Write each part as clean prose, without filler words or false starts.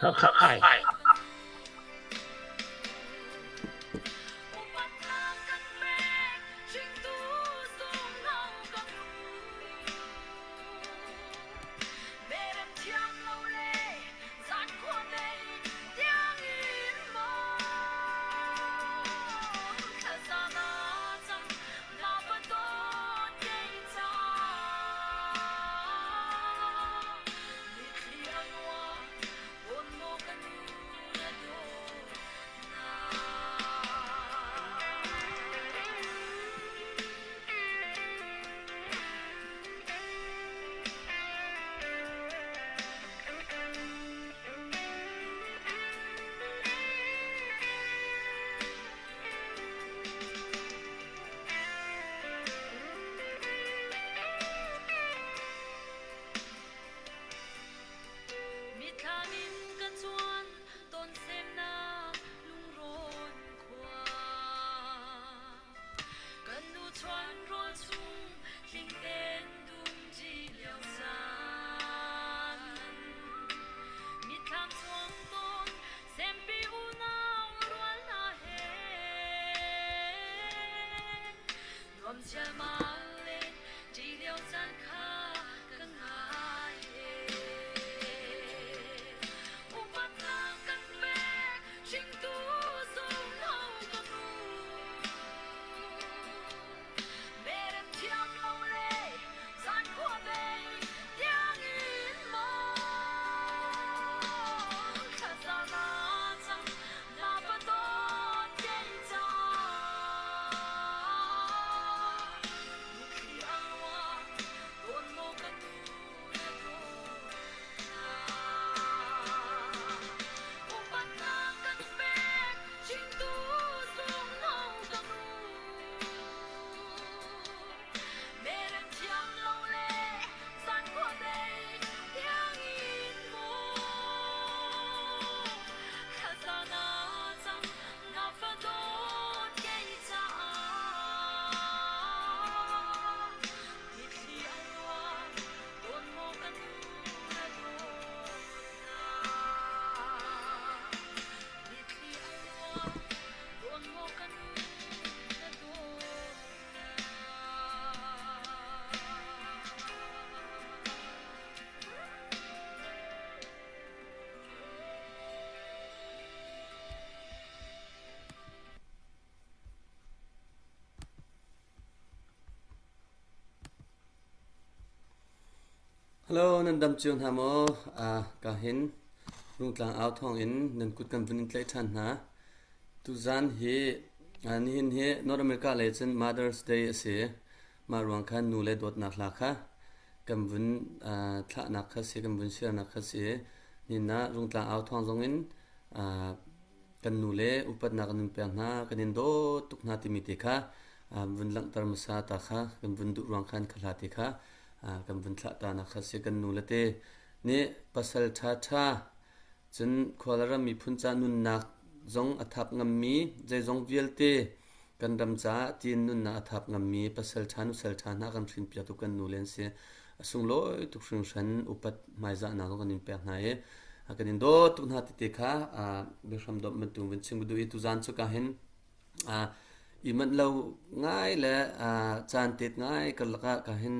Kha khai. Hello, nan dam cio hna maw? Uh, ka hin Rungtlang au thawng in nan kut kan vun in tlaih ṭhan hna. Tuzan hi uh, nihin hi North America lei cun Mother's Day a si. Mah ruang khan nu le dawtnak hla kha kan vun uh, thlahnak kha si, kan vun share-nak kha si. Nihin ah Rungtlang au thawng zong in uh, kan nu le upatnak kan in pek hna, kan in dawt tuk hna timi te kha uh, vun langhter hmasa ta kha kan vun duh ruang khan kha hla te kha uh, kan vun thlah ta nak kha si. Kan nu le te nih pasal ṭhaṭha cun khua le ram miphun ca nunnak zong a thap ngammi zeizong vialte kan ram caah tiin nunnak a thap ngammi pasal ṭha nusal ṭha hna kan hrinpiaktu kan nu le an si. A sunglawi tuk hringhran upat hmaizahnak zong kan in pek hna i kan in dawt tuk hna tete kha biahram domh bantuk vun chim ka duh i tuzaan cu ka hin i manh lo ngai le caan tet ngai karlak ah ka hin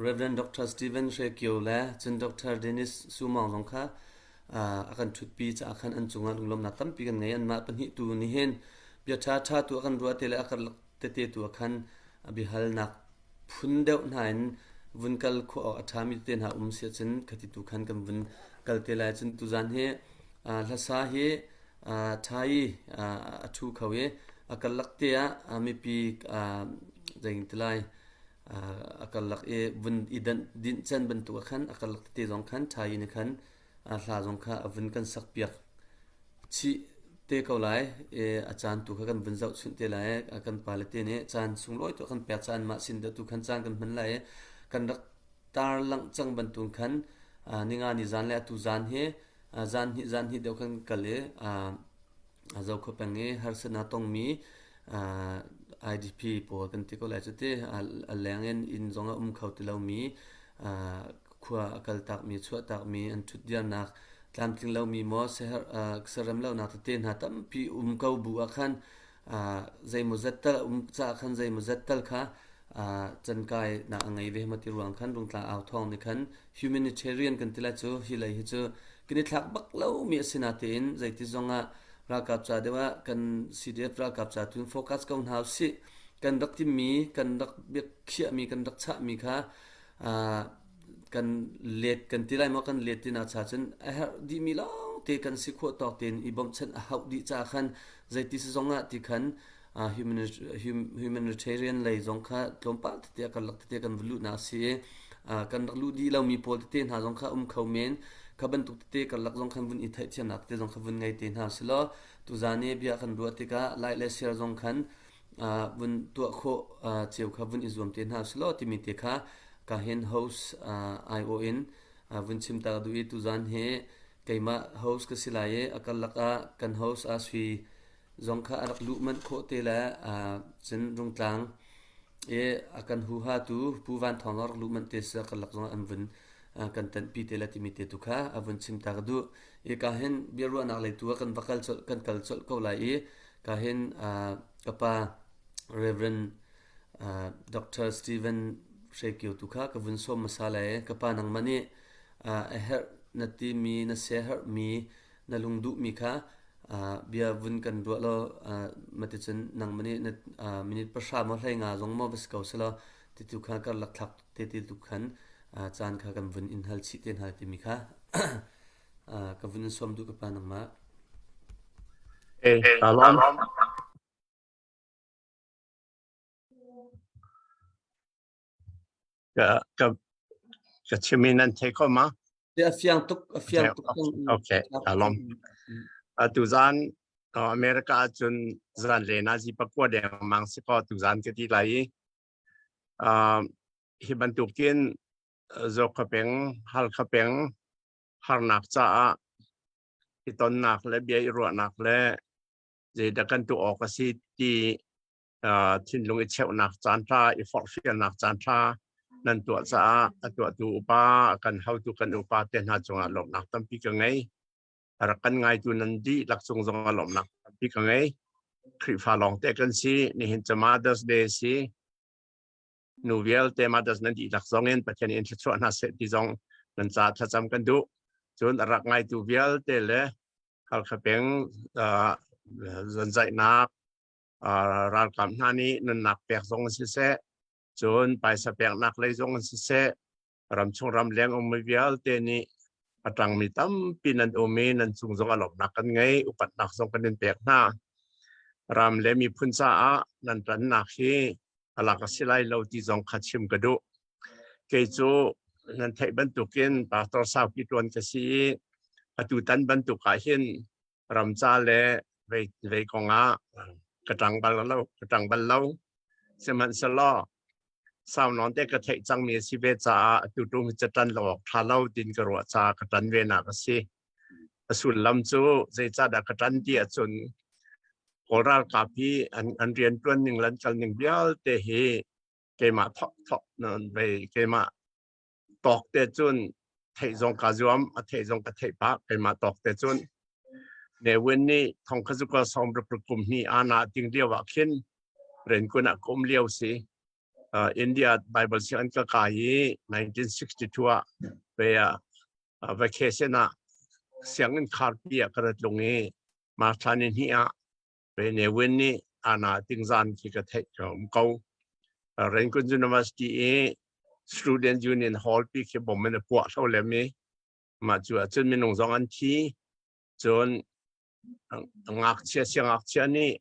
Rev. Dr. Stephen Hre Kio le cun Dr. Dennis Sumong zong kha a kan ṭhutpi caah khan an cungah lunglawmhnak tampi kan ngei. Anmah pahnih tu nih hin bia ṭhaṭha tu a kan ruah te le a karlak tete tu ah khan biahalnak phun deuh hna in vun kal khawh awk a ṭhami tete hna um si ahcun khati tu khan kan vun kal te lai. Cun tuzan hi hlasa hi ṭha i a ṭhu kho i a karlak te ah mipi zei ti lai a karlak i vun i dinh can bantuk ah khan a karlak tete zong khan ṭha in khan hla zong kha a vun kan sak piak chih te ko lai i a caan tu kha kan vun zoh chunh te lai kan pale te nih caan sunglawi tu kan pek caan mah sin deuh tu khan caan kan hman lai i kan rak tar langh cang bantuk khan ninga ni zan le atu zan hi zan hnih zan hnih deuh kan kal i Zokhua peng i harsatnak tongmi IDP pawl kan ti ko lai cu ti a leng in inn zong a um kho ti lomi. Khua a kaltakmi, chuahtakmi, an ṭhutdirnak tlamtling lomi maw siarem lonak tete hna tampi um ko bu ah khan zeimawzat tal a um caah khan zeimawzat tal kha cankainak a ngei ve maw ti ruang khan Rungtlang au thawng nih khan humanitarian kan ti lai cu hi lei hi cu kan i thlak bak lomi a si natein zeiti zongah ralkap ca deuh ah kan CDF ralkap ca tu focus ko hna usih kan rak timmi kan rak biakhiahmi kan rak chahmi kha kan let kan ti lai maw kan let ti nak cha cun a herh dihmi lawng te kan si khawh tawk tein i bawmhchanh a hauh dih ca khan zeiti si zong ah ti khan humanitarian lei zong kha tlawmpal tete a karlak tete kan va luhnak a si i kan rak luh dih lomi pawl tete hna zong kha um kho men kha bantuk tete karlak zong khan vun i theihthiamnak tete zong kha vun ngei te hna silaw tuzan i bia kan ruah tikah lai le share zong khan vun tuah khawh cio kha vun i zuam te hna silaw timi te kha ka hin host IO in vun chim ta duh i tuzan hi keimah host ka si lai i a karlak ah kan host a sui zong kha a rak luh manh khawh te le cun Rungtlang i a kan huha tu Pu Van Thawng a rak luh manh te si a karlak zong an vun kan tanpi te le timi te tu kha a vun chim ta ka duh i ka hin biaruahnak lei tu ah kan va kal colh kan kal colh ko lai i ka hin ka pa Reverend Dr. Stephen Hrekio tu kha ka vun sawm hmasa lai ka pa nangmah nih a herh na timi na siaherhmi na lungduhmi kha bia vun kan ruah law maticun nangmah nih na minute pahra maw 15 zong maw va si ko selaw titu kha karlak thlak te ti tu khan caan kha kan vun in hal chih te hna timi kha ka vun in sawm duh ka pa nangmah. Eh, ka lawm. Ka ka ka chim in nan thei kho ma? A fiang tuk, a fiang tuk. Okay, ka lawm. Atu zan America cun zan le na zi pakua deng mang si ko tu zan ka ti lai i hi bantukin Zoka peng, Halkha peng harnak caah i tonnak le bia i ruahnak le zeidah kan tuah awk a si ti thinlung i cheuhnak caanṭha i forhfialnak caanṭha nan tuah caah a tuahtu upa kan hotu kan upa te hna cungah lawmhnak tampi ka ngei. A rak kan ngaitu nan dihlak cung zongah lawmhnak tampi ka ngei. Khrihfa lawngte kan si. Nihin cu Mother's Day si. Nu vialte Mother's nan dihlak zongin Pathian in thluachuah hna seh ti zong nan ca thlacam kan duh. Cun a rak ngaitu vialte le Halkha peng zonzaihnak ralkap hna nih nunnak pek zong in siseh, cun paisa peknak lei zong in siseh, ramchung ramleng ummi vialte nih a ṭangmi tampi nan um i nan cung zong a lawmhnak kan ngei, upatnak zong kan in pek hna. Ram le miphun caah nan ṭannak hi a lak a si lai lo ti zong kha chim ka duh. Kei cu nan theih bantukin pastor saupi ṭuan ka si i atu tan bantuk ah hin ramca le vei vei kongah ka ṭang bal lo ka ṭang bal lo sihmanhsehlaw sau nawn te ka theih cangmi a si ve caah atu ṭung hi ca ṭan lo awk ṭha lo tin ka ruah caah ka ṭan ve nak a si a sullam cu zeicahdah ka ṭan ti ahcun Kawl ralkap hi an an rian ṭuan ning lan kal ning vialte hi keimah thok thok non vei keimah tawk te cun theih zong ka zuam a theih zong ka theih pah keimah tawk te cun Ne Win nih thong kha zuka sawm ruk kum hnih ana ding lio ah khin Renkun ah kum lio si uh, India Bible siang an ka kai i 1962 ah ve ah vacation ah sianginn kharpi ah ka rat lung i March thla ni hnih ah Ve Ne Win nih ana tingzan khi ka theih ka um ko. Rangoon University i Student Union Hall pi khi bom in a puah hlo lem i mah cu ahcun minung zong an thi. Cun ngakchia siangngakchia nih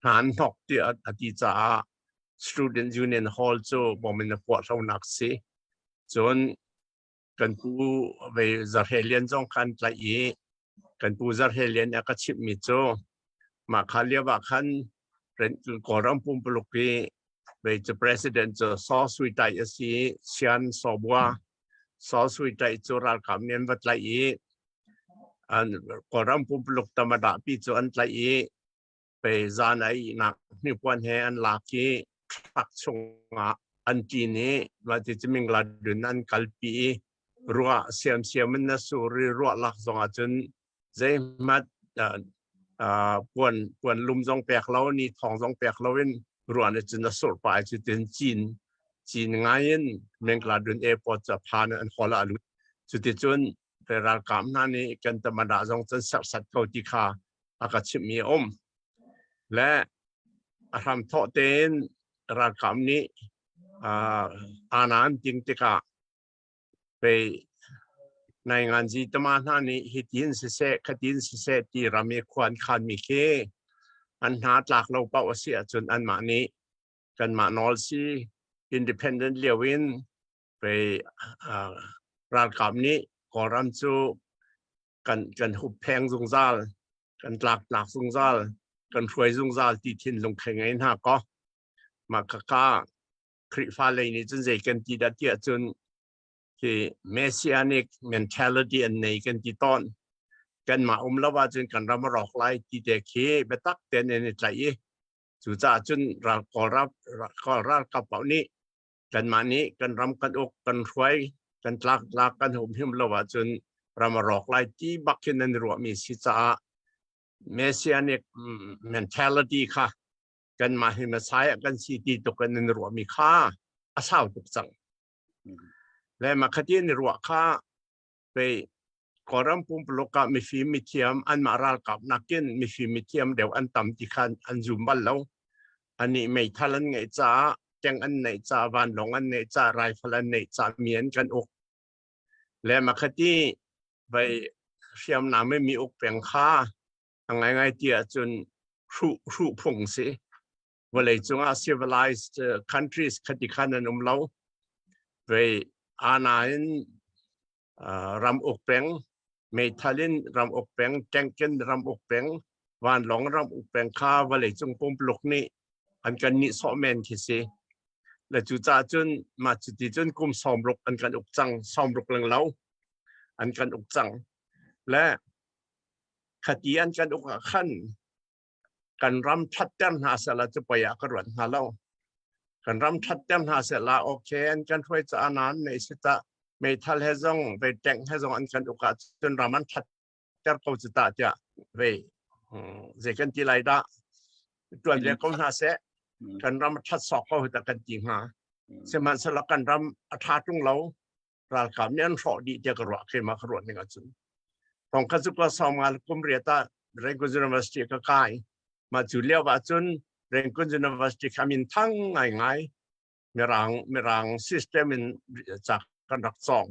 hna an hnok tiah a ti caah Student Union Hall cu bom in a puah hlonak si. Cun kan pu ve Zarhe Lian zong khan tlaih i kan pu Zarhe Lian a ka chimhmi cu mah kha lio ah khan Kawlram pumpuluk i vei cu president cu Saw Sui Tai a si i Sian Sawbua Saw Sui Tai cu ralkap nih an va tlaih i an Kawlram pumpuluk tamada pi cu an tlaih i pe zan a ihnak hnipuan he an lak i truck chungah An ṭin i mah ti cu Mingladun an kalpi i ruah siamsiam in na sur i ruah lak zong ahcun zeihmanh puan puan lum zong pek lo ni thawng zong pek lo in ruah nih cun a surh pah i cutin cin cin ngai in Mingladun airport cu a phan an hall ah a lut. Cuticun ralkap hna nih kan tamada zong cun serhsat ko ti kha a ka chimhmi a um. Le a hramthawh tein ralkap nih ana an ting tikah pei nainganzi tama hna nih hitin siseh khatin siseh ti ram i khua an khanmi khi an hna tlak lo paoh a si ahcun anmah nih kanmah nawl si independent lio in pei ralkap nih Kawlram cu kan kan huppheng zungzal kan tlak tlak zungzal kan hruai zungzal ti thinlung khe ngei hna kaw mah khakha Khrihfa lei nih cun zei kan ti dah tiah cun khi messianic mentality an nei kan ti tawn kanmah um lo ahcun kan ram a rawk lai ti te khi biatak tein an i tlaih i cucaah cun ral kawl ralkap paoh nih kanmah nih kan ram kan uk kan hruai kan tlak tlak kan humhim lo ahcun ram a rawk lai ti bak khin an ruahmi si caah messianic mentality kha kanmah hi Messiah kan si ti tuk in an ruahmi kha a sau tuk cang. Le makhati an ruah kha pei Kawlram pumpuluk ah mifim mithiam anmah ralkap nakin mifim mithiam deuh an tam ti khan an zum bal lo. Anih meithal an ngeih caah, tank an neih caah, vanlawng an neih caah, rifle an neih caah mi an kan uk. Le makhati vai hriamnam mi uk peng kha a ngaingai ti ahcun hruh hruh phung si. Vawlei cungah civilized countries khati khan an um lo. Vei ana in ram uk peng, meithal in ram uk peng, tank in ram uk peng, vanlawng ram uk peng kha vawlei cung pumpuluk nih an kan nih sawh men khi si. Le cu caah cun mah cuti cun kum 60 an kan uk cang, 60 leng lo an kan uk cang. Le khati an kan uk ah khan kan ram ṭhatter hna sehla cu poi ah ka ruat hnga lo. Kan ram ṭhatter hna sehla okay an kan hruai caah nan nei si tah meithal he zong vei tank he zong an kan uk ahcun ram an ṭhatter ko cu tah tiah vei zei kan ti lai dah ṭuan ve ko hna seh kan ram a ṭhat sawk ko ta kan ti hnga. Sihmanhsehlaw kan ram a ṭha ṭung lo ralkap nih an hrawh dih tiah ka ruah keimah ka ruah ning ahcun thong kha cu ka sawm nga kum riat ah Rangoon University ka kai mah cu lio ah cun Rangoon University kha min thang ngai ngai mirang mirang system in ca kan rak cawng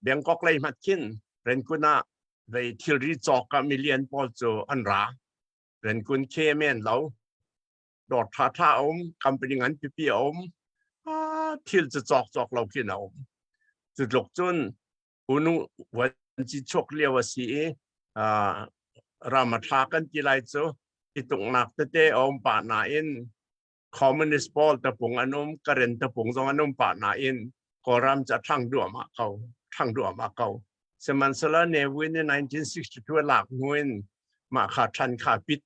Bangkok lei hmat khin Rangoon ah vei thilri cawk ah million pawl cu an ra Rangoon KMN lo dawr ṭha ṭha a um company ngan pipi a um thil cu cawk cawk lo khin a um cu tluk cun unu vuanci chuak lio a si i ram a ṭha kan ti lai cu i tuknak tete a um pah nain communist pawl tapung an um karen tapung zong an um pah nain kawlram cu a ṭhang duahmah ko ṭhang duahmah ko sihmanhsehlaw Ne Win in 1962 lak hnu in mah kha ṭhan kha pit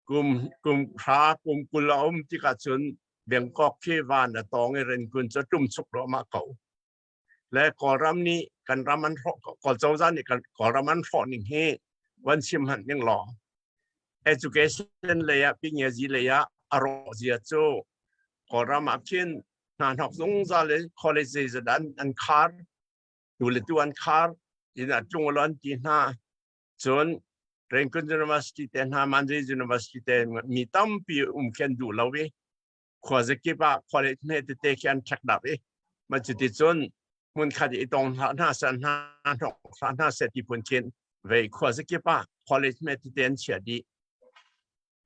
Kum kum hra kum 20 a um tikah cun Bangkok khi van a tawng i Rangoon cu a ṭum chuk ruahmah ko. Le Kawlram nih kan ram an hrawh Kawl cozah nih kan Kawlram an hrawh ning hi van chim hmanh ning law education lei ah pingiazi lei ah a rawh zia cu Kawlram ah khin hna hnok zungzal in college zeizat an an khar tu le tu an khar in a tlung an ti hna Cun Rangoon University te hna Mandalay University te mi tampi um khi an duh lo i khua zakip ah college hme tete khi an ṭhek dap i ma cuti cun hmun khat i tong hna hna seh hna hnok hlah hna seh ti phun khin vei khua zakip ah college hme tete an chia dih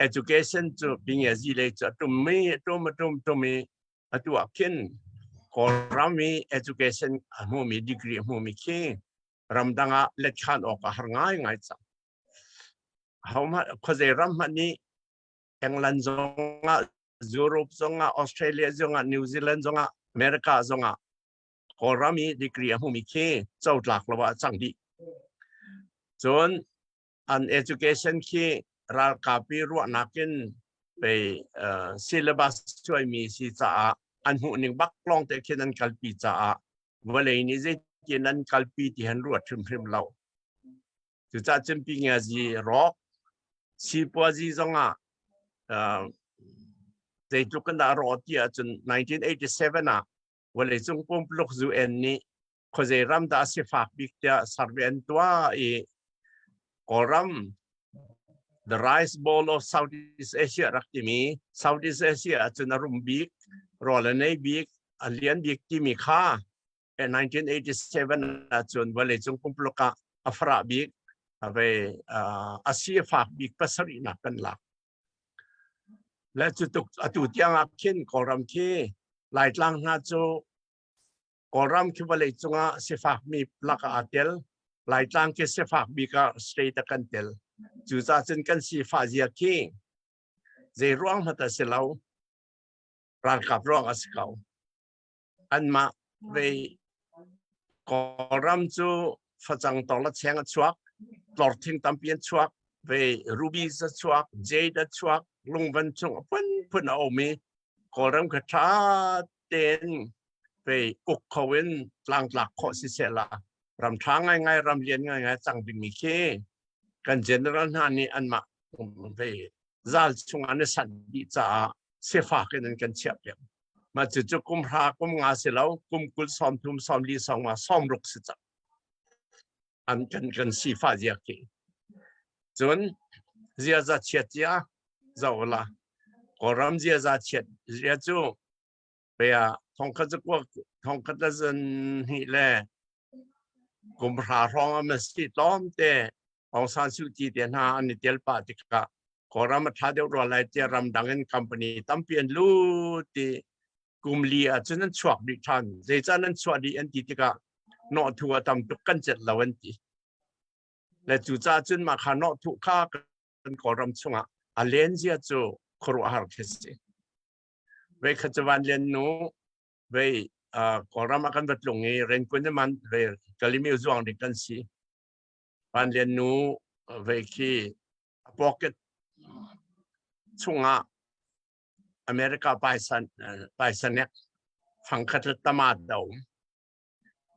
education cu bingiazi lei cu a tum mi a tum a tum tum i atu ah khin Kawlram i education a hmumi degree a hmumi khi ramdang ah letkhan awk a har ngaingai cang. Hohmanh khuazei ram hmanh nih England zongah, Europe zongah, Australia zongah, New Zealand zongah, America zongah Kawlram i degree a hmumi khi cotlak lo ah cang dih. Cun an education khi ralkap i ruahnak in pei syllabus suaimi si caah An hmuh ning bak lawng te khin an kalpi caah vawlei nih zeitin an kalpi ti han ruat hrimhrim lo. Cucaah cun pingiazi rawk sipuazi zongah zeitluk in dah rawh ti ahcun 1987 ah vawleicung pumpuluk UN nih khuazei ram dah sifak bik tiah survey an tuah i Kawlram, the rice bowl of Southeast Asia rak timi Southeast Asia ahcun a rum bik, rawl a nei bik, a lian bik timi kha 1987 ahcun vawleicung pumpuluk ah a farah bik, a si a fak bik pasarihnak kan lak. Le cu tuk atu tiang ah khin Kawlram khi Laitlang hna cu Kawlram khi vawlei cungah sifakmi lakah aa tel. Laitlang khi sifak bik ah state ah kan tel. Cucaah cun kan sifah zia khi zei ruang hmanh a si lo. Ralkap ruang a si ko. Anmah vei Kawlram cu facang tawla cheng a chuak, tlorthing tampi an chuak, vei rubies a chuak, jade a chuak, lungvan chung a phunphun a um i Kawlram kha ṭha tein pei uk kho in tlangtlak khawh si seh la ram ṭha ngaingai ram lian ngaingai cang dingmi khi kan general hna nih anmah vei zal chung an i sanh dih caah sifak in an kan chiah piak. Mah cucu kum hra kum nga si lo kum 20 30 40 50 60 si cang. An kan kan sifah zia khi. Cun ziaza chiat zia zoh la Kawlram ziaza chiat zia cu Pea thongkhat zakua thongkhat le zan hnih le kum hra hrawng a si tlawm te Aung San Suu Kyi te hna an i tel pah tikah Kawlram a ṭha deuh rua lai tiah ramdang in company tampi an lut i kum li ahcun an chuak dih ṭhan. Zeicah nan chuah dih an ti tikah nawhthu a tam tuk kan celh lo an ti. Le cucaah cun mah kha nawhthu kha kan Kawlram chungah a len zia cu khuaruahhar khi si. Vei khat cu Van Lian nu vei Kawlram ah kan va tlung i Renkun in man vei Kalimi zuang ding kan si. Van Lian nu vei khi a pocket chungah America paisa paisa nek fangkhat le tama do.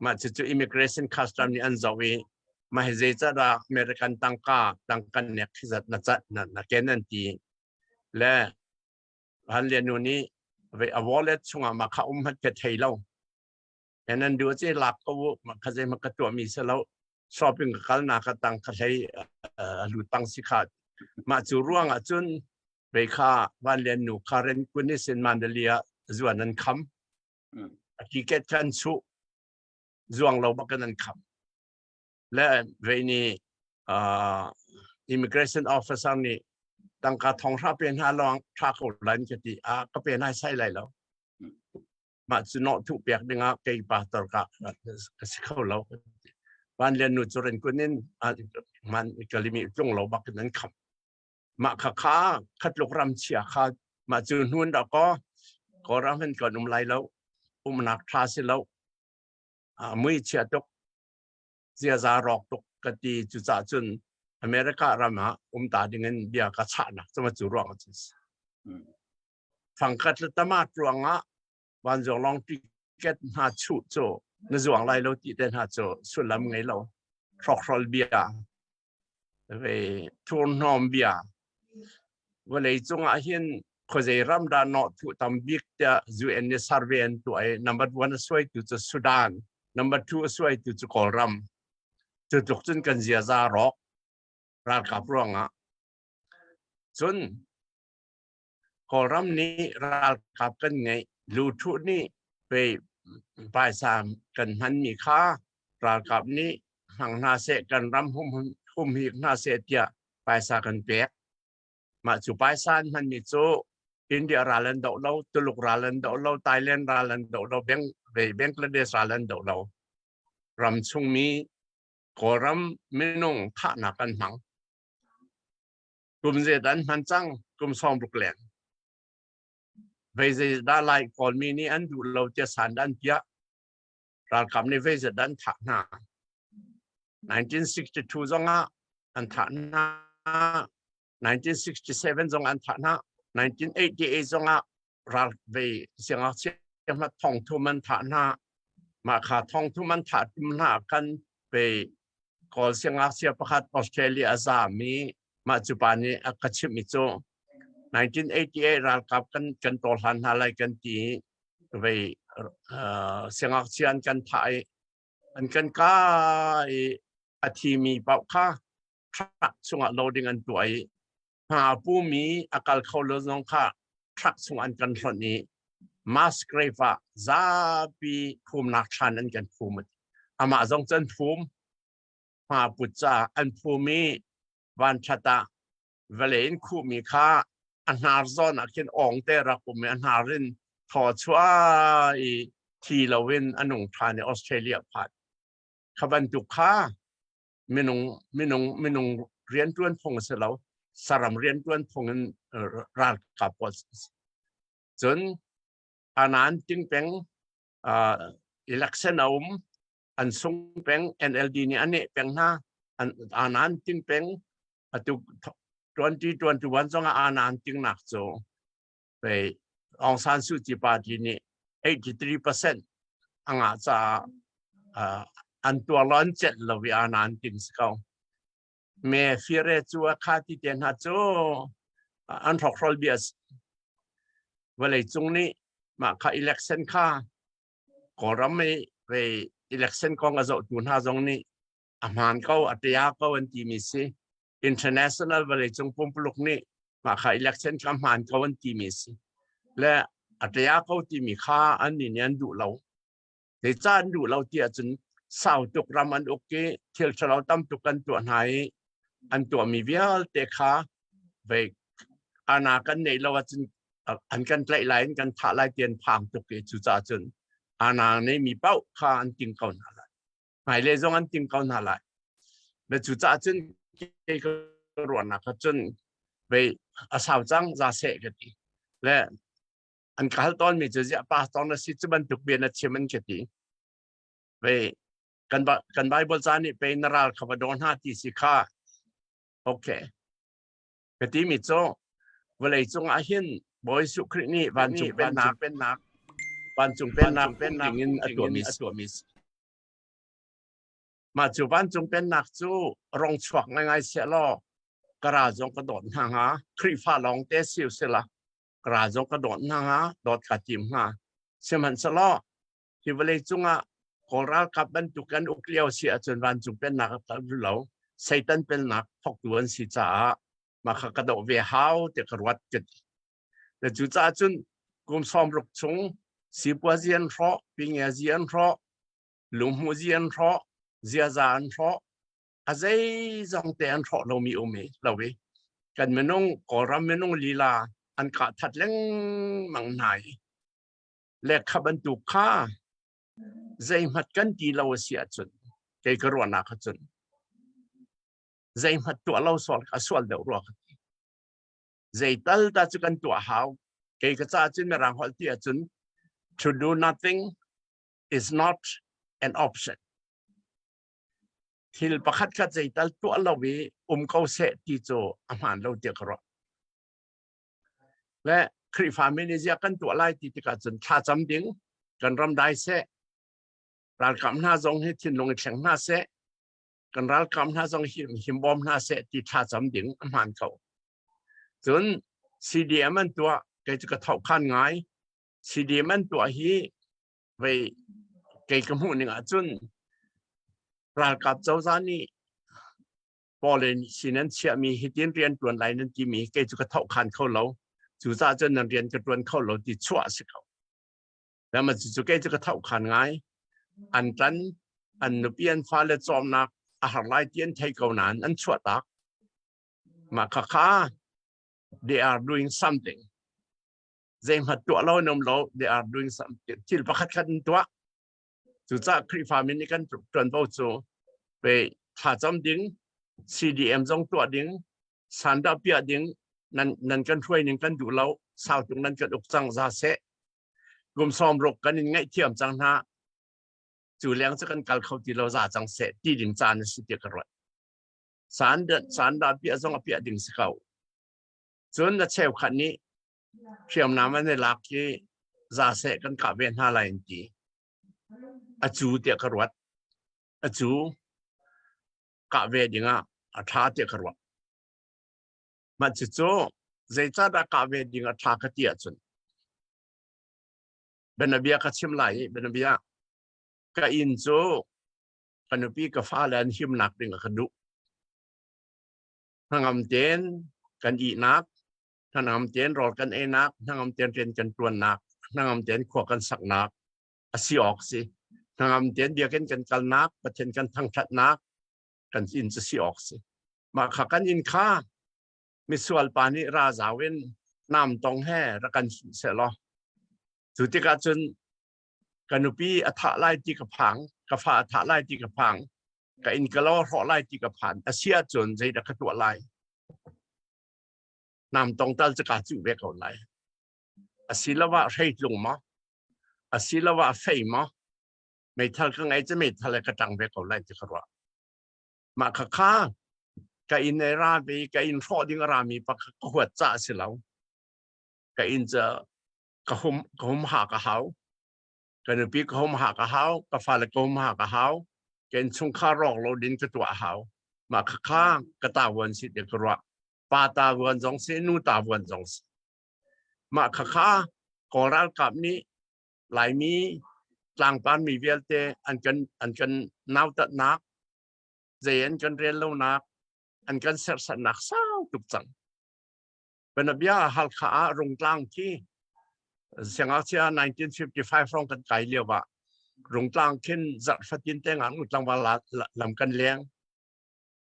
Mah cucu immigration custom nih an zoh i mah hi zeicah dah American tangka tangka nek khi zat na cat na na ken an ti. Le Van Lian nu nih vei a wallet chungah mah kha um hmanh ka thei lo. En an duh ci lak ko u mah kha zei ka tuah mi si lo. Shopping ka kal na ka tang ka hlei a lut tang si kha. Mah cu ruang ah cun vei kha Van Lian nu kha ren kun sin Mandalay ah zuan an kham. A ticket kha an chuh. Zuang lo bak in an kham. Le vei nih immigration officer nih tangka thong hra pe hna lawng tha ko lan ka ti a ka pe nai sai lai lo mah cu nawh thuh piak dingah kei pastor ka ka si kho lo van lian nu cu ren kun in man kalimi tlung lo bak in an kham mah kha kha khatluk ram chia kha mah cu hnun da ko Kawlram hin kan um lai lo umnak tha si lo mui chia tuk ziaza rawk tuk ka ti. Cucaah cun America ram ah um ta ding in bia ka chahnak cu cu ruang ah cun fangkhat le tamat ruangah vanzuang lawng ticket hna chuh cu na zuang lai lo ti te hna cu sullam ngei lo, hrokhrawl bia ve, thurhnawm bia. Vawlei cungah hin khuazei ram dah nawh thuh tam bik tiah UN nih survey an tuah i number one a suaitu cu Sudan, number two a suaitu cu Kawlram. Cu tluk cun kan ziaza rawk ralkap ruangah. Cun Kawlram nih ralkap kan ngeih, luthuh nih pei paisa kan hmanmi kha ralkap nih hmang hna seh, kan ram humhik hna seh tiah paisa kan pek. Mah cu paisa an hmanmi cu India ral an doh lo, Tuluk ral an doh lo, Thailand ral an doh lo, Bangladesh ral an doh lo. Ram chungmi Kawlram minung thahnak an hmang. Kum zeizat an hman cang? Kum 60 leng. Vei zeidah lai Kawlmi nih an duh lo tiah san an piah. Ralkap nih vei zeizat an thah hna. 1962 zongah an thah hna. 1967 zong an thah hna. 1988 zongah ral vei siangngakchia. Hmat thong thum an thah hna. Mah kha thong thum an thah tum hna khan pe Kawl siangngakchia pakhat Australia a zaam i mah cu pa nih a ka chimh i cu 1988 ralkap kan kan tawhlan hna lai kan ti i vei siangngakchia an kan thah i an kan ka i a thimi paoh kha truck chungah loading an tuah i hma pumi a kal kho lo zong kha truck chung an kan hlonh i mass grave ah zapi phumnak thlan an kan phum. Amah zong cu an phum. Hma put caah an phum i vanṭhat ah vawlei in khuhmi kha a hnar zawn ah khin awng te rak um i a hnar in thaw chuah i thi loin a nung ṭhan i Australia phan. Kha bantuk kha minung minung minung rianṭuan phung a si lo, saram rianṭuan phung in ralkap pawl. Cun anan ting peng election a um, an sung peng, NLD nih a neh peng hna, anan ting peng. Atu 2021 zong ah anan ting nak cu pei Aung San Suu Kyi party nih 83% a ngah caah an tuar lo, an celh lo i anan ting si ko. Me fire cu a kha ti te hna cu an hrokhrol bia. Vawlei cung nih mah kha election kha Kawlram i ve election kong a zohtu hna zong nih a hmaan ko, a tia ko an timi si. International vawleicung pumpuluk nih mah kha election kha hmaan ko an timi si. Le a tia ko timi kha an nih nih an duh lo. Zeicah an duh lo ti ahcun sau tuk ram an uk i thil ṭhalo tam tuk an tuah hna i an tuahmi vialte kha vei ana kan neih lo ahcun an kan tlaih lai, an kan thah lai ti an phang tuk i cucaah cun ana neimi paoh kha an ting ko hna lai. Hmailei zong an ting ko hna lai. Le cucaah cun kei ka ruahnak ah cun vei a sau cang, za seh ka ti. Le an ka hal tawnmi cu, ziah pastor na si cu bantuk bia na chim an ka ti. Vei kan kan Bible ca nih pei na ral kha va daw hna ti si kha. Okay. Ka timi cu vawlei cung ah hin Bawi Jesuh Khrih nih vancung pennak pennak vancung pennak pennak in a tuahmi a tuahmi. Mah cu vancung pennak cu rong chuak ngaingai seh law ka ral zong ka dawt hna hnga. Khrihfa lawng te si usila ka ral zong ka dawt hna hnga, dawt ka tim hnga. Sihmanhsehlaw hi vawlei cungah Kawl ralkap bantuk kan uk lio si ahcun vancung pennak a kal lo, Satan pennak thawktu an si caah mah kha ka doh ve hau ti ka ruat ka ti. Le cucaah cun kum 60 chung sipuazi an hrawh, pingiazi an hrawh, lunghmuzi an hrawh, ziaza an hrawh, a zeizong te an hrawh lomi um i lo i kan minung Kawlram minung lila an kah that lengmang hna i le kha bantuk kha zeihmat kan ti lo a si ahcun kei ka ruahnak ahcun zeihmat tuah lo sual a sual deuh rua ka ti. Zeital ta cu kan tuah hau. Kei ka caah cun mirang holh ti ahcun to do nothing is not an option. Thil pakhat khat zeital tuah lo i um ko seh ti cu a hmaan lo tiah ka ruah. Le Khrihfa mi nih ziah kan tuah lai ti tikah cun thlacam ding, kan ram dai seh, ralkap hna zong hi thinlung i thleng hna seh, kan ralkap hna zong hi himbawm hna seh ti thlacam ding a hmaan ko. Cun CDM an tuah, kei cu ka thohkhan ngai. CDM an tuah hi vei kei ka hmuh ning ahcun ralkap cozah nih Paul in sin an chiahmi hitin rian ṭuan lai nan timi kei cu ka thohkhan kho lo. Cucaah cun nan rian ka ṭuan kho lo ti chuah a si ko. Lama cu kei cu ka thohkhan ngai. An ṭan, an nupi an fale cawmnak a har lai ti an thei ko nain an chuah tak. Mah khakha they are doing something. Zeihmanh tuah lo in um lo, they are doing something. Thil pakhat khat in tuah. Cucaah Khrihfa mi nih kan ṭuanvo cu pe thlacam ding, CDM zong tuah ding, sandah piah ding, nan, nan kan hruai ning kan duh lo, sau tuk nan kan uk cang za seh. Kum 60 kan in ngaihthiam cang hna. Cu leng cu kan kal kho ti lo, za cang seh ti ding caan a si ti ka ruat. Sandah, sandah piah zong a piah ding si ko. Cun na cheukhat nih hriamnam an i lak i. za seh kan kah ve hna lai an ti. A cu tiah ka ruat. A cu kah ve dingah a ṭha tiah ka ruah. Mah cucu zeicahdah kah ve ding a ṭha ka ti ahcun bianabia ka chim lai i bianabia ka inn cu ka nupi ka fale an himnak ding a ka duh. Hnangam tein kan ihnak, hnangam tein rawl kan einak, hnangam tein rian kan ṭuannak, hnangam tein khua kan saknak a si awk si. Hnangam tein biakinn kan kalnak, Pathian kan thangṭhatnak kan inn cu si awk si. Mah kha kan inn kha misual pa nih ra zau in nam tong he rak kan fuh sehlaw cu tikah cun ka nupi a thah lai ti ka phang, ka fa a thah lai ti ka phang, ka inn ka lo hrawh lai ti ka phan. A si ahcun zeidah ka tuah lai? Nam tong tal cu kaa cuh ve ko lai. Asiloah hreitlung maw? Asiloah fei maw? Meithal ka ngei cu meithal he ka ṭang ve ko lai ti ka ruah. Mah kha kha ka inn ei ra ve ka inn hrawh ding a rami pa kha ka huat ca a si lo. Ka inn cu ka hum ka hum ha ka hau. Ka nupi ka hum ha ka hau. Ka fale ka hum ha ka hau. Ka innchungkhar rawk lo din ka tuah a hau. Mah kha kha ka tavuan si ti ka ruah. Pa tavuan zong si, nu tavuan zong si. Mah kha kha Kawl ralkap nih Laimi tlangpanmi vialte an kan an kan nautatnak, zei an kan rel lonak, an kan serhsatnak sau tuk cang. Banabia Halkha ah Rungtlang khi siangngakchia 1955 hrawng kan kai lio ah Rungtlang khin zarh fatin te ngaknu tlangval lam kan leng.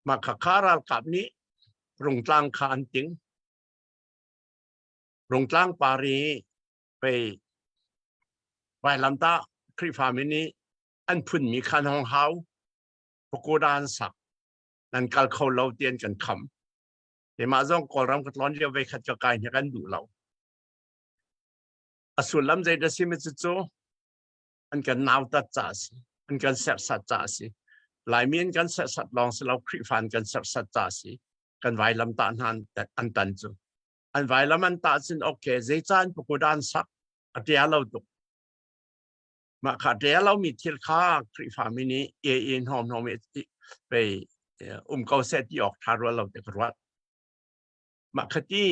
Mah kha kha ralkap nih Rungtlang kha an ting. Rungtlang par i pei vailamtah Khrihfami nih an phunmi kha an hong hau. Pagoda an sak. Nan kal kho lo ti an kan kham. Keimah zong Kawlram ka tlawn lio veikhat ka kai hna kan duh lo. A sullam zeidah si mi cucu an kan nautat ca a si. An kan serhsat ca a si. Laimi an kan serhsat lawng si lo Khrihfa an kan serhsat ca a si. Kan vailamtah hna an tan cu. An vailam an tah cun okay zeicah an pagoda an sak a tia lo tuk. Mah kha tia lomi thil kha Khrihfami nih e e hnawm hnawm i pei um ko seh ti awk ṭha rual lo ti ka ruat. Mah kha ti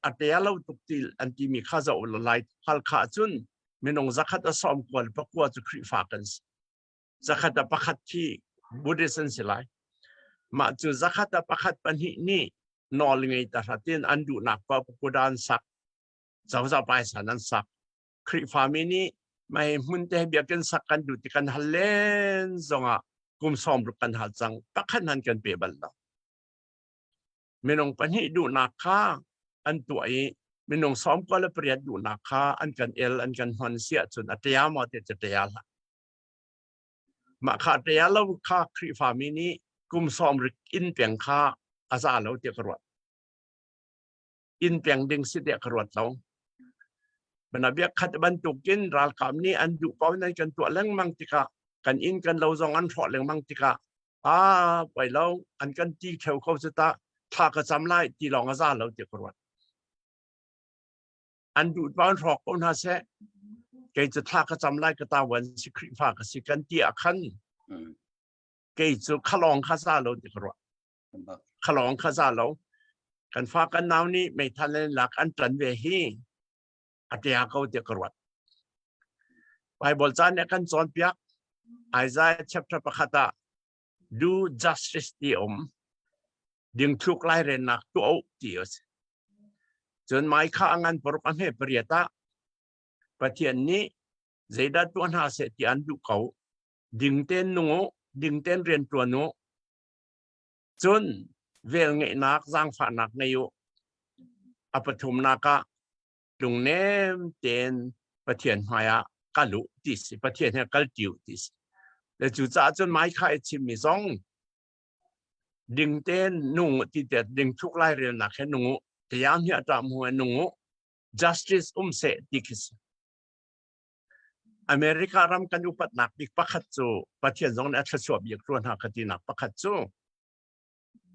a tia lo tuk ti an timi kha zoh lai Halkha cun minung zakhat a sawm kual pakua cu Khrihfa kan si. Zakhat a pakhat khi Buddhist an si lai. Mah cu zakhat a pakhat pahnih nih nawl ngei ta hratin an duhnak pa pagoda an sak cozah paisa an sak Khrihfami nih mei hmun te biakinn sak kan duh ti kan hal len zongah kum 60 kan hal cang pakhat han kan pe bal lo minung pahnih duhnak kha an tuah i minung 98 duhnak kha an kan el an kan hnon si ahcun a ṭia maw ti cu ṭia hlah mah kha ṭia lo kha Khrihfami nih kum 60 in peng kha a za lo tiah ka ruat inn peng ding si tiah ka ruat lo. Bana biak khat bantukin ralkap nih an duh ko nan kan tuah lengmang tikah kan inn kan lo zong an hrawh lengmang tikah a poi lo an kan ti theo ko cu ta thla ka cam lai ti lawng a za lo ti ka ruat. An duh pa an hrawk ko hna seh kei cu thla ka cam lai ka ta wan si Khrihfa ka si kan ti ah khan kei cu khalong kha za lo ti ka ruat. Khalawng kha za lo. Kan fa kan nau nih meithal in lak an ṭan ve hi a tia ko tiah ka ruat. Bible caan nih a kan cawnpiak Isaiah chapter pakhat ah do justice ti um dingthluk lairelnak tuah u ti a si. Cun Micah a ngan paruk a hme pariat ah Pathian nih zeidah tuah hna seh ti an duh ko. Ding tein nung u, ding tein rian ṭuan u, Cun velngeihnak zaangfahnak ngei u. A pathumnak ah lungnem tein Pathian hmaiah kal u ti si. Pathian he kal ṭi u ti si. Le cucaah cun Micah i chimmi zong ding tein nung u ti te ding thuk lairelnak he nung u tiang hi a ṭah mu he nung u justice um seh ti khi si. America ram kan upatnak bik pakhat cu Pathian zong nih a thluachuah bik rua hna ka tinak pakhat cu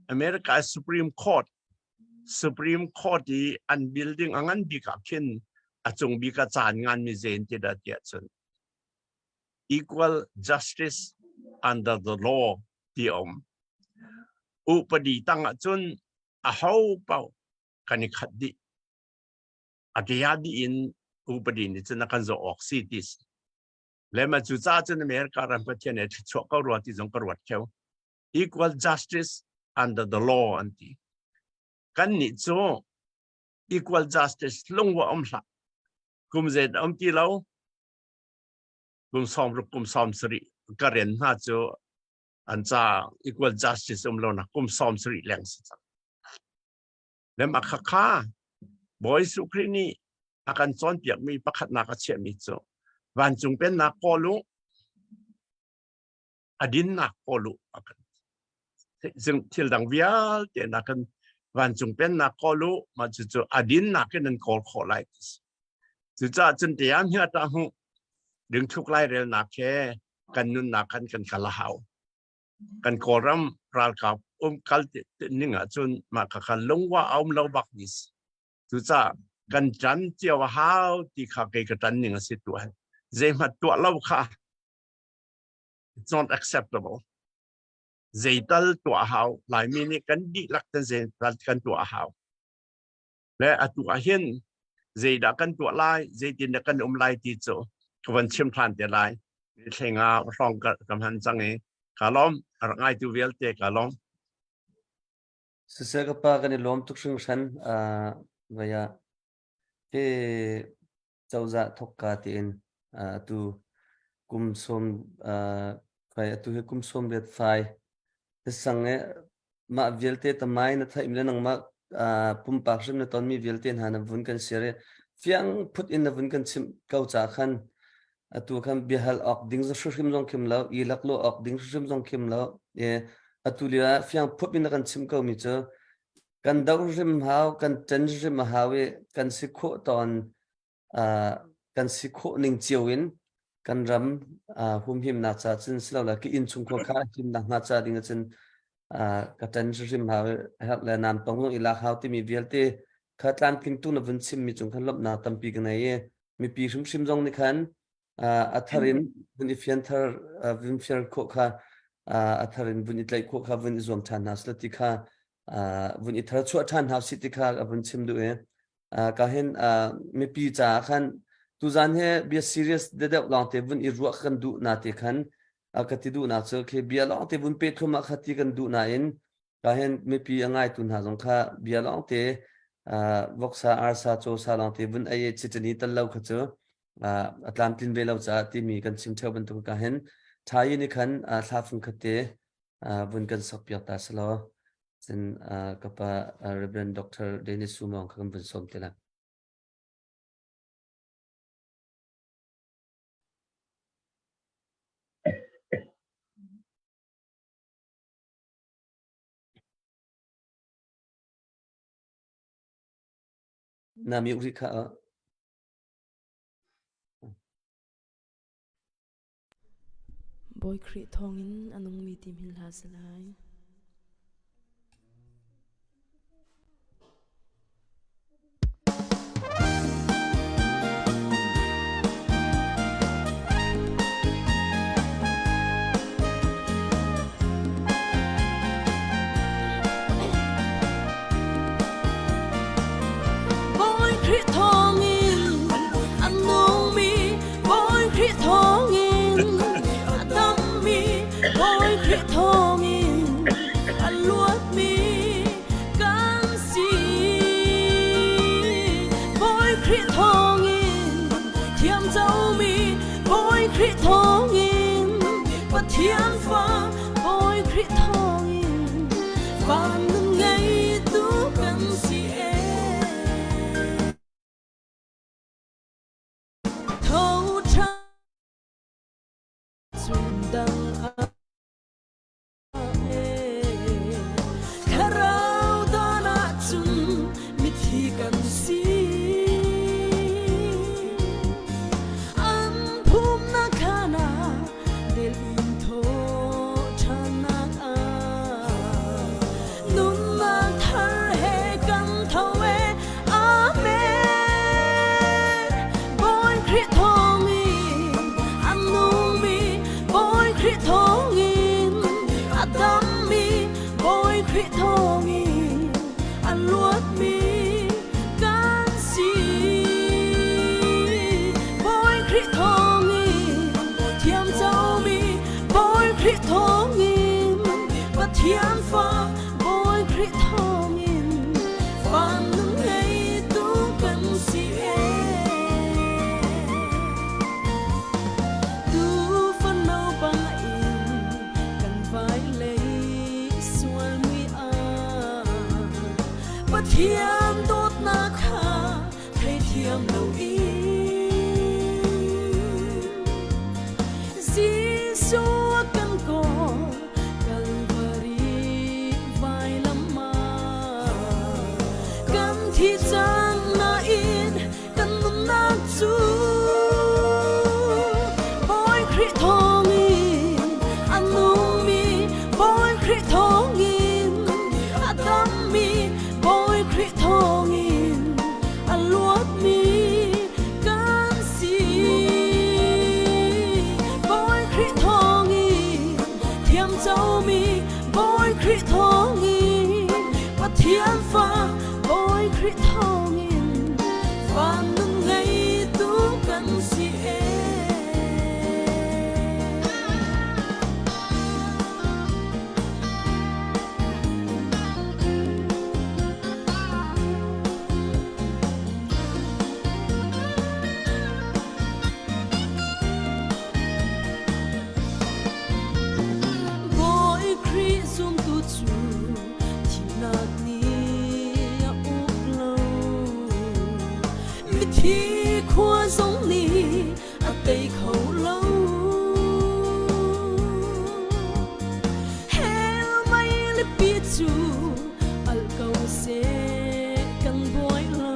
America Supreme Court Supreme Court i an building a ngan bik ah khin A cung bik a caan ngan mi zen ti dah tiah cun equal justice under the law ti um. Upadi tang ah cun a ho paoh kan i khat dih. A tia dih in upadi nih cun a kan zoh awk si ti si. Le ma cu ca cun America ram Pathian he thluachuah ko rua ti zong ka ruat kheu. Equal justice under the law an ti. Kan nih cu equal justice lungwa um hlah. Kum zet um ti lo. Kum 60 kum 70 ka rian hna cu an ca equal justice um lo nak kum 70 leng si cang. Lem a khakha Bawi Jesuh Khrih nih a kan cawnpiakmi pakhatnak a chiahmi cu vancung pennak kawl u, a dinnak kawl u a kan thil dang vialte nakin vancung pennak kawl u mah cucu a dinnak in nan kawl khawh lai ti si. Cucaah cun tiam hi a tah hmuh dingthluk lairelnak he kan nunnak khan kan kal a hau. Kan Kawlram ralkap um kal ning ahcun mah khakha lungwa a um lo bak mi si. Cucaah kan ṭan cio a hau ti kha kei ka ṭan ning a si tuah. Zeihmanh tuah lo kha it's not acceptable. Zeital tuah a hau. Laimi nih kan dihlak ten zeital kan tuah a hau. Le atu ah hin zeidah kan tuah lai, zeitin dah kan um lai ti cu ka van chim ṭhan te lai. Thlenga hrawng ka hman cang i ka lawm. A rak ngaitu vialte ka lawm. Siseh ka pa kan i lawm tuk hringhran. Vaya hi cozah thokka tiin atu kum sawm fai atu hi kum 18 fai sang e mah vialte tamai na theih le nangmah pumpak hrim na tonmi vialte hna na vun kan share fiang phut in na vun kan chimh ko ca khan atu khan biahal awk ding hrim zong khim lo i laklo awk ding hrim zong khim lo e atu lio ah fiang phut in na kan chim ko mi cu kan doh hrim hau kan ṭan hrim a hau i kan si khawh tawn kan si khawh ning cio in kan ram humhimnak ca cun silole ka innchungkhar kha himnak hnga ca ding cun ka ṭan hrim hau herh le nam tong zong i lak hau timi vialte kha tlamtling tu na vun chimmi cung khan lawmhnak tampi ka nei i mipi hrimhrim zong nih khan a thar in vun i fianthar vun fiar khawh kha a thar in vun i tlaih khawh kha vun i zuam ṭhan hna sila ti kha vun i thar chuah ṭhan hna si ti kha a vun chim duh i ka hin mipi caah khan tuzan he bia serious deuh lawngte vun i ruah kan duh na te khan ka ti duh nak cu khi bia lawngte vun pe thlum ah kha ti kan duh nain ka hin mipi a ngaitu hna zong kha bia lawngte voksa arsa cawsa lawngte vun ei chitani tal lo kha cu a tlamtlin ve lo caah timi kan chim theo bantuk ka hin thai ni khan thla fung khat te vun kan sak piak ta selaw cun ka pa Reverend Dr. Dennis Sumong kha kan vun sawm te la. Na mi uri kha Bawi Khrih thawngin a nungmi ti hmin hlah seh lai. Bawi Khrih thawngin a nungmi Bawi Khrih thawngin a dammi Bawi Khrih thawngin a luatmi kan si. Bawi Khrih thawngin thiamcomi Bawi Khrih thawngin Pathian fa Bawi Khrih thawngin van nun ngeitu kan si ee. Tho ṭhan cun dang ah Thlarau dan ahcun mithi kan si. An phumnak khan ah del in thawh ṭhannak ah. Khrih thawngin Pathian fa Bawi Khrih thawngin van nun ngeitu kan si e. Tu fano bang in kan vai lei sual mui ah Pathian dawtnak kha theithiam lo in Jesuh kan kawl Calvary vailam ah kan thi cang nain kan nunnak cu Bawi Khrih thawngin a nungmi Bawi Khrih thawngin a dammi Bawi Khrih thawngin a luatmi kan si. Bawi Khrih thawngin thiamcomi Bawi Khrih thawngin Pathian fa Bawi Khrih thawngin van nun ngeitu kan si ee. Bawi Khrih zumtu cu thihnak nih a uk lo. Mithi khua zong nih a tei kho lo. Hell mei lipi cu al ko seh kan buai lo.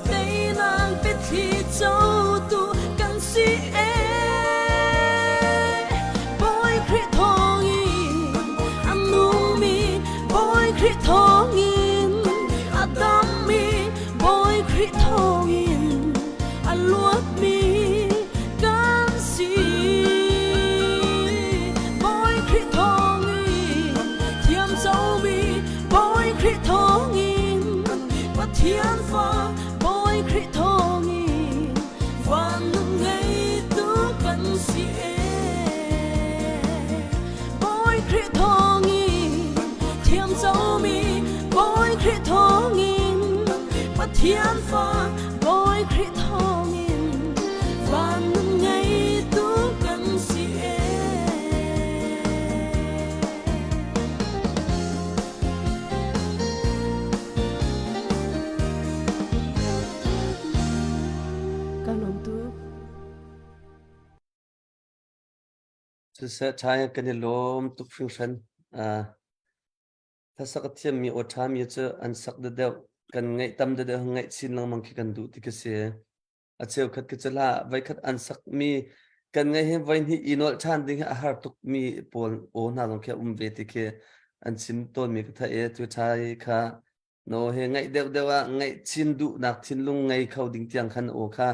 Teinak biathli cotu kan si ee. Bawi Khrih thawngin a nungmi Bawi Khrih thawngin a dammi Bawi Khrih thawngin a luatmi kan si. Bawi Khrih thawngin thiamcomi Bawi Khrih thawngin Pathian fa Bawi Khrih thawngin van nun ngeitu kan si ee. Bawi Khrih thawngin thiamcomi Bawi Khrih thawngin Pathian fa Bawi Khrih thawngin van nun ngeitu kan si ee. Kan lawm tuk. Siseh ṭha kan i lawm tuk hringhran. Uh, hlasak a thiammi aw ṭhami cu an sak deuh kan ngaih tam deuh ngaih chin lengmang khi kan duh ti ka si. A cheukhat khi cu hla voikhat an sakmi kan ngaih hi voihnih i nolh ṭhan ding hi a har tukmi pawl aw hna zong khi a um ve ti khi an chim tawnmi ka theih i cu ṭha i kha no he ngaih deuh deuh ah ngaih chin duhnak thinlung ngei kho ding tiang khan aw kha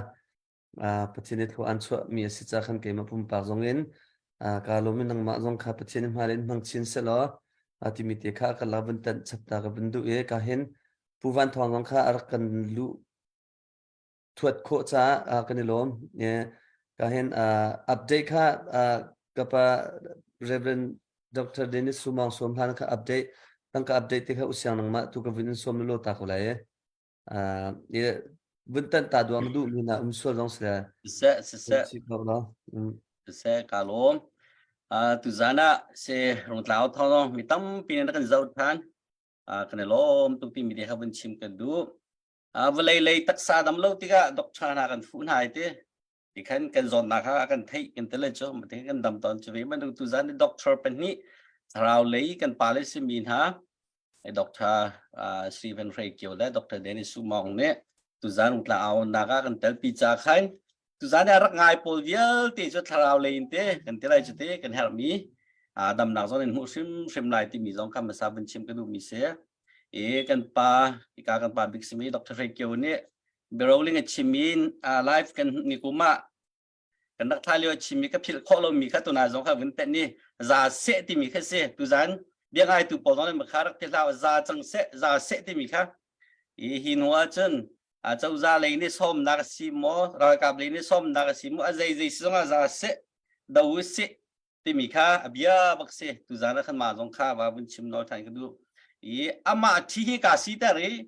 Pathian i thlua an chuahmi a si ca khan keimah pumpak zong in kaa lawm i nangmah zong kha Pathian i hmai in hmang chin sehlaw timi te kha ka la vun tanh chap ta ka vun duh i ka hin Pu Van Thawng zong kha a rak kan luh thuat khawh caah kan i lawm. Ka hin update kha kapa Reverend Dr. Dennis Sumang Som hlan kha update tangka update te kha usiang nangmah tu ka vun in som lo ta ko lai. Vun tan ta duang duh mi na um sual zong sile. Siseh siseh. Si ko lo. Siseh ka lawm. Tuzan ah se rungtlau thawng mi tampi na kan zoh than. Kan i lawm tuk ti mi te kha vun chim kan duh. Vawlei lei taksa dam lo tikah doctor hna kan fuh hna ti. Ti khan kan zawtnak kha kan theih kan tele cu mate kan dam tawn cu ve bantuk tuzan ni doctor pahnih thlarau lei kan pa le simi hna Dr. Stephen Hrei Kio le Dr. Dennis Sumong nih tuzan ungtla au nak ah kan telpi ca khan tuzan a rak ngai pawl vialte cu thlarau lei in te kan ti lai cu te kan herhmi damnak zong in hmuh hrim hrim lai timi zong kha hmasa vun chim ka duhmi si i kan pa ika kan pa bik simi Dr. Hrei Kio nih biaroling a chim i live kan ni kum ah kan rak thla lio chimmi ka philh khawh lomi kha tuna zong kha vun tenh ni za seh timi kha si tuzan bia ngai tu pawl zong kha rak ti hlah za cang seh za seh timi kha i hi hnu ah cun a cozah lei nih sawmnak a si maw ralkap lei nih sawmnak a si maw a zei zei si zong ah za seh do sih. Timi kha a bia bak si. Tuzan ah khan mah zong kha va vun chim nawl than ka duh. I amah thi hi ka si ter i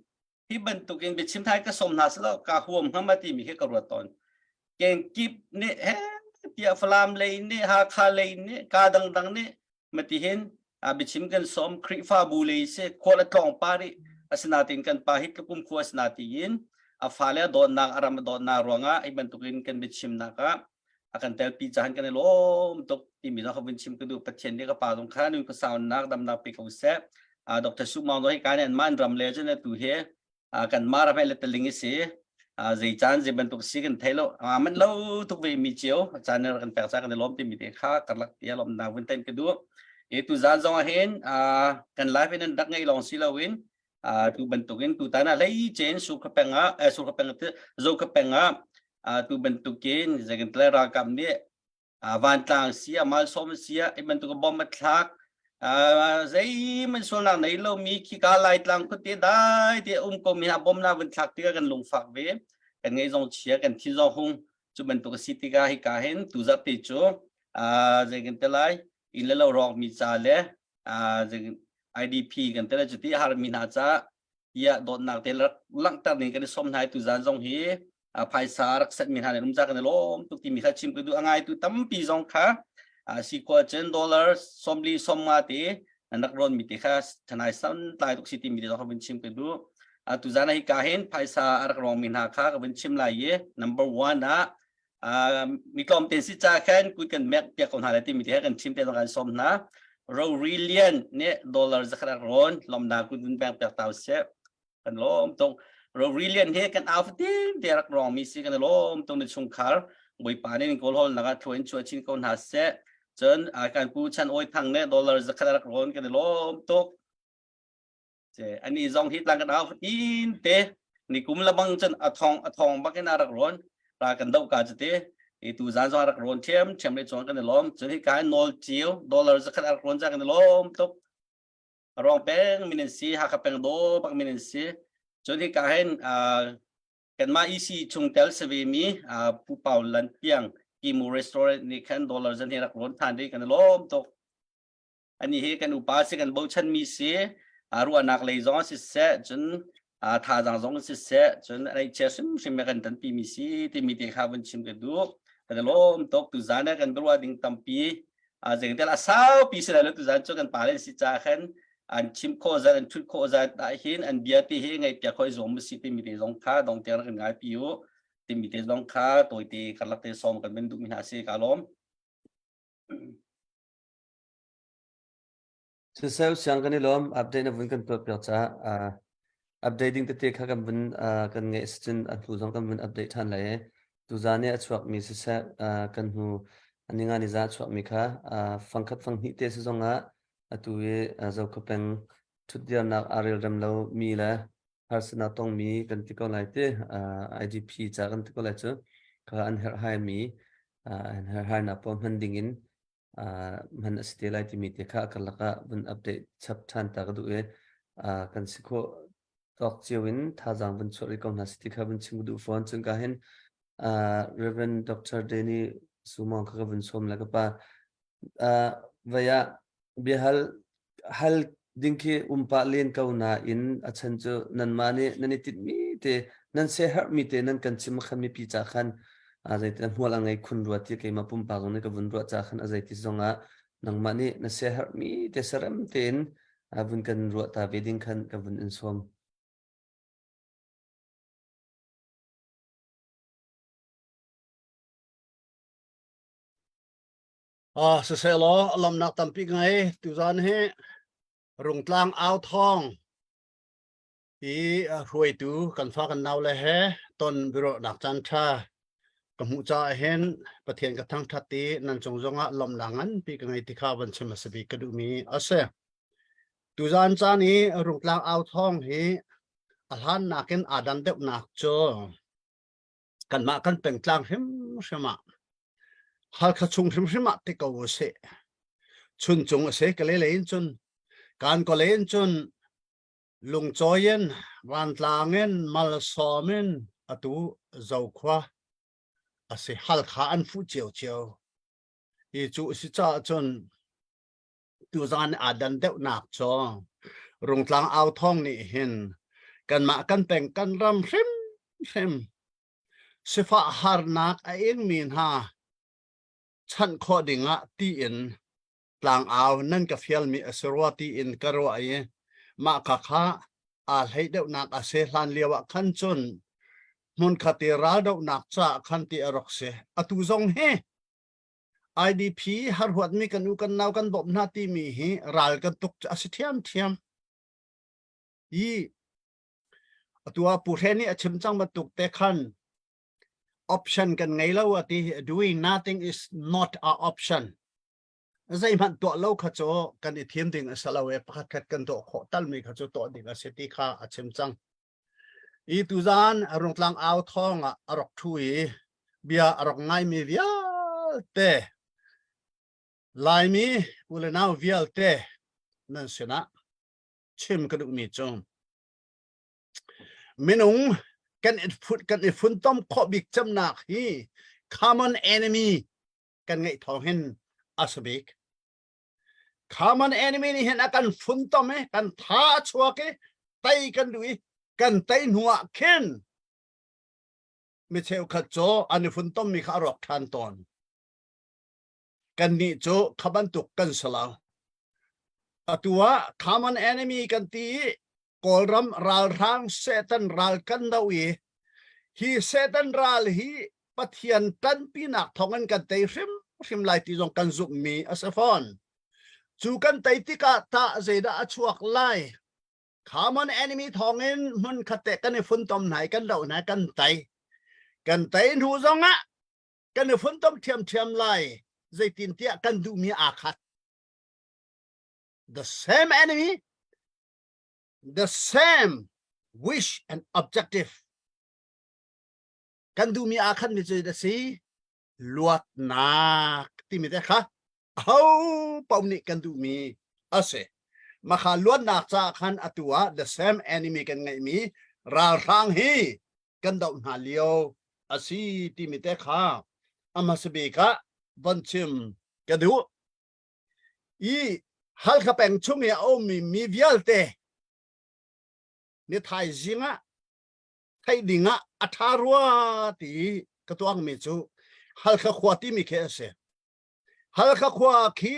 hi bantukin biachim thai ka som hna silo ka huam hnga timi khi ka ruat tawn. Kengkip nih he tiah Falam lei nih Hakha lei nih ka dangdang nih matihin a biachim kan som Khrihfabu lei si khual a tlawng pa rih asinain kan pa hi tlukum khua asinatiin a fale a dawtnak a ram a dawtnak ruangah hi bantukin kan biachimnak ah a kan telpi cahan kan i lawm tuk timi zong ka vun chim ka duh Pathian nih ka pa zong kha nun ka saunak damnak pe ko seh Dr. Su Maung zong hi kan an man ram le cun atu hi kan ma ram le taling si zei caan zei bantuk si kan thei lo man lo tuk ve mi cio caan kan pek ca kan i lawm timi te kha karlak tia lawm na vun ten ka duh e tu zan zong ah hin kan live in rak ngei long si lo in tu bantukin tu tan ah hlei chen su kha peng ah su kha peng zo kha peng ah tu bantukin zekin tle ralkap nih vantlang sia malsawm sia i bantuk bom a thlak zei man sualnak nei lo mi khika laitlang khuate dai te um ko mi ha bom na vun thlak tikah kan lungfak ve kan ngei zong chia kan thin zong hung cu bantuk a si tikah hika hin tu zarhte cu zei kan te lai inn le lo rawk mi ca le IDP kan te le cuti har mi hna ca tiah dawtnak te langhter ning kan i som hna tu zan zong hi phaisa rak set mi hna le rumza kan i lawm tuk timi kha chim ka duh a ngai tu tampi zong kha si khua cun dollar somli somnga te an rak rawn mi te kha thanai san tlai tuk si timi te zong kha vun chim ka duh tu zan hi ka hin phaisa a rak rong mi hna kha ka vun chim lai i number 1 ah mi tlawm te si cha khan kut kan mek piak ko hna le timi te kan chim te zong kan som hna Rorilian nih dollar zakhat rak rawn lomna kun vun beng piak tau seh kan lawm tung Rorilian he kan au fatin te rak rong mi si kan lawm tung ni chungkhar Bawipa nih kawl hol naka thuin chua chin ko hna seh cun kan pu chan oi thang ne dollar zakhat rak rawn kan lawm tuk ani zong hi tlang kan au fatin te ni kum labang cun a thong a thong bakin a rak rawn ra kan do ka te i tu zan zong rak rawn thiam thiam le chuan kan i lawm cun hi kai nawl chiu dollar zakhat rak rawn za kan i lawm tuk rong peng min si hakha peng do bak min si cun hi ka hen kanmah EC chungtel si ve mi Pu Pau Lan Piang Kimu restaurant nih khan dollar zan hi rak rawn than ri kan i lawm tuk ani hi kan upa si kan bochan mi si ruahnak lei zong si seh cun thazaang zong si seh cun ei chia hrimhrim kan tanpi mi si timi te kha vun chim ka duh kan lawm tuk tu zan kan ruah ding tampi zengtel a saupi si lo tu zan cu kan pa le si cha khan an chim khawh zat an thut khawh zat ah hin an bia ti hi ngaih piak khoi zong si timi te zong kha dong tiang kan ngai pi u timi te zong kha toite karlak te som kan ben duh mi hna si ka lawm. Siseh siang kan i lawm. Update na vun kan tuah piak caah update ding tete kha kan vun kan ngeih sicun a hnu zong kan vun update ṭhan lai i tuzaan i a chuakmi siseh kan hnu ninga ni za a chuakmi kha fangkhat fanghnih te si zongah atu i Zokhua peng ṭhutdirnak aa relrem lo mi le harsatnak tongmi kan ti ko lai ti IDP ca kan ti ko lai cu kha an herhhai mi an herhhainak pawl hman dingin hman a si te lai timi te kha karlak ah vun update chap ṭhan ta ka duh i kan si khawh tawk cio in thazaang vun chuah rih ko hna si ti kha vun chim ka duh fawn. Cun ka hin Reverend Dr. Danny Sumong kha ka vun sawm le ka pa vai ah biahal hal ding khi um pah len ko nain a chan cu nanmah nih nan i tinhmi te nan siaherhmi te nan kan chim khan mipi ca khan a zeiti hmual a ngei khun rua ti keimah pumpak zong nih ka vun ruah ca khan a zeiti zong ah nangmah nih na siaherhmi te sarem tein a vun kan ruah ta ve ding khan ka vun in sawm. Ah, siseh-law lawmhnak tampi ngei tuzan hi Rungtlang au thawng i hruaitu kan fa kan nau le he ton biaruahnak caan ṭha ka hmuh caah hin Pathian ka thangṭhat i nan cung zongah lawmhnak nganpi ka ngei ti kha van chim a si bik ka duhmi a si. Tuzan caan i Rungtlang au thawng hi a hlan nakin aa dan deuhnak cu kanmah kan pengtlang hrimhrim ah Halkha chung hrimhrim ah ti ko usih. Chuncung a si ka le in cun kan ko le in cun lungcawi in vantlang in malsawm in atu zokhua a si Halkha an fuh cio cio. Hi cu si caah cun tuzan aa dan deuhnak cu Rungtlang au thawng nih hin kanmah kan peng kan ram hrimhrim sifah harnak a ingmi hna chanh khawh dingah tiin tlangau nan ka fialmi a si rua tiin ka ruah i mah ka kha aa hlei deuhnak a si hlan lio ah khan cun hmunkhat i raldohnak caah khan ti a rak si. Atu zong hi IDP harhuatmi kan u kan nau kan bawmh hna timi hi ral kan tuk a si ṭhiamṭhiam. I atu ah Pu Hre nih a chim cang bantuk te khan option kan ngei lo a ti doing nothing is not a option zeihmanh tuah lo kha cu kan i thim ding a si lo e pakhat khat kan tuah khawh talmi kha cu tuah ding a si ti kha a chim cang i tuzan rungtlang au thawng ah a rak thu i bia a rak ngaimi vialte Laimi u le nau vialte nan sinah chim ka duhmi cu minung kan i kan i funtom khawh bik cemnak hi common enemy kan ngeih thawng hin a si bik. Common enemy nih hin a kan funtom i kan tha a chuak i tei kan duh i kan tei hnu ah khin mi cheukhat cu an i funtom mi kha a rawk ṭhan tawn. Kannih cu kha bantuk kan si lo. Atu ah common enemy kan ti i Kawlram ralhrang Satan ral kan do i hi Satan ral hi Pathian ṭanpinak thawngin kan tei hrimhrim lai ti zong kan zumhmi a si fawn. Cu kan tei tikah tah zeidah a chuak lai? Common enemy thawngin hmun khat te kan i funtom hna i kan doh hna kan tei. Kan tei hnu zongah kan i funtom ṭhiamṭhiam lai. Zeitintiah kan duhmi aa khat. The same enemy the same wish and objective kan duhmi aa khatmi cu a si luatnak timi te kha aho paoh nih kan duhmi a si makha luatnak caah khan atu ah the same enemy kan ngeihmi ralhrang hi kan doh hna lio a si timi te kha a hmasa bik ah von chim ka duh I Halkha peng chung i a ummi mi vialte ni thaizing ah theih ding ah a ṭha rua ti ka tuangmi cu Halkha khua timi khi a si. Halkha khua khi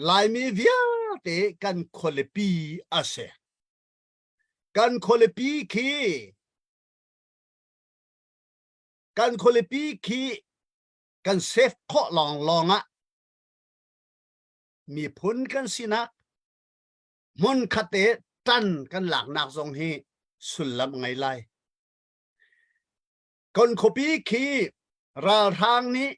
Laimi vialte kan khualipi a si. Kan khualipi khi kan khualipi khi kan save khawh lawnglawng ah miphun kan sinak hmun khat te tan kan laknak zong hi sullam ngei lai. Kon khuapi khi ralhrang nih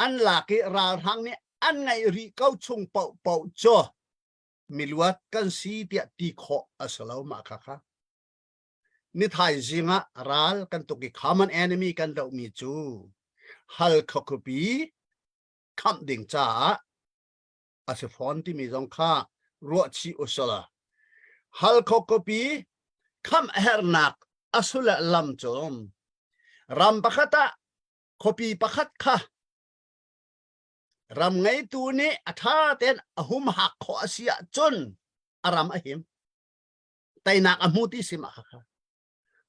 an lak i ralhrang nih an ngaih rih ko chung paoh paoh cu miluat kan si tiah ti khawh a si lo mah kha kha. Ni thaizing ah ral kan tuk i common enemy kan dohmi cu Halkha khuapi khamh ding caah a si fawn timi zong kha ruahchih usila. Halkha khuapi khamh hernak a sule lam cu ram pakhat ah khuapi pakhat kha ram ngeitu nih a ṭha tein a humhak khawh a si ahcun a ram a him. Teinak a hmu ti si mah kha.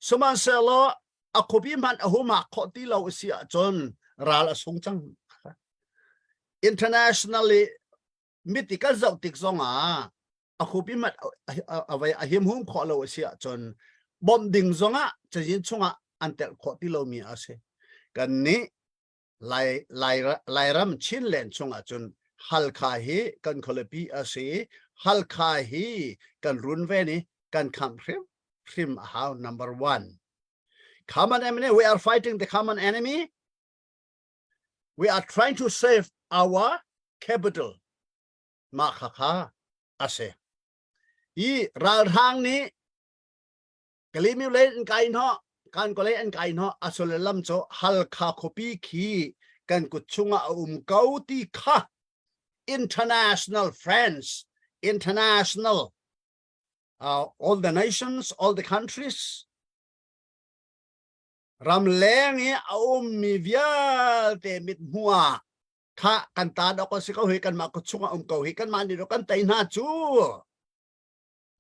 Sihmanhsehlaw a khuapi hmanh a humak khawh ti lo a si ahcun ral a sung cang. Internationally miti kan zoh tik zong ah a khuapi hmanh a vai a him hum khawh lo a si ahcun bawmh ding zong ah cazin chungah an telh khawh ti lomi a si. Kan nih Lai, Lai, Lairam Chinland chungah cun Halkha hi kan khualipi a si. Halkha hi kan runven i kan khamh hrim hrim a hau number one. Common enemy, we are fighting the common enemy. We are trying to save our capital. Mah kha kha a si. I ralhrang nih Kalimi lei an kai hnawh, kan ko lei an kai hnawh, a sullam cu Halkha khuapi khi kan kut chungah a um ko ti kha international friends, international all the nations, all the countries. Ramleng i a ummi vialte mithmuh ah kha kan ta dok a si ko hi kanmah kut chungah um ko hi kanmah nih kan tei hna cu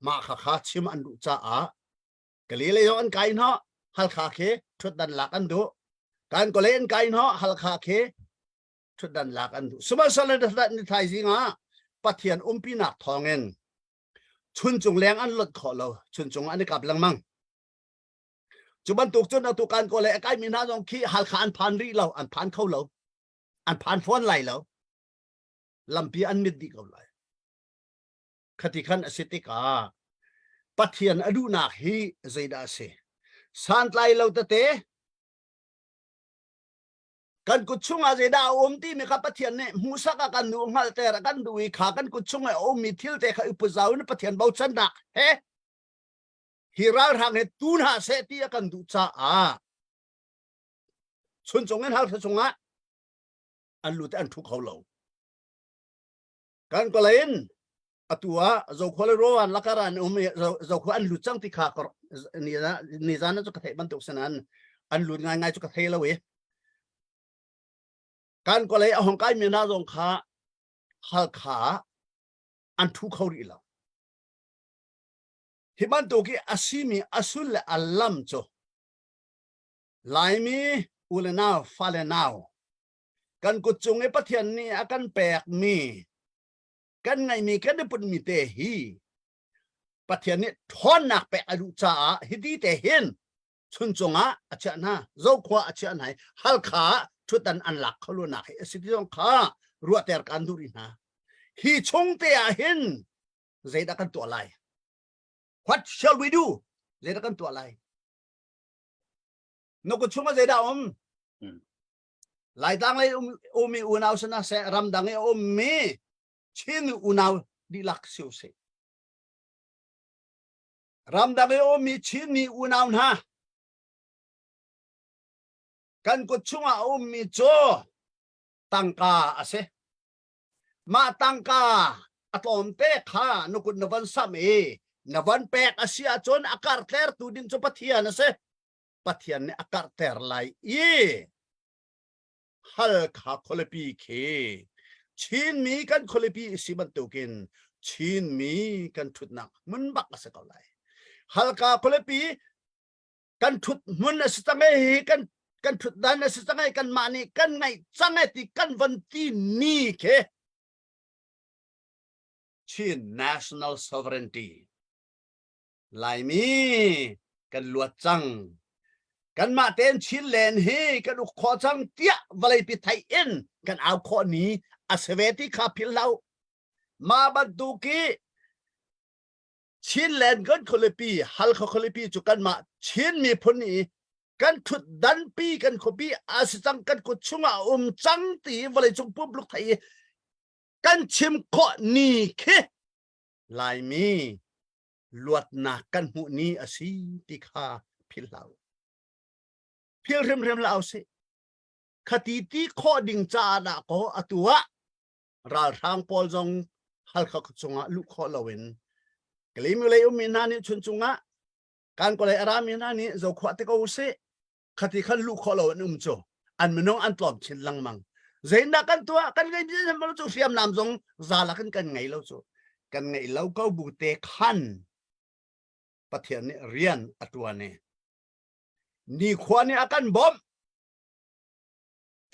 mah kha kha chim an duh caah Galilei zong an kai hnawh Halkha khi ṭhutdan lak an duh kan kawlei an kai hnawh Halkha khi ṭhutdan lak an duh sihmanhsehlaw ni thaizing ah Pathian umpinak thawngin chuncung leng an lot khawh lo chuncung an i kap lengmang cu bantuk cun atu kan kawl a kaimi hna zong khi Halkha an phan rih lo an phan kho lo an phan fawn lai lo lampi an mit dih ko lai khati khan a si tikah Pathian a duhnak hi zeidah a si santlai lo tete kan kut chungah zeidah a um timi kha Pathian nih hmuhsak a kan duh hngalhter a kan duh i kha kan kut chungah a ummi thil te kha i puzau in Pathian bochannak he hi ralhrang he tu hna seh ti a kan duh caah chuncung in halthla chungah an lut an thu kho lo kan kolain atu ah zokhua le rowan lakaran um zokhua an lut cang ti kha ni ni zan cu ka theih bantuk sanan an lut ngai ngai cu ka thei lo i kan kolei a hong kai mi hna zong kha halkha an thu kho rih lo Hi bantuk i a simi a sul le a lam cu Laimi u le nau fale nau kan kut cung i Pathian nih a kan pekmi kan ngeihmi kan i putmi te hi Pathian nih ṭhawnnak pek a duh caah hiti te hin chuncung ah a chiah hna zokhua a chiah hna i Halkha ah ṭhutdan an lak kho lo nak hi a si ti zong kha ruahter kan duh rih hna hi chung te ah hin zeidah kan tuah lai what shall we do zeidah kan tuah lai na kut chungah zeidah um Laitlang lei um umi unau sana se ramdang i ummi Chin unau dihlak si usih ramdang i ummi Chinmi unau hna kan kut chungah a ummi cu tangka a si Mah tangka a tlawmte kha na kut na van samh i na van pek a si ahcun a karhtertu ding cu Pathian a si. Pathian nih a karhter lai i Halkha khualipi khi Chinmi kan khualipi a si bantukin Chinmi kan ṭhutnak hmun bak a si ko lai. Halkha khualipi kan ṭhut hmun a si cang e hi kan kan ṭhutdan a si cang e kanmah nih kan ngaih cang e ti kan von ti ni khi Chin National Sovereignty Laimi kan luat cang kanmah tein Chin len hi kan uk khawh cang tiah vawleipi theih in kan au khawh ni a si ve ti kha philh hlah mah bantuk i Chinland kan khualipi Halkha khualipi cu kanmah Chin miphun i kan ṭhutdanpi kan khuapi a si cang kan kut chungah a um cang ti vawleicung pumpuluk thei i kan chim khawh ni khi Laimi luatnak kan hmuh ni a si ti kha philh hlah u. Philh hrimhrim hlah usih. Khati ti khawh ding caah dah kaw atu ah ralhrang pawl zong Halkha chungah luh khawh loin Kalaymyo lei ummi hna nih chuncung ah kan kawlei a rami hna nih zokhua te ko usih khati khan luh khawh lo an um cu an minung an tlawm chin lengmang zeidah kan tuah kan ngei lo cu hriamnam zong zala kan kan ngei lo cu kan ngeih lo ko bu te khan Pathian nih rian a tuan i nikhua nih a kan bawmh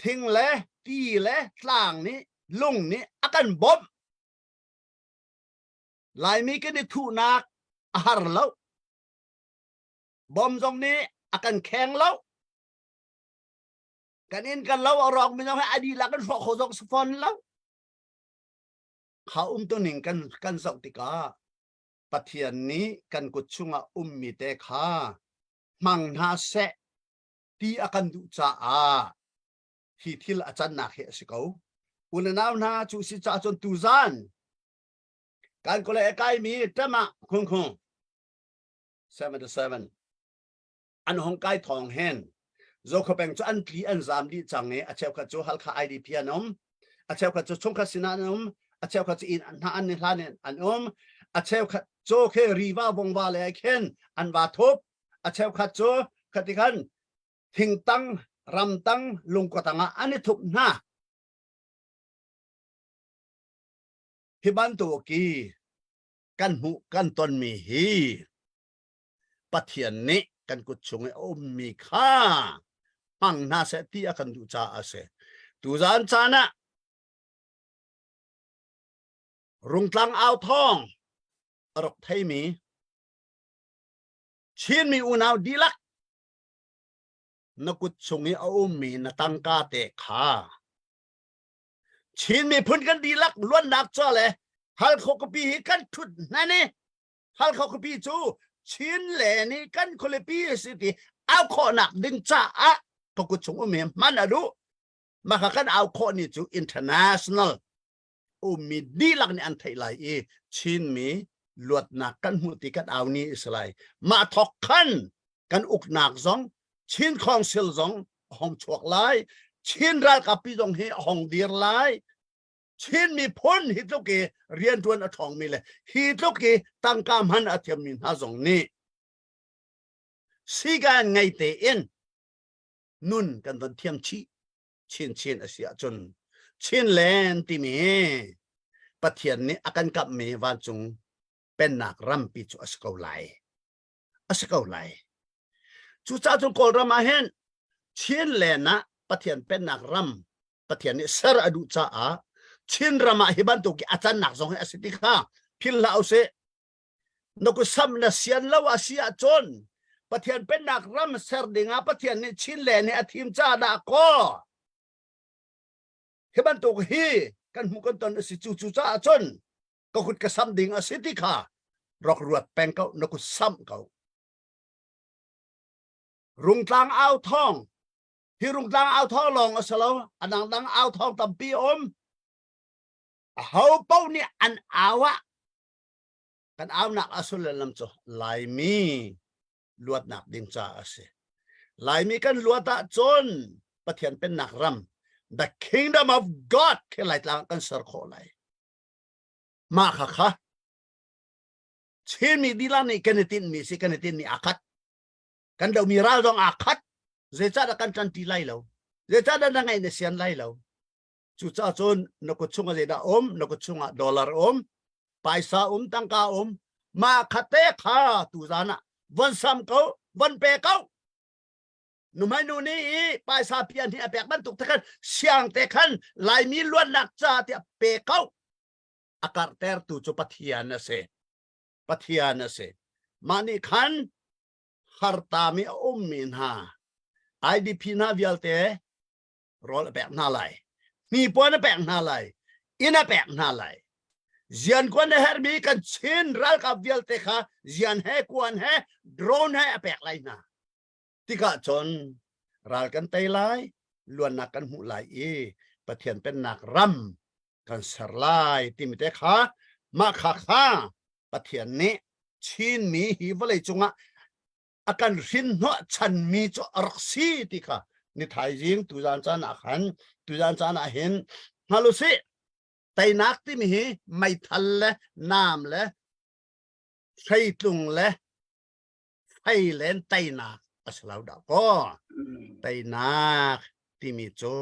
thing le ti le tlang nih lung nih a kan bawmh Laimi kan i thuhnak a har lo bom zong nih a kan kheng lo kan inn kan lo a rawk mi zong hi a dihlak kan hrawh kho zong si fawn lo kha um tu ning kan kan zoh tikah Pathian nih kan kut chungah ummi te kha hmang hna seh ti a kan duh caah hi thil a cannak hi a si ko. U le nau hna cu si caah cun tuzan kan kule a kaimi ṭama khung khung 77 an hong kai thawng hen Zokhawpeng cu an tli an zam dih cang i a cheukhat cu Halkha IDP an um a cheukhat cu chungkhat sinah an um a cheukhat cu inn hna an hlan in an um a cheukhat cu khi riva vongva le khin an va thup a cheukhat cu khati khan. Thingtang, ramtang, lungkua ah an i thup hna. Hi bantuk i kan hmuh kan tonmi hi Pathian nih kan kut chung i a ummi kha hmang hna seh ti a kan duh caah a si. Tuzaan caan ah Rungtlang au thawng a rak theimi Chinmi unau dihlak na kut chung i a ummi na tangka te kha Chin miphun kan dihlak luannak ca le Halkha khuapi hi kan thut hnan i Halkha khuapi cu Chin le nih kan khualipi a si ti au khawhnak ding caah ka kut chung um hi hman a duh. Mah kha kan au khawh ni cu international ummi dihlak nih an theih lai i Chinmi luatnak kan hmuh ti kan au ni a si lai. Mah thawk khan kan uknak zong Chin Council zong a hong chuak lai. Chin ralkappi zong hi a hong dir lai. Chin miphun hi tluk i rianṭuan a ṭhawngmi le hi tluk i tangka hman a thiammi hna zong nih sigan ngei tein nun kan von thiam chih chinchin a si ahcun Chinland timi Pathian nih a kan kamhmi vancung pennak rampi cu a si ko lai. A si ko lai. Cucaah cun Kawlram ah hin Chinland ah Pathian pennak ram Pathian nih ser a duh caah Chinram ah hi bantuk i a cannak zong hi a si ti kha philh hlah usih. Na kusam na sian lo a si ahcun Pathian pennak ram ser dingah Pathian nih Chinland hi a thim caah dah kaw hi bantuk hi kan hmuh kan ton a si cu cu caah cun ka kut ka sam ding a si ti kha rak ruat peng ko na kut sam ko rungtlang au thong hi rungtlang au thong lawng a si lo a dangdang au thong tampi um aho paoh nih an au ah kan aunak a sullam cu Laimi luatnak ding caah a si. Laimi kan luat ahcun Pathian pennak ram the kingdom of God khi Laitlang kan ser khawh lai. Mah kha kha Chinmi dilah nih kan i tinhmi si kan i tinhmi aa khat. Kan domi ral zong aa khat. Zeicahdah kan ṭanṭi lai lo? Zeicahdah na ngaih na sian lai lo? Cucaah cun na kut chungah zeidah um? Na kut chungah dollar um, paisa um, tangka um. Mah kha te kha tuzan ah von sam ko, von pe ko. Nuhmei nu nih i paisa pian hi a pek bantuk te khan siang te khan Laimi luatnak ca tiah pe ko. A karhtertu cu Pathian a si. Pathian a si. Mah nih khan hartami a ummi hna IDP hna vialte rawl a pek hna lai hnipuan a pek hna lai inn a pek hna lai zian kuan a herhmi kan Chin ralkap vialte kha zian he kuan he drone he a pek lai hna tikah cun ral kan tei lai luannak kan hmuh lai i Pathian pennak ram kan ser lai timi te kha mah kha kha Pathian nih Chinmi hi vawlei cungah a kan hrin hnawh chanmi cu a rak si ti kha ni thaizing tuzan caan ah khan tuzan caan ah hin hngal usih teinak timi hi meithal le naam le hreitlung le fei len teinak a si lo dah kaw teinak timi cu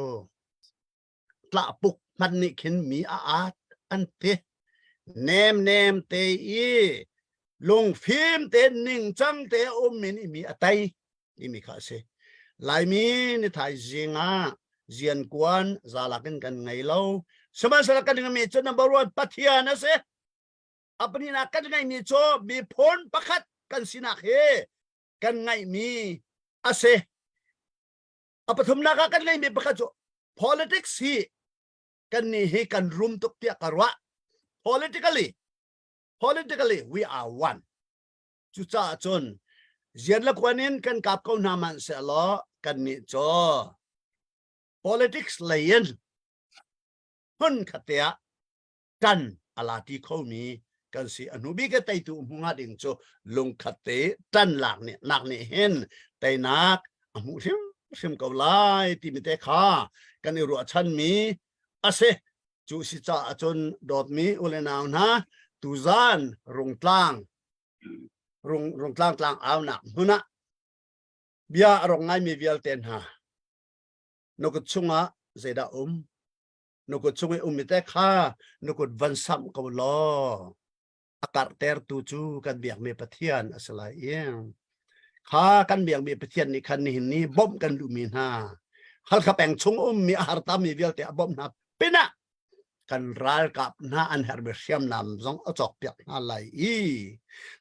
tlahpuk hmanh nih khin mi a at an ti nem nem te i lungfim te ningcang te um mi nih mi a tei timi kha a si laimi ni thaizing ah zian kuan zalak in kan ngei lo sihmanhsehlaw kan ngeimi cu number one pathian a si a pahnihnak kan ngeihmi cu miphun pakhat kan sinak hi kan ngeihmi a si A pathumnak ah kan ngeihmi pakhat cu politics hi kan nih hi kan rum tuk tiah ka ruah. Politically, politically we are one. Cucaah cun zian le kuan in kan kap ko hna man sehlaw kan nih cu politics lei in hmun khat te ah ṭan a la ti khomi kan si. A hnu bik a teitu hmu hnga ding cu lungkhat te ṭan lak nih nak nih hin teinak a hmuh hrimhrim ko lai timi te kha kan i ruahchanmi a si. Cu si caah cun dawtmi u le nau hna tuzan rungtlang rung rungtlang tlang aunak hmun ah. Bia a rak ngaimi vialte hna na kut chungah zeidah um? Na kut chung i ummi te kha na kut van samh ko law a karhtertu cu kan biakmi Pathian a si lai i kha kan biakmi Pathian nih khan nihin ni bawmh kan duhmi hna Halkha peng chung ummi a hartami vialte a bawmh hna pinah kan ralkap hna an herhmi hriamnam zong a cawkpiak hna lai i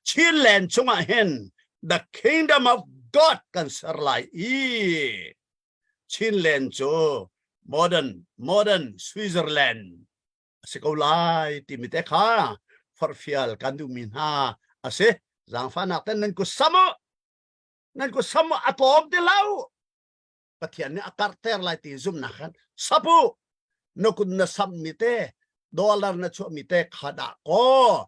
Chinland chungah hin the kingdom of God kan ser lai i Chinland cu modern modern Switzerland a si ko lai timi te kha forhfial kan duhmi hna a si. Zaangfahnak ten nan kut sam u nan kut sam u a tlawm ti lo Pathian nih a karhter lai ti zumhnak khan sap u na kut na sammi te dollar na chuahmi te kha dah kaw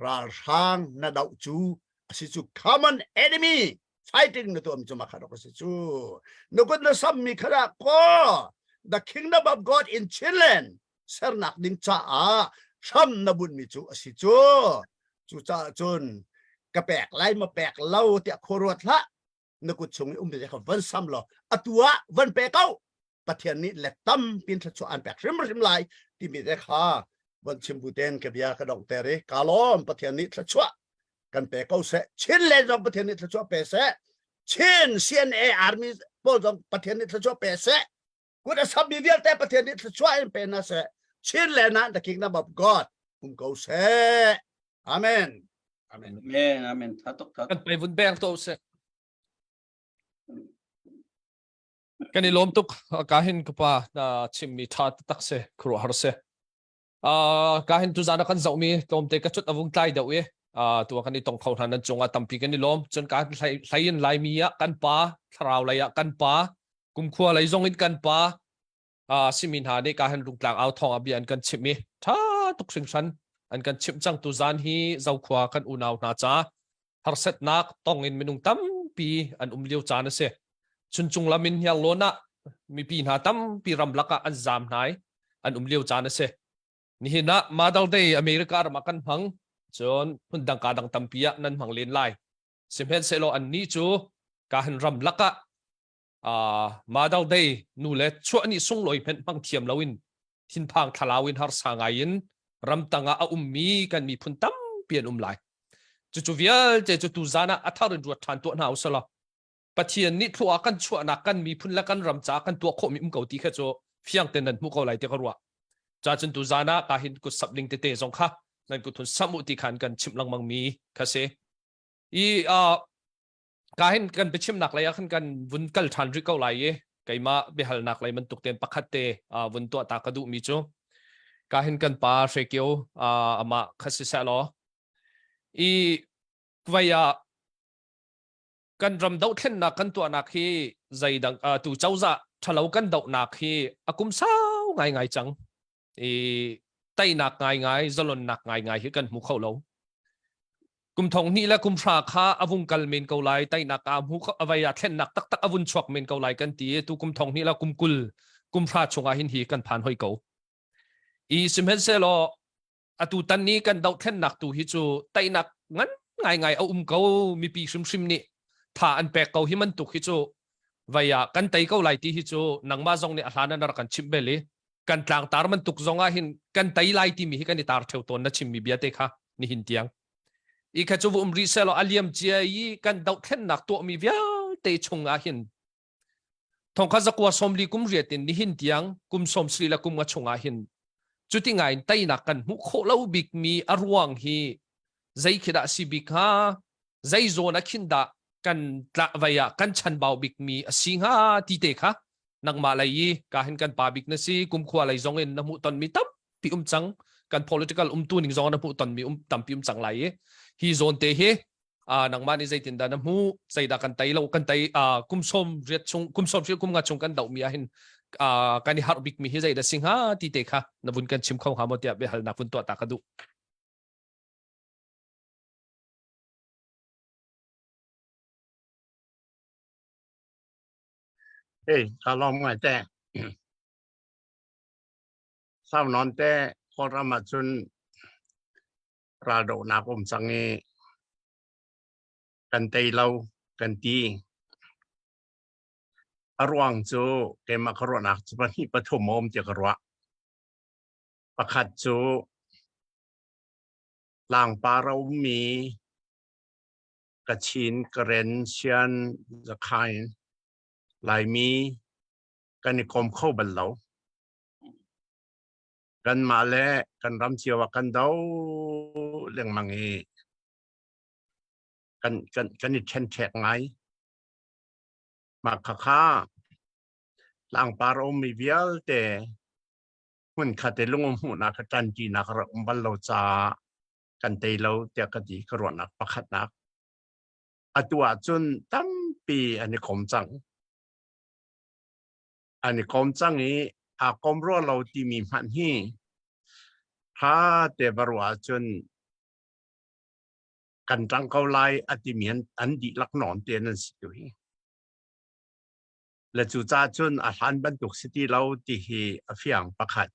ralhrang na doh cu a si cu common enemy fighting na tuahmi cu mah kha a si cu na kut na sammi kha dah kaw the kingdom of God in Chinland sernak ding caah hram na bunhmi cu a si cu cucaah cun ka pek lai ma pek lo tiah khua ruat hlah na kut chung i um kha van sam law atu ah van pe ko pathian nih let tampin thluachuah an pek hrimhrim lai timi te kha van chim bu ten ka bia ka dong ter i ka lawm pathian nih thluachuah kan pe ko seh Chin le zong pathian nih thluachuah pe seh Chin CNA army pawl zong pathian nih thluachuah pe seh kut a sammi vialte pathian nih thluachuah in pe hna seh Chin le na the kingdom of God um ko seh Amen. Amen. Amen. Amen. Tha tuk tha. Kan pai vun beng to se. Kan i lawm tuk ka hin ka pa na chimmi tha tak se khuru har se. Ka hin tu zan kan zoh mi tlawmte ka cut avung tlai deuh i tu kan i tong kho hna nan cungah tampi kan i lawm cun ka hlei in laimi ah kan pa thlarau lei ah kan pa kumkhua lei zong in kan pa simi hna nih ka han rungtlang au thawng ah bia an kan chimh i ṭha tuk hringhran an kan chimh cang tu zan hi zokhua kan unau hna ca harsatnak tong in minung tampi an um lio caan a si chuncung lam in hniarlawn ah mipi hna tampi ramlak ah an zaam hna i an um lio caan a si nihin ah Mother Day America ram ah kan hmang cun phundang ka dang tampi ah nan hmang len lai sihmanhsehlaw annih cu ka han ramlak ah Mother Day nu le chuah ni sunglawi hmenh hmang thiam loin thinphang thlalau in harsa ngai in ramtang ah a ummi kan miphun tampi an um lai. Cucu vialte cu tuzan ah a thar in ruat ṭhan tuah hna usalaw Pathian nih thlua kan chuahnak kan miphun le kan ram caah kan tuah khawhmi um ko ti kha cu fiang ten nan hmuh ko lai ti ka ruah. Ca cun tuzan ah ka hin kut sap ding tete zong kha nan kut hun sam u ti khan kan chimh lengmang mi kha si. I uh, ka hin kan biachimnak lei ah khan kan vun kal ṭhan rih ko lai i keimah biahalnak lei bantuk tein pakhat te vun tuah ta ka duhmi cu ka hin kan pa Hre Kio amah kha si seh law i vai ah kan ram dohthlennak kan tuahnak hi zeidang tu cozah ṭhalo kan dohnak hi a kum sau ngaingai cang i teinak ngaingai zalonnak ngaingai hi kan hmu kho lo kum thong hnih le kum hra kha a vung kal men ko lai teinak a hmu avei ah thlennak taktak a vun chuak men ko lai kan ti tu kum thong hnih le kum 20 kum hra chungah hin hi kan phan hoi ko i sihmanhsehlaw atu tan ni kan dohthlennak tu hi cu teinak ngan ngaingai a um ko mipi hrimhrim nih tha an pek ko hi mantuk hi cu vei ah kan tei ko lai ti hi cu nangmah zong nih a hlan an rak kan chimh bel i kan tlangtar bantuk zong ah hin kan tei lai timi hi kan i tar theu tawn na chimmi bia te kha nihin tiang i kha cu um rih selaw a liam cia i kan dohthlennak tuahmi vialte chung ah hin thongkha zakua sawmli kum riat in nihin tiang kum sawm sri le kum nga chung ah hin cuti ngai in teinak kan hmuh khawh lo bikmi a ruang hi zei khi dah si bik hnga zei zawn ah khin dah kan tla vai ah kan chanbau bikmi a si hnga ti te kha nangmah lei i ka hin kan pa bik na si kumkhua lei zong in na hmuh tonmi tampi um cang kan political umtu ning zong na hmuh tonmi um tampi um cang lai i hi zawn te hi nangmah nih zeitin dah na hmuh zeidah kan tei lo kan tei kum sawm riat chung kum sawm kum nga chung kan doh mi ah hin kan i harh bik mi hi zeidah si hnga ti te kha na vun kan chim kho hnga maw tiah biahalnak vun tuah ta ka duh. Hey, ka lawm ngai te. Sau non te Kawlram ah cun raldohnak um cang i kan tei lo kan ti. A ruang cu keimah ka ruahnak cu pahnih pathum a um tiah ka ruah. Pakhat cu tlangpar a ummi Kachin, Karen, Shan, Zakhain, Laimi kan i kom kho bal lo. Kanmah le kan ram cio ah kan do lengmang i kan, kan, kan i ṭhenṭhek ngai. Mah khakha tlangpar a ummi vialte hmunkhat i lungum hmuhnak ka ṭanṭinak a rak um bal lo caah kan tei lo tiah ka ti ka ruahnak pakhatnak. Atu ahcun tampi an i kom cang. An i kom cang i aa kom rua lo timi hmanh hi ṭha te va ruah ahcun kan ṭang ko lai a timi an, an dihlak nawn te nan si tu hi. Le cucaah cun a hlan bantuk si ti lo ti hi a fiang pakhat.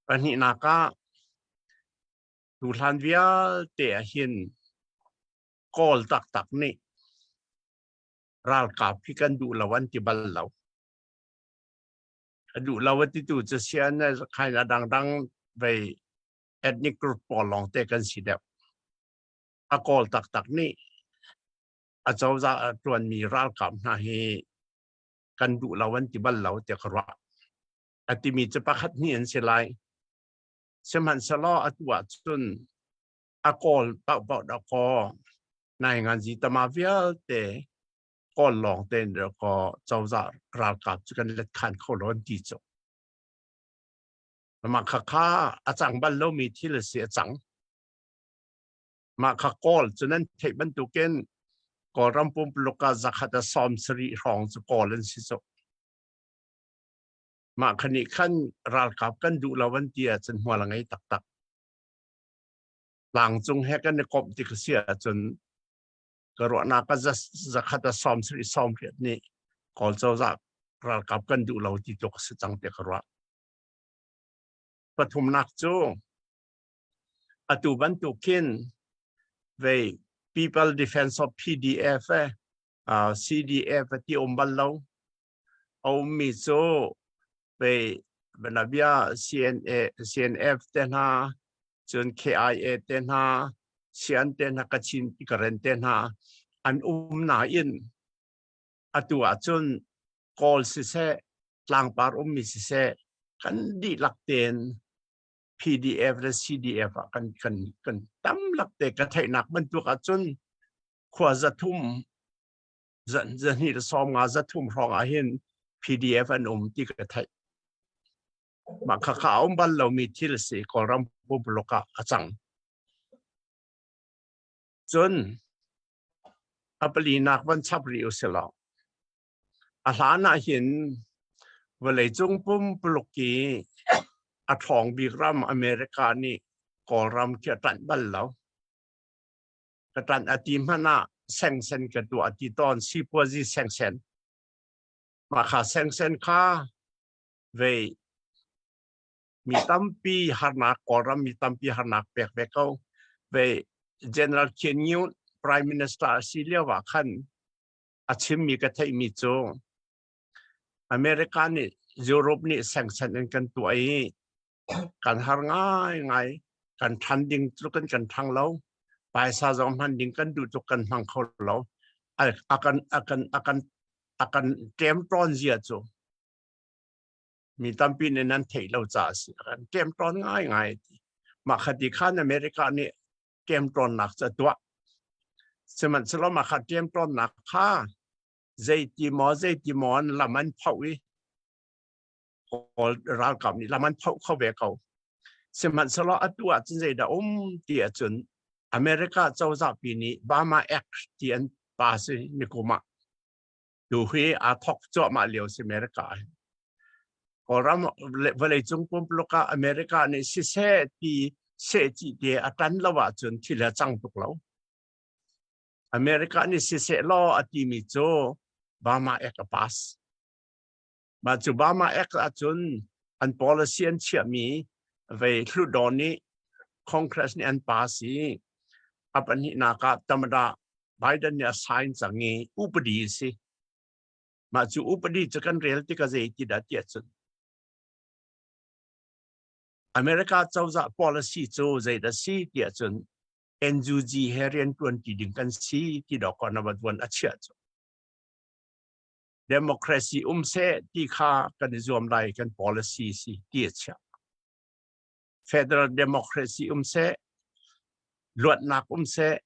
Pahnihnak ah tuhlan vialte ah hin Kawl taktak nih ralkap hi kan duh lo an ti bal lo. A duh lo a titu cu sian khain a dangdang vei ethnic group pawl lawng te kan si deuh. A Kawl taktak nih a cozah a ṭuanmi ralkap hna hi kan duh lo an ti bal lo tiah ka ruah. A timi cu pakhat hnih an si lai. Sihmanhsehlaw atu ahcun a kawl paohpaoh dah kaw nainganzi tama vialte kawl lawng tein dah kaw cozah ralkap cu kan let khan kho lo an ti cu. Mah khakha a cang bal lomi thil a si a cang. Mah kha Kawl cu nan theih bantukin Kawlram pumpuluk ah zakhat a 70 hrawng cu Kawl an si cu. Mah kha nih khan ralkap kan duh lo an ti ahcun hmual a ngei taktak. Tlangcung he kan i komh ti ka si ahcun ka ruahnak ah zakhat a 70 88 nih Kawl cozah ralkap kan duh lo ti tluk a si cang tiah ka ruah. Pathumnak cu atu bantuk khin vei People Defense of PDF eh, uh, CDF ti um bal lo. A ummi cu vei banabia CNA, CNF te hna, cun KIA te hna, Sian te hna, Kachin Karen te hna an um nain atu ahcun Kawl siseh, tlangpar ummi siseh, kan dihlak tein PDF le CDF ah kan kan kan tam lak te ka theihnak bantuk ahcun khua zathum zahnih le 50 zathum hrawng ah hin PDF an um ti ka theih. Mah kha kha a um bal lomi thil si Kawlram pumpuluk ah a cang. Cun a palinak van chap rih usilaw A hlan ah hin vawleicung pumpuluk i a ṭhawng bik ram America nih Kawlram khi a ṭanh bal lo. Ka ṭanh a ti hmanh ah sengsen ka tuah a ti tawn sipuazi sengsen. Mah kha sengsen kha vei mi tampi harnak Kawlram mi tampi harnak pek ve ko. Vei General Khin Nyunt Prime Minister a si lio ah khan a chimmi ka theihmi cu America nih Europe nih sanction in kan tuah i kan har ngaingai kan ṭhan ding tluk in kan ṭhang lo paisa zong hman ding kan duh tuk kan hmang kho lo a kan a kan a kan a kan ṭemṭawn zia cu mi tampi nih nan theih lo caah a si a kan ṭemṭawn ngaingai ti mah khati khan America nih ṭemṭawnnak cu a tuah. Sihmanhsehlaw mah kha ṭemṭawnnak kha zeiti maw zeiti maw an lam an phoh i Kawl ralkap nih lam an phoh kho ve ko. Sihmanhsehlaw atu ahcun zeidah um ti ahcun America cozah pi nih Burma Act ti an pass i nikum ah tu hi aa thawk cuahmah lio si America ah. Kawlram vawleicung pumpuluk ah America nih siseh ti sehcih te a tan lo ahcun thil a cang tuk lo. America nih siseh law a timi cu Burma Act a pass. Mah cu Burma Act ahcun an policy an chiahmi vei Hluttaw nih Congress nih an pass i a pahnihnak ah Tamada Biden nih a sign cang i upadi a si. Mah cu upadi cu kan rel tikah zei ti dah tiah cun America cozah policy cu zeidah si tiah cun NUG he rian tuan ti ding kan si ti dawk na va tuan a chiah cu. Democracy um seh ti kha kan i zuam lai kan policy si ti a chiah. Federal democracy um seh, luatnak um seh,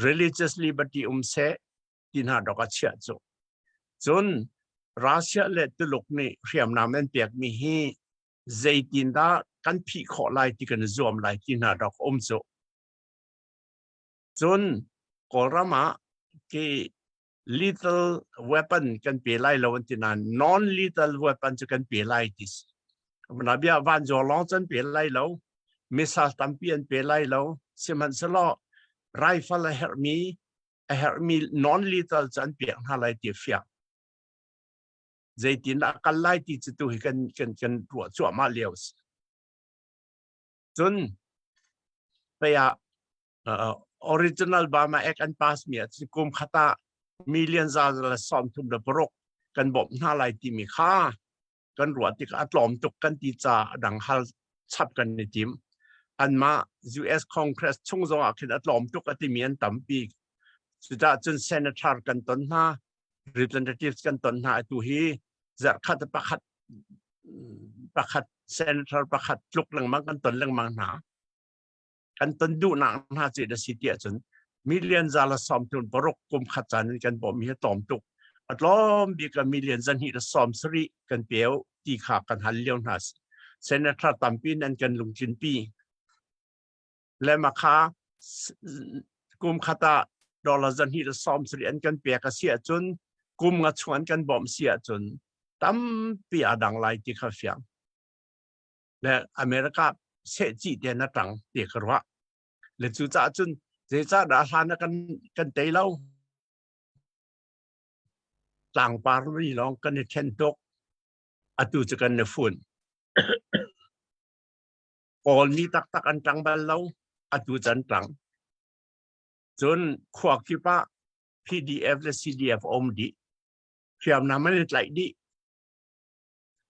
religious liberty um seh ti hna dok a chiah cu. Cun Russia le Tuluk nih hriamnam an pekmi hi zeitindah kan phih khawh lai ti kan i zuam lai ti hna dok um cu. Cun Kawlram ah ki lethal weapon kan pe lai lo an ti nain non lethal weapon cu kan pe lai ti si. Na bia vanzaw lawng can pe lai lo, missile tampi an pe lai lo, sihmanhsehlaw rifle a herhmi a herhmi non lethal cu an pek hna lai ti fiang. Zeitin dah kal lai ti cu tu hi kan kan kan ruah cuahmah lio si. Cun pei ah original Burma Act an pass mi ah kum khat ah million za le 36 kan bawmh hna lai timi kha kan ruah tikah a tlawm tuk kan ti ca dang hal chap kan i tim. Anmah US Congress chung zong ah khin a tlawm tuk a timi an tampi. Cucaah cun senator kan ton hna, representatives kan ton hna atu hi zarhkhat pakhat pakhat senator pakhat tluk lengmang kan ton lengmang hna. Kan ton duhnak hna cu da si tiah cun million za le 36 kum khat caan in kan bawmh hi a tlawm tuk. A tlawm bik ah million 270 kan peu ti kha kan hal lio hna. Senator tampi nan kan lungtlin pi. Le ma kha kum khat ah dollar 270 an kan pek a si ahcun kum nga chung an kan bawmh si ahcun tampi a dang lai ti kha fiang. Le America sehcih te na tang ti ka ruah. Le cu caah cun zeicah dah hlan ah kan kan tei lo? Tlangpar ri lawng kan i then tuk. Atu cu kan i fun. Kawl mi taktak an tang bal lo. Atu cu an tang. Cun khua kip ah PDF le CDF um dih. Hriamnam an i tlaih dih.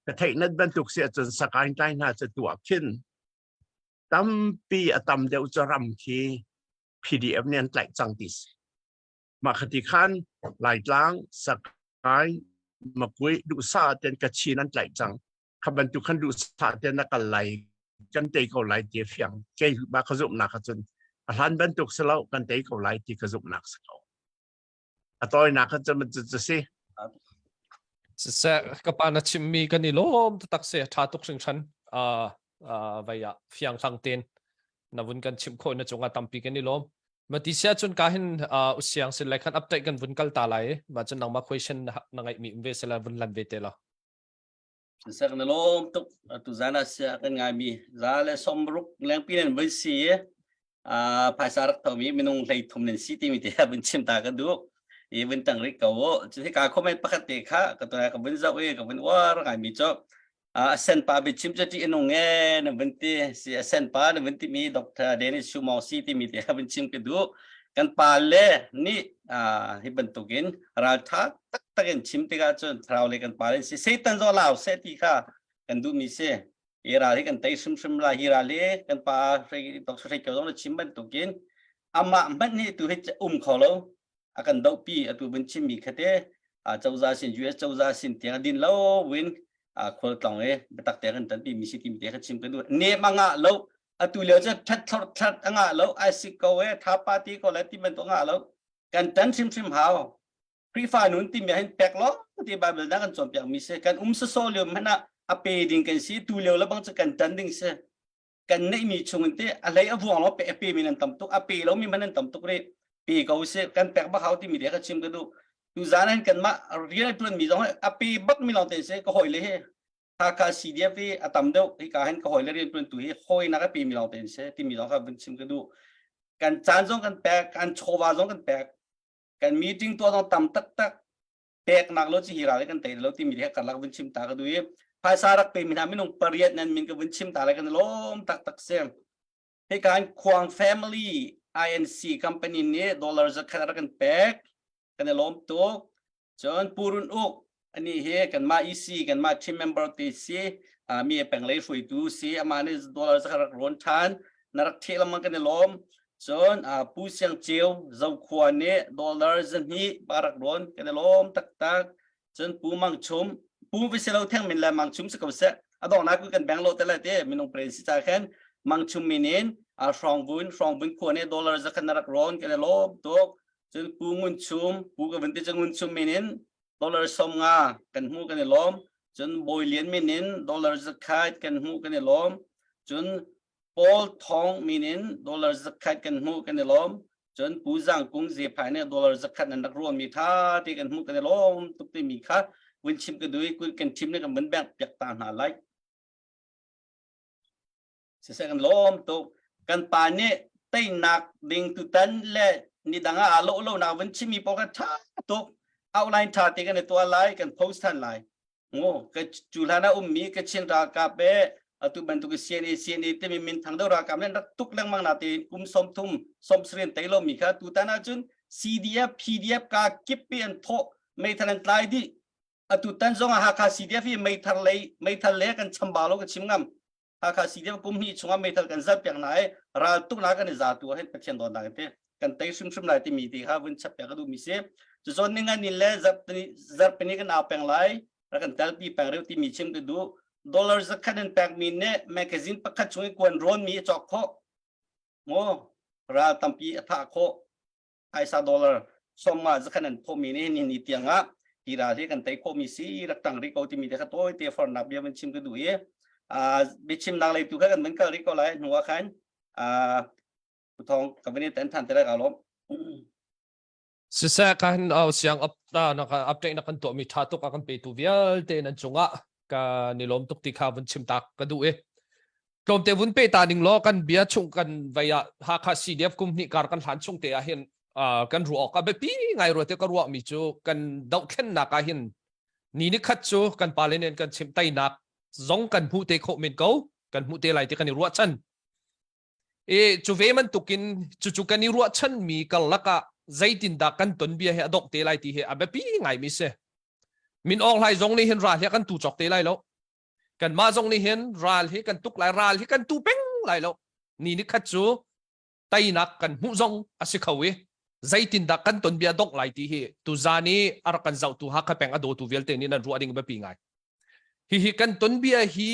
Ka theih nat bantuk si ahcun Sakaing tlai hna cu tuah khin tampi a tam deuh cu ram khi PDF nih an tlaih cang ti si. Mah khati khan Laitlang, Sakai, Makui duhsah ten Kachin an tlaih cang. Kha bantuk khan duhsah ten na kal lai kan tei ko lai ti fiang. Kei ba ka zumhnak ahcun a hlan bantuk si lo kan tei ko lai ti ka zumhnak si ko. A tawinak kha cu cu si. Siseh ka pa na chimmi kan i lawm taktak si tha tuk hringhran vai ah fiang hlang ten na vun kan chimh khawh na cungah tampi kan i lawm. Ma ti sia cun ka hin usiang sin lai khan update kan vun kal ta lai ma cun nangmah question na ngaih mi um ve sela vun lan ve te la. Sak na lawm tuk tu zan ah sia kan ngai mi za le somruk lengpi nan voi si phaisa rak thomi minung 33 nan si timi te vun chim ta ka duh i vun tang rik ko cu hi ka comment pakhat te kha ka tu ka vun zoh i ka vun uar ngai mi cu a sen pa biachim cu ṭih a nung e na vun ti si a sen pa na vun ti mi Dr. Dennis Shumong si timi te vun chim ka duh kan pa le nih hi bantukin ralṭha taktak in chim tikah cun thlarau le kan pa le si Satan zo lau seh ti kha kan duhmi si hi ral hi kan tei hrimhrim lai hi ral hi kan pa Dr. Hrei Kio zong na chim bantukin amah hmanh nih tu hi um kho lo a kan dohpi atu vun chimmi khate cozah sin US cozah sin tiang a din lo win khual tlong e biatak te kan tanpi mi si ti mi te kha chim kan duh nem a ngah lo atu lio cu that thlor that a ngah lo ai sik ko e tha pa ti ko le ti bantuk ngah lo kan tan hrimhrim hau Khrihfa nun ti mi hin pek lo ti Bible na kan cawnpiak mi si kan um saso lio hmanh ah a pe ding kan si tu lio le bang cu kan tan ding si kan neihmi chung in te a hlei a vuang lo pe a pe mi nan tam tuk a pe lo mi man nan tam tuk ri pe ko si kan pek bak hau ti mi te ka chim ka duh tu zan hin kan mah rian tuan mi zong a pe bak mi lawng te si ka hoi le hi Hakha CDF hi a tam deuh hi ka hin ka hoi le rian tuan tu hi hoi nak a pe mi lawng te si ti mi zong kha vun chim ka duh kan caan zong kan pek kan chawva zong kan pek kan meeting tuah zong tam taktak peknak lo chi hi ral kan tei lo timi he karlak vun chim ta ka du i phaisa rak pe mi hna minung pariat nan min ka vun chim ta le kan lawm taktak si hi kan Khuang family INC company nih dollar zakhat rak kan pek kan i lawm tuk cun Purun uk. Ani hi kanmah EC kanmah team member te si mi peng lei hruaitu si amah nih dollar zakhat rak rawn ṭhan na rak ṭheh lengmang kan i lawm. Cun Pu Siang Ceu Zokhua nih dollar 200 ba rak rawn kan i lawm taktak. Cun Pu Mang Chum Pu vi si lo theng min le Mang Chum si ko seh a donghnak ku kan beng lo te le te minung pre si ca khan Mang Chum min in Hrawngvun Hrawngvun khua nih dollar zakhat na rak rawn kan i lawm tuk. Cun Pu Ngun Chum Pu ka vun ti cu Ngun Chum min in dollar 50 kan hmu kan i lawm cun Bawi Lian min in dollar 100 kan hmu kan i lawm cun Paul Thong min in dollar 100 kan hmu kan i lawm cun Pu Zang Kung Zephai nih dollar 100 nan rak ruahmi tha te kan hmu kan i lawm tuk timi kha vun chim ka duh i kan chim le kan vun bengh piak ta hna lai Siseh kan lawm tuk. Kan pa nih teinak ding tutan le ni dang ah aa lawh lonak vun chimmi pawl kha ṭha tuk. Outline ṭha te kan i tuah lai, kan post than lai. Ngo, ka cu hlan ah ummi Kachin ralkap e atu bantuk CNA CNA timi min thang deuh ralkap nih rak tuk lengmang na tein kum 30 sawmsarih tei lomi kha tutan ahcun CDF PDF ka kip pi an thawh meithal an tlai dih atu tan zong ah Hakha CDF hi meithal lei meithal le kan chambau lo ka chim ngam Hakha CDF kum hnih chungah meithal kan zalh piak na i ral tuk na kan i za tu ah hin Pathian dawtnak in te kan tei hrimhrim lai timi ti kha vun chap piak ka duhmi si. Cucawn ninga ni le zarhpini kan au peng lai rak kan telpi peng reu timi chim ka duh. Dollar zakhat in pekmi nih magazine pakhat chung i kuan rawnmi a cawk khawh. Maw ral tampi a thah khawh. Phaisa dollar sawmnga zakhan an phawmi nih ni ni tiang ah hi ral hi kan tei khawhmi si rak tang rih ko timi te kha tawi te fornak bia van chim ka duh i biachimnak lei tu kha kan van kal rih ko lai hnu ah khan thong ka van i tan than te lai ka lawm. Siseh kan au siang up ta na ka update na kan tuah mi tha tuk a kan pe tu vialte nan cungah ka ni lawm tuk ti kha vun chim tak ka duh i tlawmte vun pe ta ning law kan bia chung kan vei ah Hakha CDF kum hnih kar kan hlan chung te ah hin kan ruah awk a biapi ngai rua te ka ruah mi cu kan dohthlennak ah hin ni ni khat cu kan pale nen kan chim teinak zong kan hmuh te khawh men ko kan hmuh te lai ti kan i ruahchan e cu ve bantukin cucu kan i ruahchan mi karlak ah zeitindah kan ton bia he a dongh te lai ti hi a biapi ngai mi si min Aung Hlaing zong nih hin ral hi kan tu cawk te lai lo kanmah zong nih hin ral hi kan tuk lai ral hi kan tu peng lai lo ni ni khat cu teinak kan hmuh zong a si kho i zeitindah kan ton bia dongh lai ti hi tuzan i a rak kan zohtu Hakha peng a dawtu vialte nih nan ruah ding biapi ngai hihi kan ton bia hi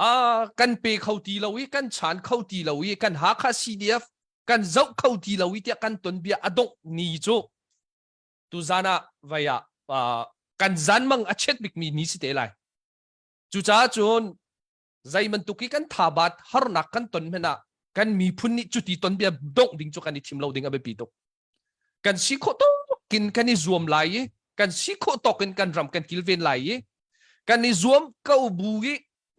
a kan pe kho ti lo i kan chan kho ti lo i kan Hakha CDF kan zoh kho ti lo i tiah kan ton bia a dongh ni cu tuzan ah vai ah kan zan mang a chet bikmi ni si te lai cucaah cun zei bantuk i kan thabat harnak kan ton hmanh ah kan miphun nih cuti ton bia dongh ding cu kan i thim lo ding a biapi tuk kan si khawh tawk in kan i zuam lai i kan si khawh tawk in kan ram kan kilven lai i kan i zuam ko bu i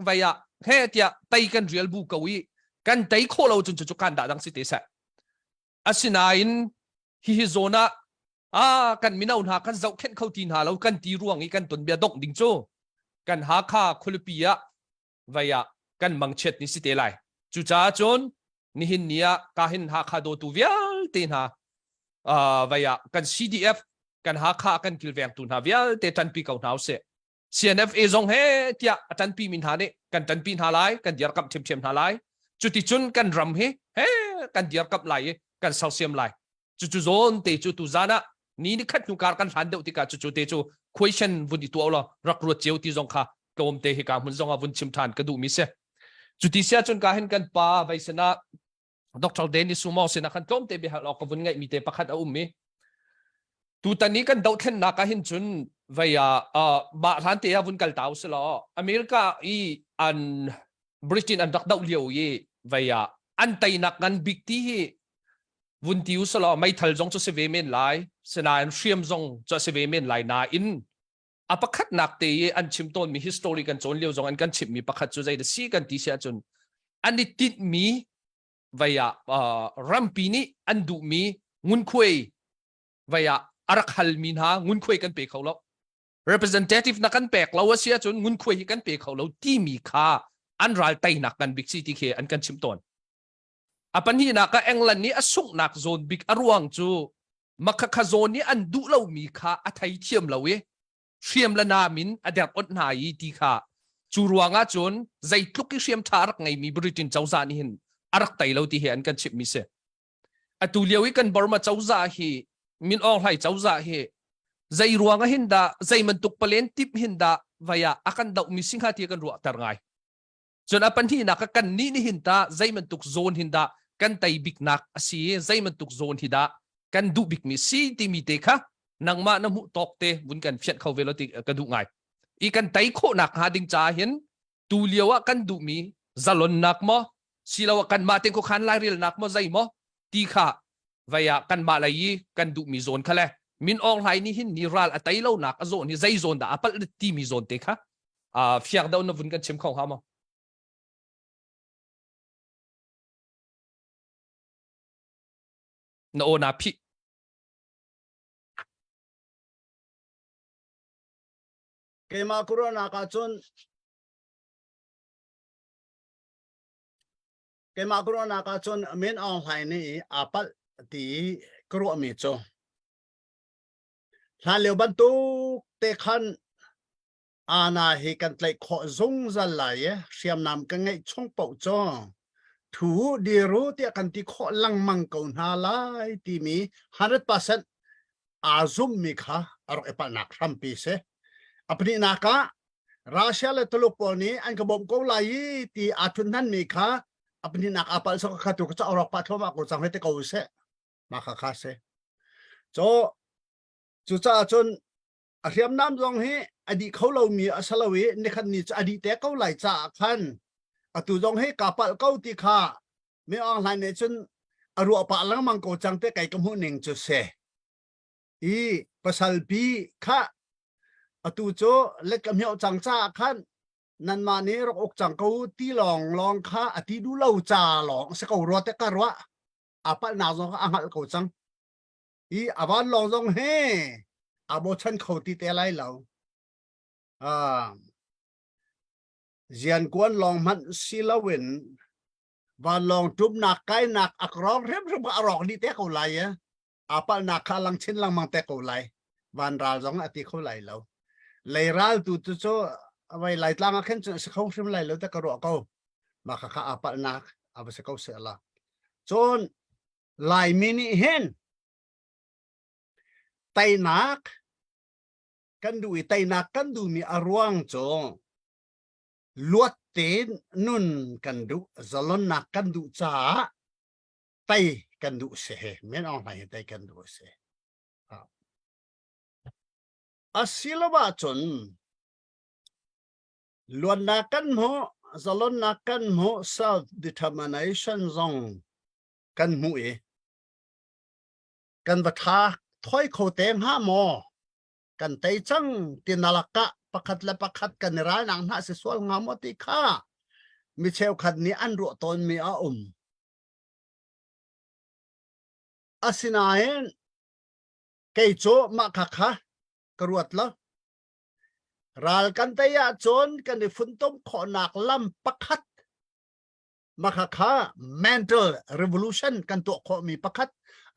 vai ah he tiah tei kan rial bu ko i kan tei khawh lo cun cucu kan dah dang si te seh asinain hihi zawn ah ah kan mino hna kan zohkhenh kho ti hna lo kan ti ruang i kan ton bia dongh ding cu kan Hakha khualipi ah vai ah kan mangchiat ni si te lai cucaah cun nihin ni ah ka hin Hakha dawtu vialte hna vai ah kan CDF kan Hakha kan kilvengtu hna vialte ṭanpi ko hna usih CNFA zong he tiah a ṭanpi mi hna nih kan ṭanpi hna lai kan dirkamh ṭhiamṭhiam hna lai cuticun kan ram hi he kan dirkamh lai i kan sersiam lai cucu zawn te cu tu zan ah ni ni khat hnu kar kan hlan deuh tikah cucu te cu question vun i tuah law rak ruat cio ti zong kha tlawm te hi ka hmun zong ah vun chim ṭhan ka duh mi si cuti sia cun ka hin kan pa vai sinah Dr. Danny Sumo sinah khan tlawmte biahal awk ka vun ngeihmi te pakhat a um i tutan i kan dohthlennak ah hin cun vei ah mah hlan te ah vun kal ta usih law America i an Britain an rak doh lio i vei ah an teinak ngan bik ti hi vun ti usih law meithal zong cu si ve men lai sinain hriam zong cu a si ve men lai nain a pakhatnak te i an chim tawnmi history kan cawn lio zong an kan chimhmi pakhat cu zei si kan ti si ahcun an i tinhmi vei ah uh, rampi nih an duhmi ngunkhuai vei ah a rak halmi hna ngunkhuai kan pe kho lo representative na kan pek lo a si ahcun ngunkhuai hi kan pe kho lo timi kha an ral teinak ngan bik si ti khi an kan chimh tawn a pahnihnak ah England nih a sunghnak zawn bik a ruang cu makhakha zawn nih an duh lomi kha a thei thiam lo i. Hriam le naam in a der onh hna i ti kha cu ruangah cun zeitluk i hriam ṭha a rak ngeimi Britain cozah nih hin a rak tei lo ti hi an kan chimhmi si. Atu lio i kan Burma cozah hi Min Aung Hlaing cozah hi zei ruang ah hin dah zei bantuk palen tip hin dah vai ah a kan dohmi si hnga ti kan ruahter ngai. Cun a pahnihnak ah kan nih nih hin tah zei bantuk zawn hin dah kan tei biknak a si i zei bantuk zawn hi dah kan duh bikmi si timi te kha nangmah na hmuh tawk te vun kan fianh kho ve lo ti ka duh ngai. I kan tei khawhnak hnga ding caah hin tu lio ah kan duhmi zalonnak maw siloah kanmah tein khuakhan lairelnak maw zei maw ti kha vei ah kanmah lei i kan duhmi zawn kha le Min Aung Hlaing nih hin ni ral a tei lonak a zawn hi zei zawn dah a palh timi zawn te kha fiang deuh na vun kan chim kho hnga maw? Na aw naa phih. Keimah corona ah cun keimah ka ruahnak ah cun Min Aung Hlaing nih aa palh ti ka ruahmi cu hlan lio bantuk te khan ana hi kan tlaih khawh zungzal lai i hriamnam kan ngeih chung paoh cu thu diru tiah kan ti khawh lengmang ko hna lai timi 100% aa zummi kha a rak i palhnak hrampi si. A pahnihnak ah Russia le Tuluk pawl nih an ka bawmh ko lai i ti aa thunhnanmi kha a pahnihnak aa palh sok kha tu ka ca rawk pah thluahmah ko cang hei te ko seh. Mah kha kha si. Cu cucaah cun a hriamnam zong hi a dih kho lomi a si lo i nikhat ni cu a dih te ko lai caah khan atu zong hi kaa palh ko ti kha Min Aung Hlaing nih cun a ruah pah lengmang ko cang te kei ka hmuh ning cu si. I pasal pi kha atu cu let ka hmioh cang caah khan nanmah nih rak uk cang ko ti lawng lawng kha a ti duh lo ca lawng si ko rua te ka ruah. A palhnak zong kha a hngalh ko cang. I a vanlawng zong he aa bochan kho ti te lai lo. Ah, ziankuan lawng hmanh si loin vanlawng ṭumnak kainak a rawk hrimhrim a rawk dih te ko lai i aa palhnak kha lang chin lengmang te ko lai. Vanral zong a ti kho lai lo. Leiral tu tu cu vai laitlang ah khin cun a si kho hrim lai lo te ka ruah ko. Mah kha kha aa palhnak a va si ko seh la. Cun Laimi nih hin teinak kan duh i teinak kan duhmi a ruang cu luat tein nun kan duh zalonnak kan duh caah tei kan duh si he men Aung Hlaing hi tei kan duh si asilo ahcun luatnak kan hmuh zalonnak kan hmuh self determination zong kan hmuh i kan va tha thoi kho te hnga maw kan tei cang ti nalak ah pakhat le pakhat kan i ralnak hna si sual hnga maw ti kha mi cheukhat nih an ruah tawnmi a um. Asinain kei cu mah kha kha ka ruat lo. Ral kan tei ahcun kan i funtom khawhnak lam pakhat mah kha kha mental revolution kan tuah khawhmi pakhat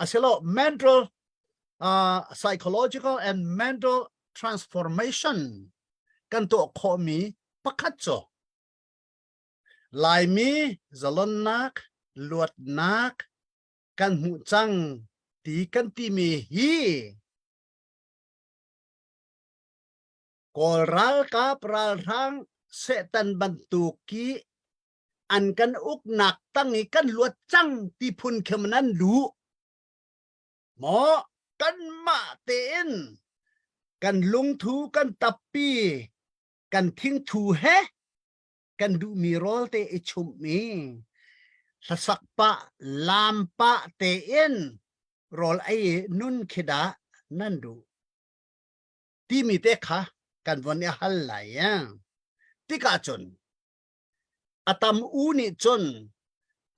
asilo mental uh, psychological and mental transformation kan tuah khawhmi pakhat cu Laimi zalonnak luatnak kan hmuh cang ti kan timi hi Kawl ralkap ralhrang Satan bantuk ki an kan uknak tang i kan luat cang ti phun khem nan duh maw kanmah tein kan lungthu kan tappi kan thingthu he kan duhmi rawl te i chumh i hlasak pah laam pah tein rawl ei i nun khi dah nan duh timi te kha kan von i hal lai tikah cun A tam u nih cun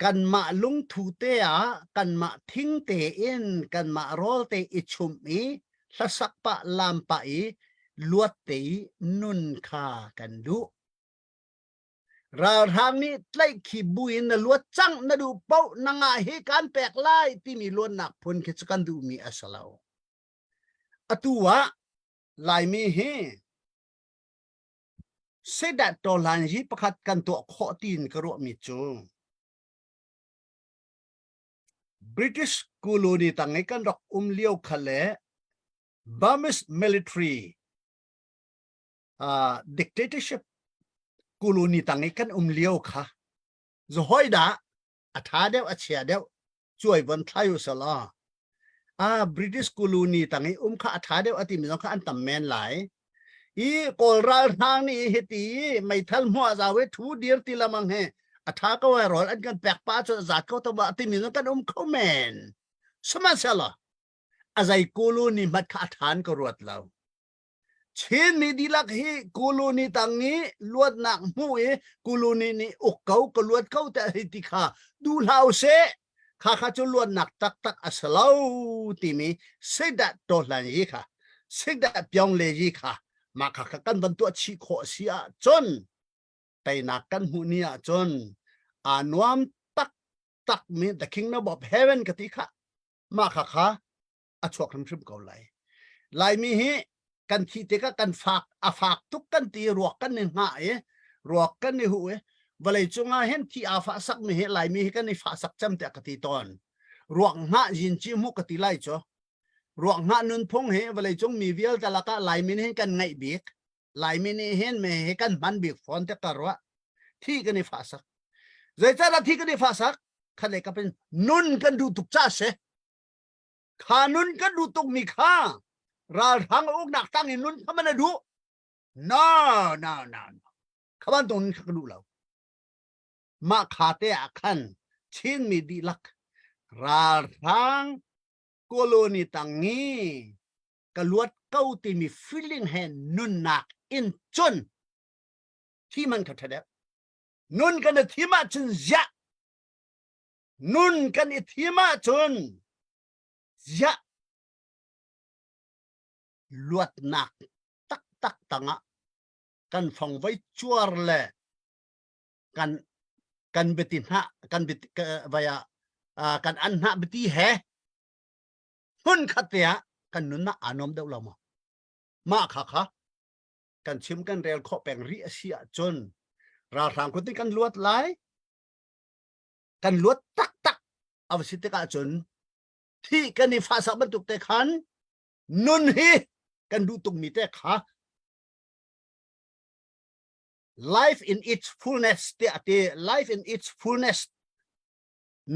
kanmah lungthu te ah kanmah thing tein kanmah rawl te i chumh i hlasak pah laam pah i luat te i nun kha kan duh. Ralhrang nih tlaihkhih buin na luat cang na duh paoh na ngah hi kan pek lai timi luatnak phun khi cu kan duhmi a si lo. Atu ah. Laimi hi sedat tawhlan hi pakhat kan tuah khawh tiin ka ruahmi cu British colony tang i kan rak um lio kha le Burmese military uh, dictatorship colony tang i kan um lio kha zahoi dah a tha deuh a chia deuh cuai von thlai u sala a British colony tang i um kha a tha deuh a timi zong kha an tam men lai i kawl ral hrang nih hiti meithal hmuah zau i thu dir ti lamang he a tha ko ai rol an kan pek pa cu zat ko to ba timi zong kan um kho men sihmanhsehlaw a zei colony hmat kha a than ka ruat lo Chinmi dihlak hi colony tang i luatnak hmu i colony nih uk ko ka luat ko te hei ti kha duh hlah usih kha kha cu luatnak taktak a si lo timi seidah tawhlan yi kha seidah pyong le yi kha mah kha kha kan van tuah chih khawh si ahcun teinak kan hmuh ni ahcun aa nuam taktak mi the kingdom of heaven ka ti kha mah kha kha a chuak hrimhrim ko lai. Laimi hi kan thih tikah kan fak a fak tuk kan ti ruak kan i hngah i ruak kan i hu i vawlei cungah hin thi aa fah sak mi hi Laimi hi kan i fah sak cem tiah ka ti tawn. Ruak hngah yin ci mu ka ti lai cu. Ruak hngah nunphung hi vawlei cung mi vialte lakah Laimi nih hin kan ngaih bik. Laimi nih hin me hi kan hman bik fawn te ka ruah. Thi kan i fah sak. Zeicahdah thi kan i fah sak? Khat le kap in nun kan duh tuk ca si. Kha nun kan duh tukmi kha ralhrang uknak tang in nun kha man a duh? No, no, no, no. Kha bantuk nun kha ka duh lo. Mah kha te ah khan Chinmi dihlak ralhrang colony tang i ka luat ko timi feeling he nunnak in cun thi man kha ṭha deuh. Nun kan i thim ahcun ziah Nun kan i thim ahcun ziah luatnak taktak tangah kan fongvoi cuar le kan kan biati hnah kan biati vai ah kan an hnah biati he hmun khat te ah kan nunnak aa nuam deuh lo maw mah kha kha kan chim kan rel khawh peng rih a si ahcun ralhrang kut nih kan luat lai kan luat taktak a va si tikah cun thi kan i fahsak bantuk te khan nun hi kan duh tukmi te kha life in its fullness tiah a ti life in its fullness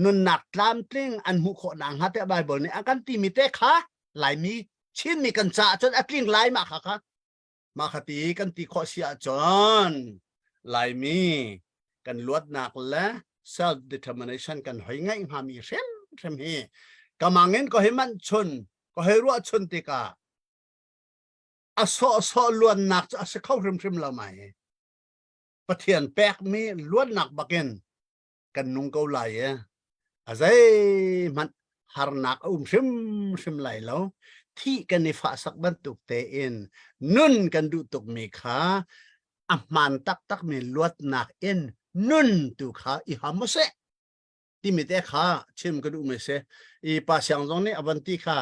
nunnak tlamtling an hmuh khawh nak hnga tiah Bible nih a kan timi te kha Laimi Chinmi kan caah cun a tling lai mah kha kha Mah kha ti kan ti khawh si ahcun Laimi kan luatnak le self determination kan hoi ngaih hngami hrimhrim hi kamang in ka hei manh chun ka hei ruah chun tikah a sawhsawh luannak cu a si kho hrimhrim lo mai. Pathian pekmi luatnak bakin kan nung ko lai i a zeihmanh harnak a um hrimhrim lai lo thih kan i fahsak bantuk tein nun kan duh tukmi kha a hmaan taktakmi luatnak in nun tu kha i ham usih timi te kha chim ka duh mi si i pa siang zong nih a van ti kha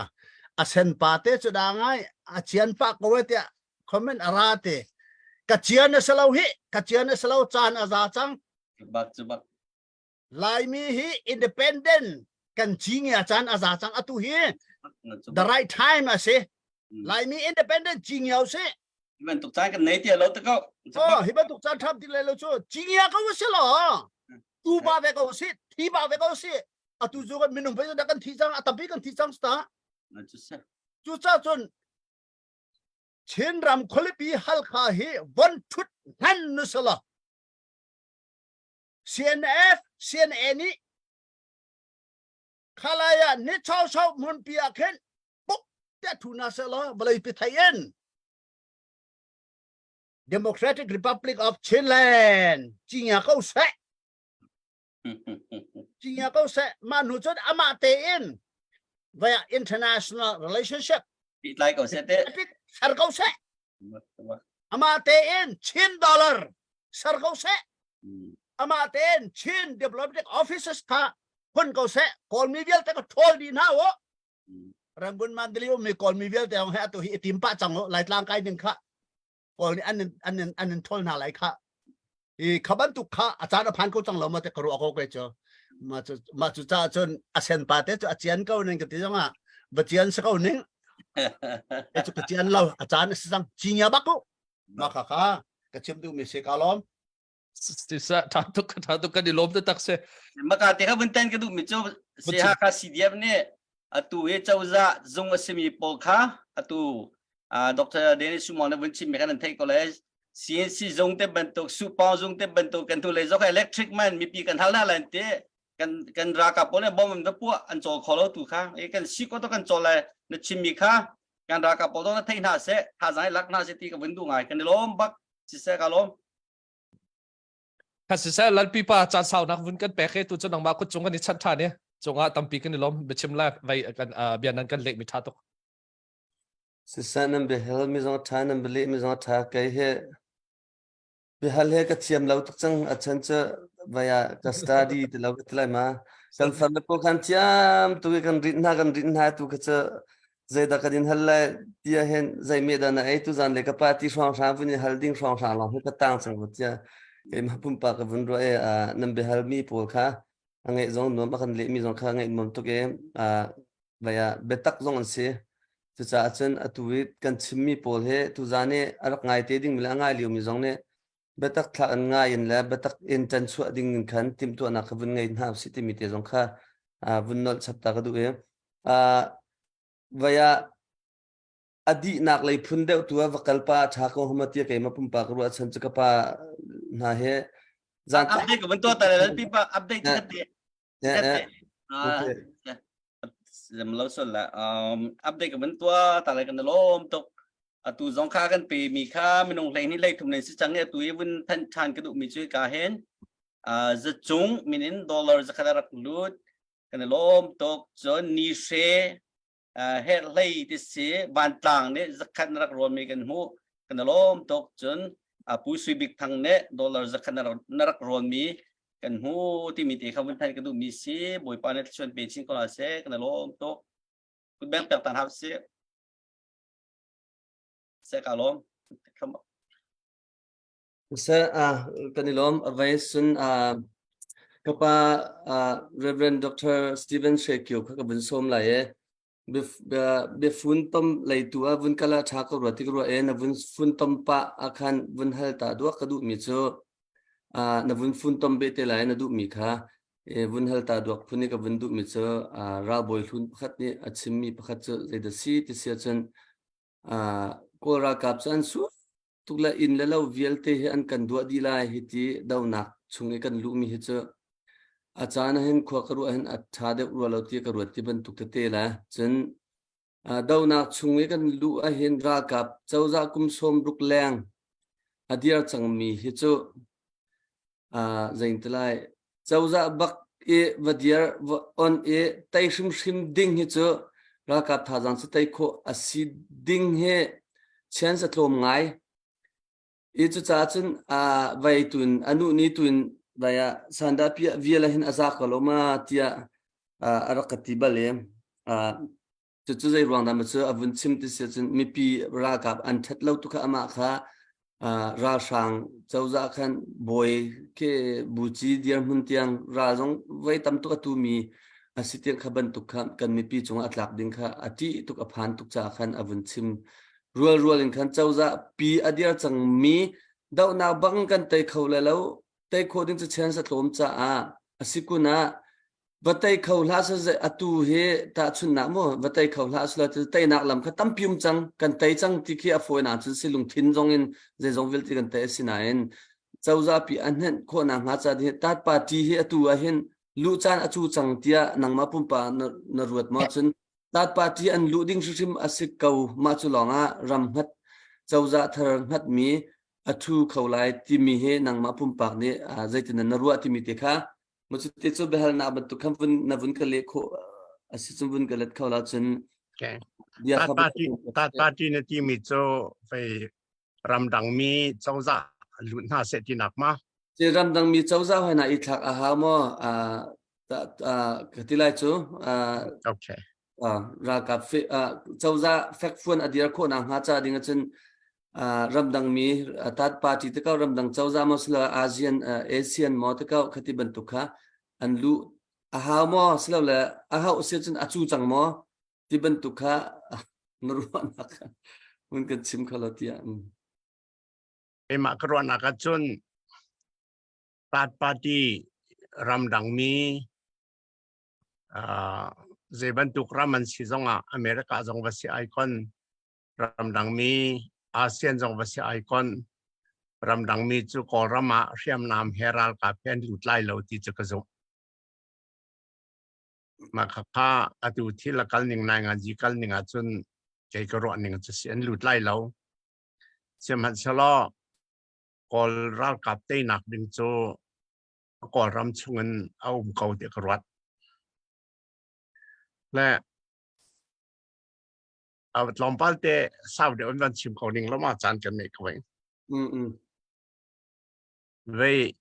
a sen pa te cu da ngai a cian pa ko e tiah comment a ra te ka cian a si lo hi ka cian a si lo caan a za cang Bak cu bak. Laimi hi independent kan cingia caan a za cang atu hi the right time a si. Laimi independent cingia si. Hi bantuk caan kan nei ti lo te ko. Oh, hi bantuk caan tham ti lai lo cu cingia ko si lo. Tu ba ve ko si, thi ba ve ko si. Atu cu kan minung pe kan thi cang, a tampi kan thi cang sta. Cu ca cun Chinram khualipi Halkha hi von thut ngan nu sala. CNF, CNA nih khalai ah ni chau chau hmunpi ah khin puk te thu na se law vawlei pi thei in Democratic Republic of Chinland cinya ko seh cinya ko seh mah hnu cun amah tein vaya international relationship tlai ko seh te ser ko seh Amah tein Chin dollar ser ko seh. Amah tein Chin diplomatic offices kha hun ko seh. Kawlmi vialte ka ṭhawl dih hna u. Rangoon Mandalay ummi Kawlmi vialte hong he atu hi i tim pah cang u Laitlang kai ding kha Kawl nih an an an an ṭhawl hna lai kha i kha bantuk kha a caan a phan ko cang lo ma te ka ruah ko ke cu ma cu ma cu ca cun a sen pa te cu a cian ko ning ka ti zong ah va cian si ko ning e cu ka cian lo a caan a si cang cinya bak ko ma kha kha ka chim duh mi si ka lawm Sisa tha tuk tha tuk kan i lawm taktak si. Maka te kha vun tan ka duh mi cu CHK CDF nih atu hi cozah zung a simi pawl kha atu Dr. Dennis Sumon na vun chim mi khan an theih ko le CNC zung te bantuk supawng zung te bantuk kan tu le zok electric man mipi kan hal na lan te kan kan ralkap pawl nih bom an va puah an cawl kho lo tu kha e kan si ko to kan cawl lai na chim mi kha kan ralkap pawl na thei hna seh thazaang lak hna seh ti ka vun duh ngai kan i lawm bak siseh ka lawm Kha siseh lalpi pa caan saunak vun kan pek he tu cu nangmah kut cung kan i chanh ṭhan i cungah tampi kan i lawm biachim lai vei kan bia nan kan leh mi ṭha tuk. Siseh nan biahal mi zong ṭha nan bialeh mi zong ṭha kei he biahal he ka thiam lo tuk cang a chan cu vai ah ka study ti lo ka ti lai ma kan far le pawl khan thiam tu kan rin hna kan rin hna tu kha cu zeidah kan in hal lai tia hin zei me dah na ei tu zan le ka pa ti hrawng hrang vun i hal ding hrawng hrang lawng hi ka tang cang vo tia keimah pumpak ka vun ruah i nan biahal mi pawl kha a ngeih zong nuam a kan leh mi zong kha ngeih nuam tuk i vai ah biatak zong an si cucaah cun atu i kan chimmi pawl hi tuzan i a rak ngai te ding mi le a ngai lio mi zong nih biatak thlak in ngai in le biatak in ṭan chuah ding in khan timhtuahnak kha vun ngei hna usih timi te zong kha vun nolh chap ta ka duh i vai ah a dihnak lei phun deuh tu ah va kal pa ṭha ko hama tia keimah pumpak ka ruah chan cu ka pa hna he zan update ka vun tuah ta le pipa update ka te Zem lo sol la um update ka van tua ta lai kan lom tuk atu zong kha kan pe mi kha minung hlei ni lei thum nei si chang atu i vun than than ka duh mi chu ka hen za cung minin dollar zakhat rak lut kan lom tuk cun ni she herhlei ti si vantlang nih zakhat na rak rawnmi kan hmuh kan lawm tuk cun Pu Sui Bik Thang nih dollar zakhat na rak rawnmi kan hmu timi te kha vun than ka duhmi si Bawipa nih thluachuan pe chin ko hna seh kan lawm tuk kutbeng pek tan hau si se ka lawm Sir, kan i lawm. Avei sun ka pa Reverend Dr. Stephen Hre Kio kha ka vun sawm lai e. Biafun tom leitu ah vun kala ṭha ko rua ti ka ruah e na vun fun tom pah ah khan vun hal ta duak ka duhmi cu na vun fun tom be te lai na duhmi kha vun hal ta duak phun i ka vun duhmi cu ralbawi hlun pakhat nih a chimmi pakhat cu zeidah si ti si ahcun Kawl ralkap cu an su tuk le inn le lo vialte hi an kan duah dih lai hi ti donak chung i kan luhmi hi cu a caan ah hin khua ka ruah hin a ṭha deuh rua lo ti ka ruat ti bantuk tete le cun donak chung i kan luh ahhin ralkap cozah kum 60 leng a dir cangmi hi cu zein ti lai cozah bak i va dir va on i tei hrimhrim ding hi cu ralkap thazaang cu tei khawh a si ding hi chance a tlawm ngai i cucaah cun vai tun anu ni tun vai ah sanda piah vial hin a za ko lo ma tiah a rak ka ti bal i Cucu zei ruang dah maw cu a vun chim ti si ahcun mipi ralkap an ṭhat lo tu kha amah kha ralhrang cozah khan bawi khi buci dirhmun tiang ral zong voi tam tuk a tumi a si tiang kha bantuk kha kan mipi cungah a tlak ding kha a ṭih tuk a phan tuk caah khan a vun chim rual rual in khan cozah pi a dir cangmi dohnak bang kan tei kho le lo tei khawh ding cu chance a tlawm caah a si kun ah Va tei kho hlah seh atu hi tahchunhnak mu va tei kho hlah seh cu teinak lam kha tampi um cang kan tei cang ti khi a fawinak cun si lungthin zong in zeizong vialte kan tei a si nain cozah pi a hnenh khawhnak hnga ca hi tat party hi atu ah hin luh caan a cu cang tiah nangmah pumpa na, na ruat maw cun tat party an luh ding hrimhrim a si ko mah cu lawng ah ram hngat cozah thar hngat mi a thu kho lai timi hi nangmah pumpak nih zeitin na ruah timi te kha Maw cuti cu biahalnak bantuk khan vun na vun ka leh khawh a si cun vun ka let kho la cun Okay. bia Third kha party third party na timi cu fei ramdangmi cozah lut hna seh tinak ma? Ci ramdangmi cozah hoi na i thlak a hau maw? Ah, ta- ah, ka ti lai cu. Ah, Okay. Ralkap cozah fekfuan a dir khawh nakhnga ca ding ahcun ramdang mi third party te ko, ramdang cozah maw silo ASEAN, ASEAN maw te ko, khati bantuk kha an luh a hau maw, silole a hauh si cun a cu cang maw ti bantuk kha na ruahnak hun kan chim kho lo tiah. Keimah ka ruahnak ahcun third party ramdang mi zei bantuk ram an si zongah, America zong va si icon, ramdang mi ASEAN zong va si icon, ramdang mi cu Kawlram ah hriamnam he ralkap he an lut lai lo ti cu ka zumh. Mah khakha atu thil a kal ning nai nga ji kal ning ahcun kei ka ruah ning cu si an lut lai lo. Sihmanhsehlaw Kawl ralkap teinak ding cu Kawlram chungin a um ko ti ka ruat. Le tlawmpal te sau deuh in van chim ko ning lo ma caan kan nei ko vei. Vei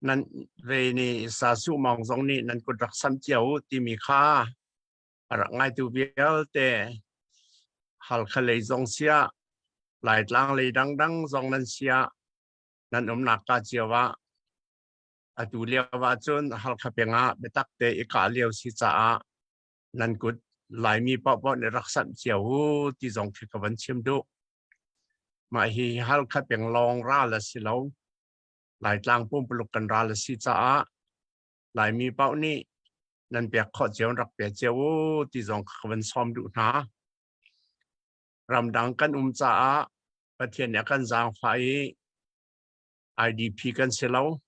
nan vei ni sa su mong zong nih nan kut rak sam cio timi kha a rak ngaitu vialte Halkha lei zong sia, Laitlang lei dangdang zong nan sia, nan umnak ka cio ah atu lio ah cun Halkha peng ah biatak te i kah lio si caah nan kut Laimi paohpaoh nih rak sanh cio u ti zong khi ka van chim duh. Mah hi Halkha peng lawng ral a si lo. Laitlang pumpuluk kan ral a si caah Laimi paoh nih nan pek khawh cio rak pe cio u ti zong ka van sawm duh hna. Ramdang kan um caah Pathian nih a kan zaangfah i IDP kan si lo.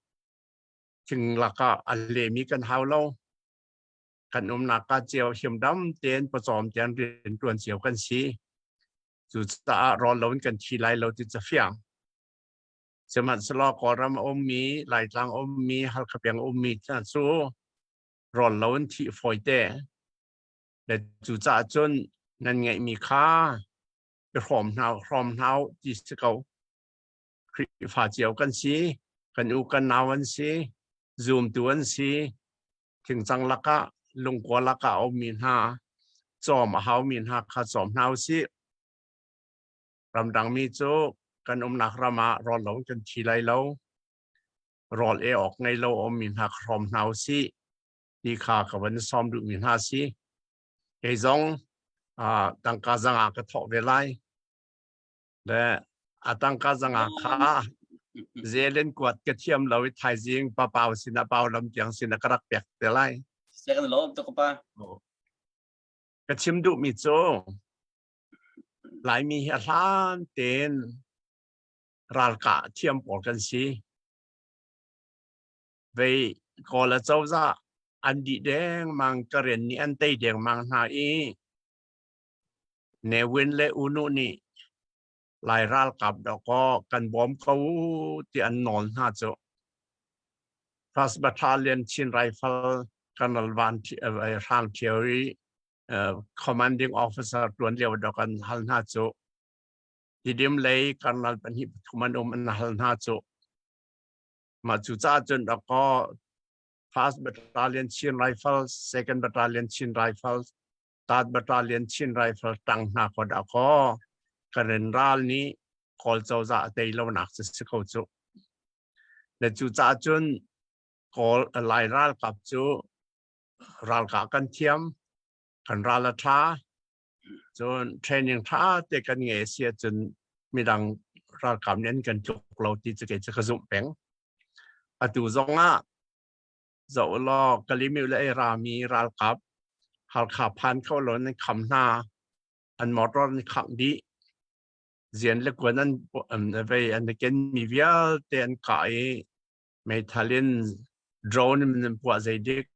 Thing lakah a lemi kan hau lo. Kan umnak ka cio himdam tein pawcawm tein riantuan cio kan si. Cucaah rawl lo in kan thi lai lo ti ca fiang. Sihmanhsehlaw Kawlram a ummi, Laitlang a ummi, Halkha peng a ummi hna cu rawl lo in thih fawite. Le cucaah cun nan ngeihmi kha i hrawm hna, hrawm hna u ti si ko. Khrihfa cio kan si, kan u kan nau an si, zumtu an si, thingcang lakah lungkua lakah a ummi hna, cawm a haumi hna kha cawm hna u sih. Ramdangmi cu kan umnak ram ah rawl lo kan thi lai lo. Rawl e awk ngei lo ummi hna kha hrawm hna u sih ti kha ka van sawm duhmi hna si. Kei zong tangka zanga ka thawh ve lai. Le a tangka zanga kha zelen kuat ka thiam lo i thaizing papau sin a pau lam tiang sin a ka rak pek te lai. Second lawm tuk pa. Ka chim duhmi cu Laimi hi a hlan tein ralkah thiam pawl kan si. Vei Kawl acozah an dih dengmang, Karen nih an tei dengmang hna i Ne Win le U Nu nih Lai ralkap dawkaw kan bawm ko u ti an nawl hna cu. First Battalion Chin Rifle Colonel Van Hrang Thio i commanding officer tuan lio dok an hal hna cu. Tidim lei colonel pahnih pathum an um, an hal hna cu. Mah cu caah cun dawkaw First Battalion Chin Rifles, Second Battalion Chin Rifles, Third Battalion Chin Rifle tang hna ko dah kaw Karen ral nih Kawl cozah a tei lonak cu si ko cu. Le cu caah cun Kawl Lai ralkap cu ralkah kan thiam, kan ral a ṭha, cun training ṭha te kan ngei si ahcun midang ralkap nih an kan tluk lo ti cu kei cu ka zumh peng. Atu zong ah zoh law Kalymyo le rami ralkap Halkha phan kho lo nan kham hna, an motor an khangh dih, zian le kuan an vei an ken mi vialte an kah i meithal in drone in an puah zeidik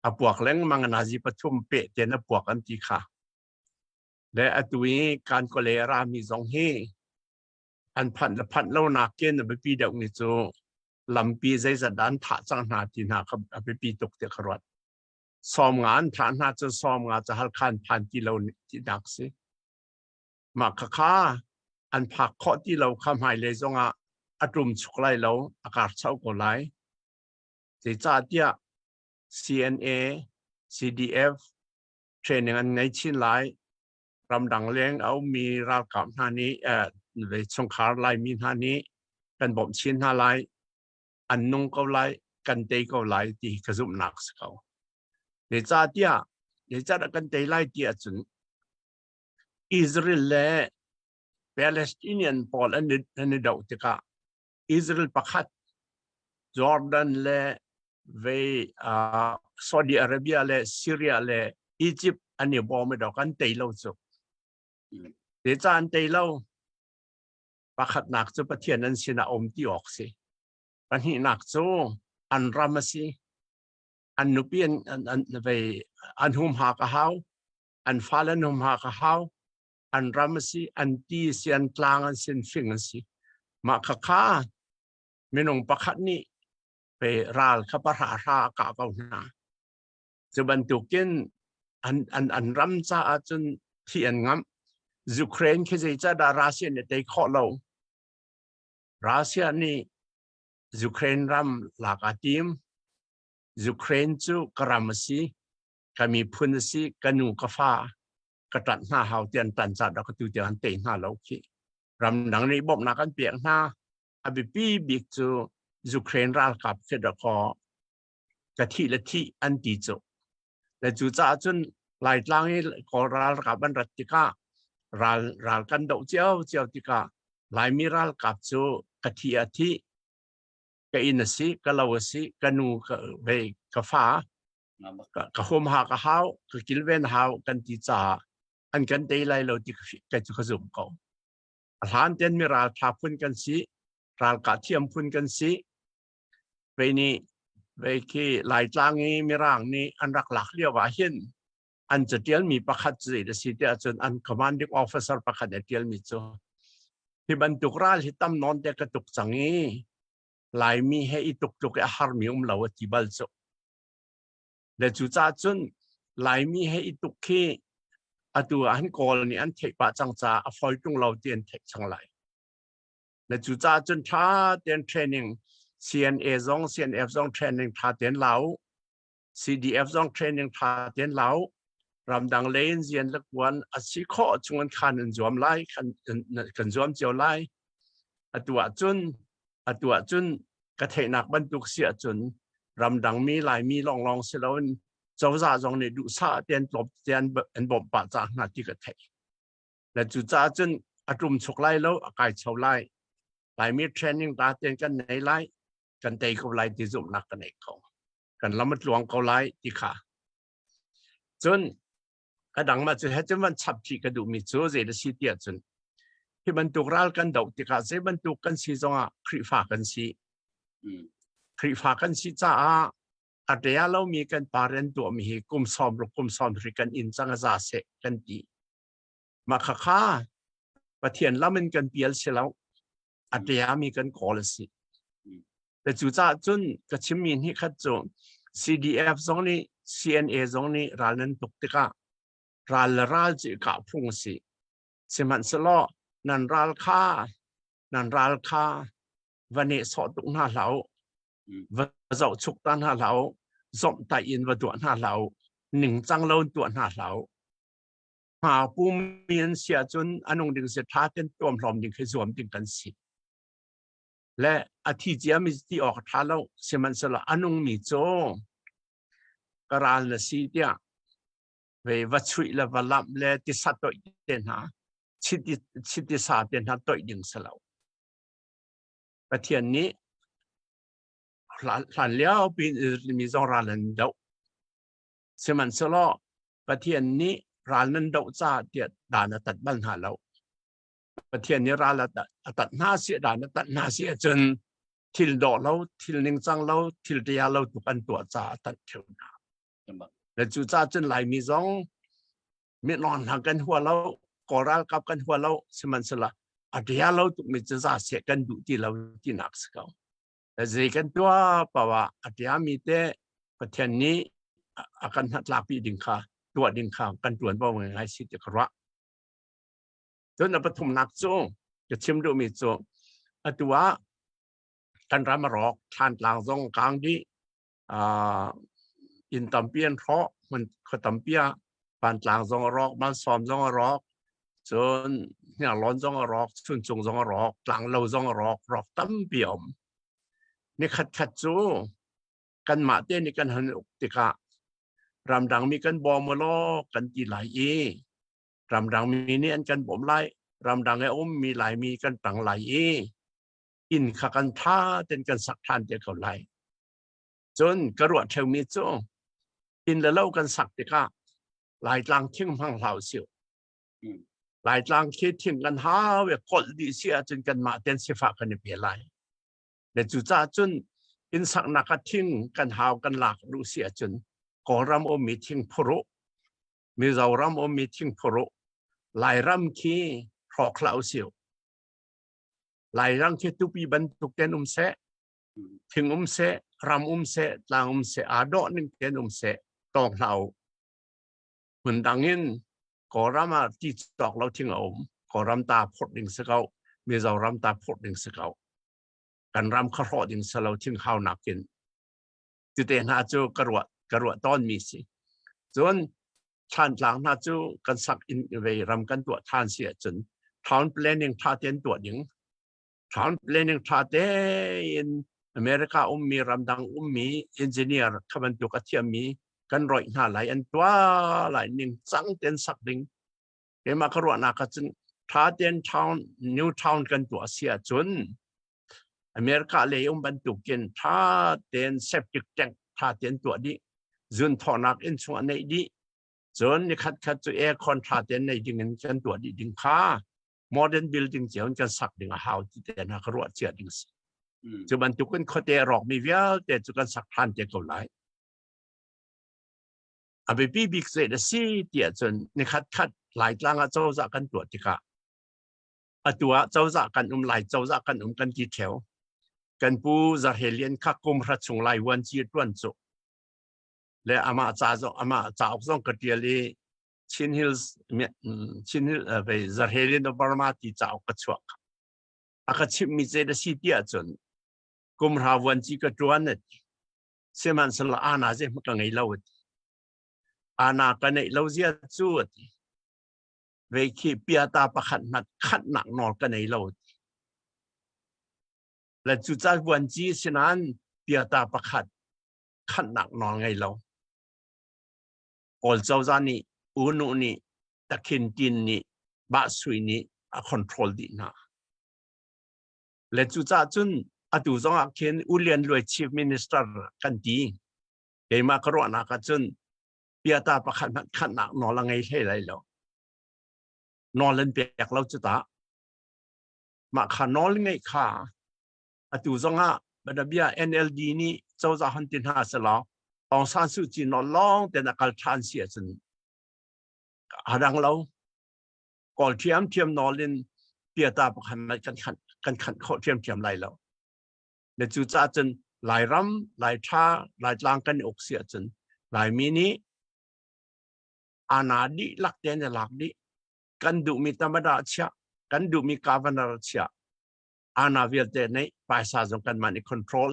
a puak lengmang. Nazi pathum pe ten a puak an ti kha. Le atu i kan kole rami zong hi an phanh le phanh lo nakin a biapi deuh mi cu lampi zeizat dah an thah cang hna ti hna kha a biapi tuk ti ka ruat. 50 an thah hna cu 50 cu Halkha an phan ti lo ti nak si. Mah khakha an phak khawh ti lo kha hmailei zongah a ṭum chuk lai lo, a karcho ko lai. Zeicahtiah CNA, CDF. Training an ngei chin lai. Ramdang leng a ummi ralkap hna nih eh, chungkhar Laimi hna nih kan bawmh chin hna lai. An nung ko lai, kan tei ko lai ti ka zumhnak si ko. Zeicahtiah zeicahdah kan tei lai ti ahcun Israel le Palestinian pawl an i doh tikah Israel pakhat Jordan le vei uh, Saudi Arabia le Syria le Egypt an i bawm i dok an tei lo cu. Zeicah an tei lo? Pakhatnak cu Pathian an sinah um ti awk si. Pahnihnak cu an ram a si. An nupi an, an, an, vei, an humhak a hau. An fale an humhak a hau. An ram a si, an ti a si, an tlang an si, an fing an si. Mah khakha minung pakhat nih pe ral kha pahra hra a kah ko hna. Cu bantukin an, an, an ram caah cun thi an ngamh. Ukraine khi zeicahdah Russia nih tei khawh lo? Russia nih Ukraine ram lak a tim. Ukraine cu ka ram a si, ka miphun a si, ka nu ka fa ka ṭanh hna hau ti an ṭan caah dah ka tu tiang an tei hna lo khi. Ramdang nih bawmhnak an pek hna. A biapi bik cu Ukraine ralkap khi dah kaw ka thih le thih an ti cu. Le cu caah cun Laitlang i Kawl ralkap an rat tikah ral ral kan doh cio cio tikah Laimi ralkap cu ka thi a thi ka inn a si ka lo a si ka nu ka ve ka fa ka humha ka hau ka kilven hau kan ti caah an kan tei lai lo ti ka cu ka zum ko. A hlan ten mi ral tha phun kan si ralkah thiam phun kan si Vei nih vei khi Laitlang i Mirang nih an rak lak lio ah hin an catialmi pakhat cu zei a si tiah cun an commanding officer pakhat a tialmi cu hi bantuk ral hi tam nawn te ka tuk cang i Laimi he i tuk tluk i a harmi um lo a ti bal cu. Le cu caah cun Laimi he i tuk khi atu ah han Kawl nih an theih pah cang caah a fawi tung lo ti an theih cang lai. Na cucaah cun ṭha tein training CNA zong CNF zong training ṭha tein la u. CDF zong training ṭha tein la u. Ramdang lei in zian le kuan a si khawh chung in khan in zuam lai, kan, kan zuam cio lai. Atu ahcun atu ahcun ka theihnak bantuk si ahcun ramdang mi Laimi lawnglawng si loin cozah zong nih duhsah tein tlawm tein an bawmh pah cang hna ti ka theih. Le cucaah cun a ṭum chuk lai lo, a kai cho lai. Laimi training ta tein kan nei lai, kan tei ko lai ti zumhnak ka nei ko. Kan lam a tluang ko lai ti kha. Cun a dang ma cu he cun van chap chih ka duhmi cu zei na si ti ahcun hi bantuk ral kan doh tikah zei bantuk kan si zongah Khrihfa kan si. Khrihfa kan si caah a ṭia lomi kan pa rian tuahmi hi kum 60 kum 70 kan in cang a za seh kan ti. Mah khakha Pathian lam in kan pial si lo, a ṭiami kan kawl a si. Le cucaah cun ka chimmi hnih khat cu CDF zong nih CNA zong nih ral nan tuk tikah ral le ral cu i kah phung a si. Sihmanhsehlaw nan ral kha nan ral kha va nehsawh tuk hna hlah u, va zohchuk ta hna hlah u, zomhtaih in va duah hna hlah u, ningcang lo in tuah hna hlah u. Hma pumi an si ahcun a nung ding si ṭha ten tuamhlawm ding khi zuam ding kan si. Le a thi ciami ti awk a ṭha lo sihmanhsehlaw a nungmi cu ka ral na si tiah ve va chuih le va lamh le tisa toih te hna chiti chiti sa te hna toih ding si lo. Pathian nih hlan lio pin Israel mi zong ral an doh. Sihmanhsehlaw Pathian nih ral nan doh caah tiah dan a tat bal hna lo. Pathian nih ral a tat hna si dan a tat hna si ahcun thil dawh lo, thil ningcang lo, thil ṭia lo tuk an tuah caah a tat ṭheo hna. Le cucaah cun Laimi zong mitlawn hna kan hua lo, Kawl ralkap kan hua lo, sihmanhsehlaw a ṭia lo tukmi cu za seh kan duh ti lo tinak si ko. Zei kan tuah paoh ah a ṭiami te Pathian nih a kan hnatlakpi ding kha tuah ding kha kan ṭuanvo ngai si ti ka ruah. Cun a pathumnak cu ka chim duhmi cu atu ah kan ram a rawk, Thlantlang zong kang dih, inn tampi an hrawh, hmun khua tampi ah. Pantlang zong a rawk, Malsawm zong a rawk, cun Hniarlawn zong a rawk, Chuncung zong a rawk, Tlanglo zong a rawk, rawk tampi a um. Nikhat khat cu kanmah te nih kan han uk tikah ramdang mi kan bawm law kan ti lai i ramdang mi nih an kan bawm lai, ramdang i a ummi Laimi kan tang lai i inn kha kan tha ten kan sak than te ko lai. Cun ka ruah theumi cu inn le lo kan sak tikah Laitlang thing hmang hlah usih. Laitlang khi thing kan hau i kolh dih si ahcun kanmah ten sifah kan i pe lai. Le cucaah cun inn saknak ah thing kan hau kan lak duh si ahcun Kawlram ummi thing phur u, Mizoram ummi thing phur u, Lairam khi hrawk hlah usih. Lairam khi tupi bantuk ten um seh, thing um seh, ram um seh, tlang um seh, aa dawh ning tein um seh, tawng hlah u. Hmun dang in Kawlram ah ti cawk lo thing a um. Kawlram ta phurh ding si ko. Mizoram ta phurh ding si ko. Kan ram kha hrawh ding si lo thing hau nakin. Tute hna cu ka ruah ka ruah tawn mi si. Cun Thlantlang hna cu kan sak in vei ram kan tuah than si ahcun town planning tha tein tuah ding town planning tha tein America ummi ramdang ummi engineer kha bantuk a thiammi kan roih hna lai an tuah lai ning cang ten sak ding keimah ka ruahnak ahcun tha ten town new town kan tuah si ahcun America lei um bantukin tha ten septic tank tha ten tuah dih zun thawhnak inn chung a neih dih cun nikhat khat cu aircon tha ten nei ding in kan tuah dih ding kha modern building cio in kan sak ding a hau ti te hna ka ruah cia ding si. Cu bantukin khuate a rawkmi vialte cu kan sak than te ko lai. A biapi bik zei na si tiah cun nikhat khat Laitlang ah cozah kan tuah tikah atu ah cozah kan um lai cozah kan um kan ti theo kan pu Zarhelian kha kum hra chung lai wan ci tuan cu le amah ca zong amah cauk zong ka tial i Chin Hills Chin Hill ve Zarhelian of Burma ti cauk ka chuak. A ka chimhmi ce na si ti ahcun kum hra vuan ci ka tuan ati. Sihmanhsehlaw ana ze ka ngei lo ati. Ana ka neih lo zia cu ati. Ve khi piata pakhat hmat khatnak nawl ka nei lo ati. Le cu ca vuan ci sinan piata pakhat khatnak nawl ngei lo. Kawl cozah nih U Nu nih Takhin Tin nih Bah Sui nih a control dih hna. Le cucaah cun atu zong ah khin U Lian Luai Chief Minister kan ti. Keimah ka ruahnak ah cun piata pakhat hmanh khatnak nawl a ngei hlei lai lo. Nawl an pek lo cu ta. Mah kha nawl ngeih kha atu zongah Badabia NLD nih cozah hon ti hna selaw Aung San Suu Kyi nawl lawng ten a kal ṭhan si ahcun a dang lo kawl ṭhiamṭhiam nawl in piata pakhat kan khan kan khanh khawh ṭhiamṭhiam lai lo le cu caah cun Lairam Laiṭha Laitlang kan i uk si ahcun Laimi nih ana dihlak tein i lak dih kan duhmi tamada chiah kan duhmi governor chiah ana vialte nih paisa zong kan mah nih control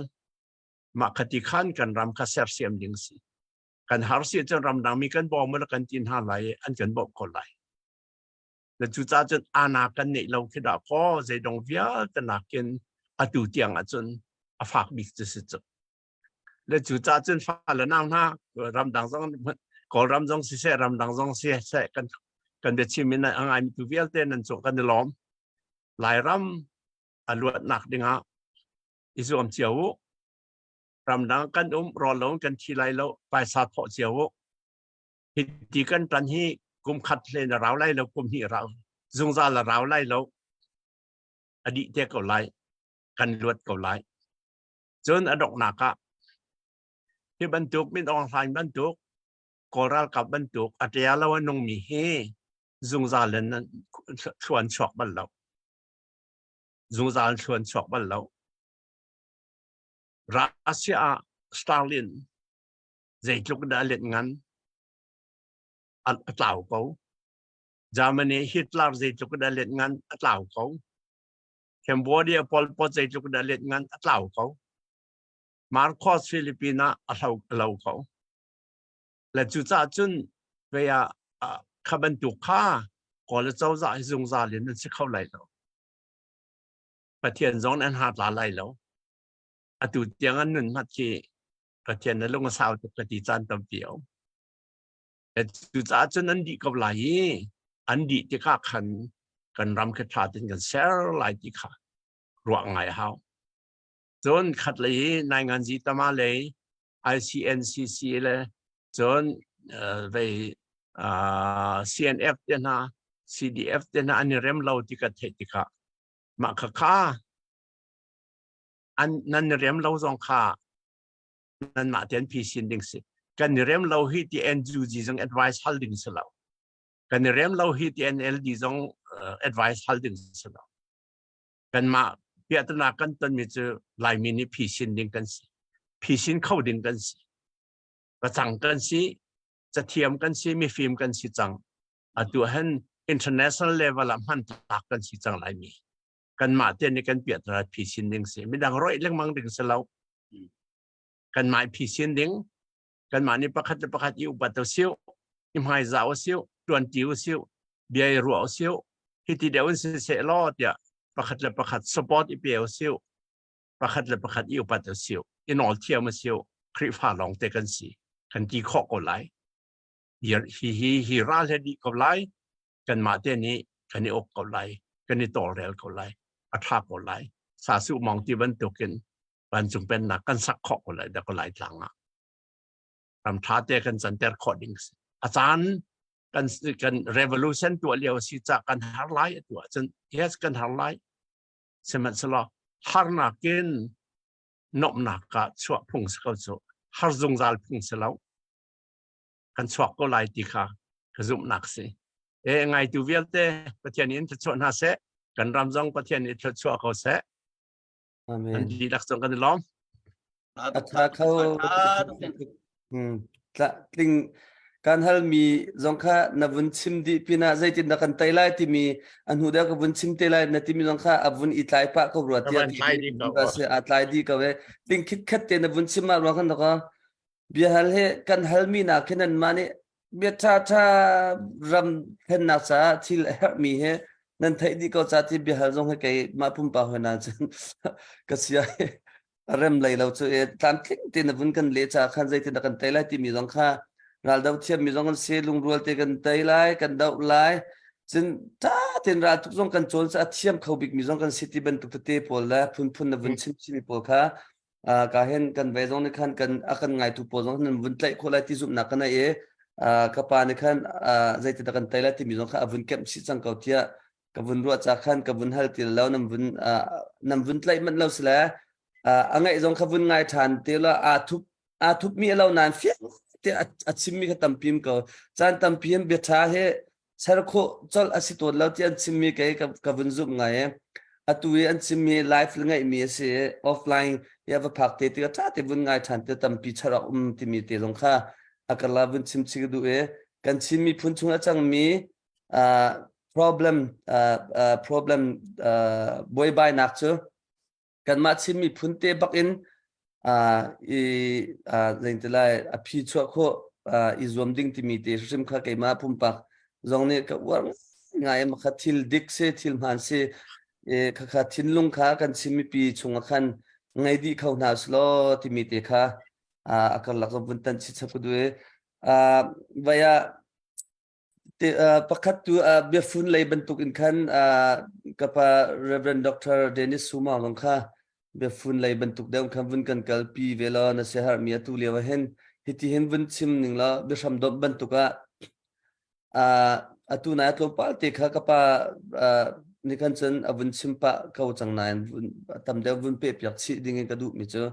mah khati khan kan ram kha sersiam ding si kan har si cun ramdang mi kan bawm la kan tin hna lai an kan bawmh ko lai le cu ca cun ana kan neih lo khi dah kaw zeidong vialte nakin atu tiang ahcun a fak bik cu si cu le cu ca cun fa le nau hna ramdang zong kawlram zong siseh ramdang zong siseh kan kan biachim in a ngai mi tu vialte nan cung kan i lawm Lairam a luatnak dingah i zuam cio u. Ramdang kan um rawl lo kan thi lai lo paisa thawh cio u. Hiti kan tan hi kum khat hlen a rau lai lo kum hnih rau zungzal a rau lai lo a dih te ko lai kan luat ko lai cun a donghnak ah hi bantuk Min Aung Hlaing bantuk Kawl ralkap bantuk a ṭia lo a nungmi hi zungzal in thluan chuak bal lo zungzal thluan chuak bal lo Russia ah Stalin zeitluk dah let ngan a tlau ko Germany Hitler zeitluk dah let ngan a tlau ko Cambodia Pol Pot zeitluk dah let ngan a tlau ko Marcos Philippines ah a hlo lo ko le cucaah cun vei ah. Kha bantuk kha Kawl cozah hi zungzal in an si kho lai lo. Pathian zong an ha tla lai lo. Atu tiang an nun mat khi Pathian na lung a sau tuk ka ti caan tampi a um. Cucaah cun an dih ko lai i an dih tikah khan kan ram khi ṭha tein kan ser lai ti kha ruah ngai a hau. Cun khat lei i Nainganzi tama lei ICNCC le cun vei CNF te hna CDF te hna an i rem lo ti ka theih tikah mah kha kha an nan i rem lo zong kha nanmah tein phisin ding si. Kan i rem lo hi ti NUG zong advice hal ding si lo. Kan i rem lo hi ti NLD zong advice hal ding si lo. Kanmah piahtana kan tonmi cu Laimi nih phisin ding kan si. Phisin kho ding kan si. Pacang kan si, cathiam kan si, mifim kan si cang. Atu han international level ah hmantlak kan si cang Laimi. Kanmah te nih kan piahtana phisin ding si. Midang roih lengmang ding si lo. Kanmah i phisin ding kanmah nih pakhat le pakhat i upat usih i hmaizah usih tuanti usih bia i ruah usih hiti deuh in siseh law tiah pakhat le pakhat support i pe usih pakhat le pakhat i upat usih i nawl thiam usih Khrihfa lawng te kan si kan ti khawh ko lai hi hi hi ral he dih ko lai kanmah te nih kan i uk ko lai kan i tawlrel ko lai a tha ko lai sasu mong ti bantukin vancung pennak kan sak khawh ko lai dah ko lai tlang ah ram tha te kan canter khawh ding si a caan kan kan revolution tuah lio si ca kan har lai atu ahcun yes kan har lai sihmanhsehlaw harnak in nomnak ka chuah phung si ko cu har zungzal phung si lo kan chuak ko lai ti kha ka zumhnak si e ngaitu vialte Pathian in thluachuah hna seh kan ram zong Pathian nih thluachuah ko seh Amen. Kan dihlak zong kan i lawm. A tha kho. Tla tling kan halmi zong kha na vun chim dih pinah zeitin dah kan tei lai timi a hnu deuh ka vun chim te lai na timi zong kha a vun i tlai pah ko rua tiah ti a tlai dih ko e tling khit khat te na vun chim ah ruang khan ka Biahal hi kan halmi nak hin anmah nih bia ṭhaṭha ram thlennak caah thil a herhmi hi nan theih dih ko ca ti biahal zong hi keimah pumpak hoi na cun ka sia a rem lei lo cu e tlamtling te na vun kan leh caah khan zeitin dah kan tei lai timi zong kha raldo thiammi zong kan si lungrual te kan tei lai kan doh lai cun ṭha tein ral tuk zong kan cawn a thiam kho bikmi zong kan si ti bantuk tete pawl le phunphun na vun chim chimi pawl kha ka hen kan ve zong nih khan kan a kan ngaitu pawl zong nan vun tlaih khawh lai ti zumhnak kan nei i ka pa nih khan zeitindah kan tei lai timi zong kha a vun kemh chih cang ko tiah ka vun ruah ca khan ka vun hal ti lo nan vun nan vun tlaih manh lo sile a ngaih zong kha vun ngai ṭhan te la aa thup aa thupmi a lo nain fiang te a chimmi kha tampi ko caan tampi hin bia ṭha he ser khawh colh a si tawn lo ti an chimmi kei ka, ka vun zumh ngai e. Atu i an chimmi live le ngeihmi a si i offline i a va phak te tikah ṭha te vun ngai ṭhan te tampi charak um timi te zong kha a karla vun chim chih ka duh i kan Chin miphun chung a cangmi uh, problem uh, uh, problem uh, buaibainak cu kanmah Chin miphun te bak in uh, i uh, zeiti lai a phi chuah khawh uh, i zuam ding timi te hrim kha keimah pumpak zong nih ka uar ngai ma kha thil dik si thil hmaan si e kha kha thinlung kha kan Chin mipi chungah khan ngei dih kho hna selaw timi te kha a karlak zong vun tan chi chap ka duh i vai ah Pakhat tu biafun lei bantuk in khan ka pa Reverend Dr. Dennis Suma zong kha biafun lei bantuk deuh khan vun kan kalpi ve law na siaherhmi atu lio ah hin hiti hin vun chim ning law biahram domh bantuk ah atu nai tlawmpal te kha ka pa nih khan cun a vun chim pah ko cang nain tam deuh vun peh piak chih ding in ka duhmi cu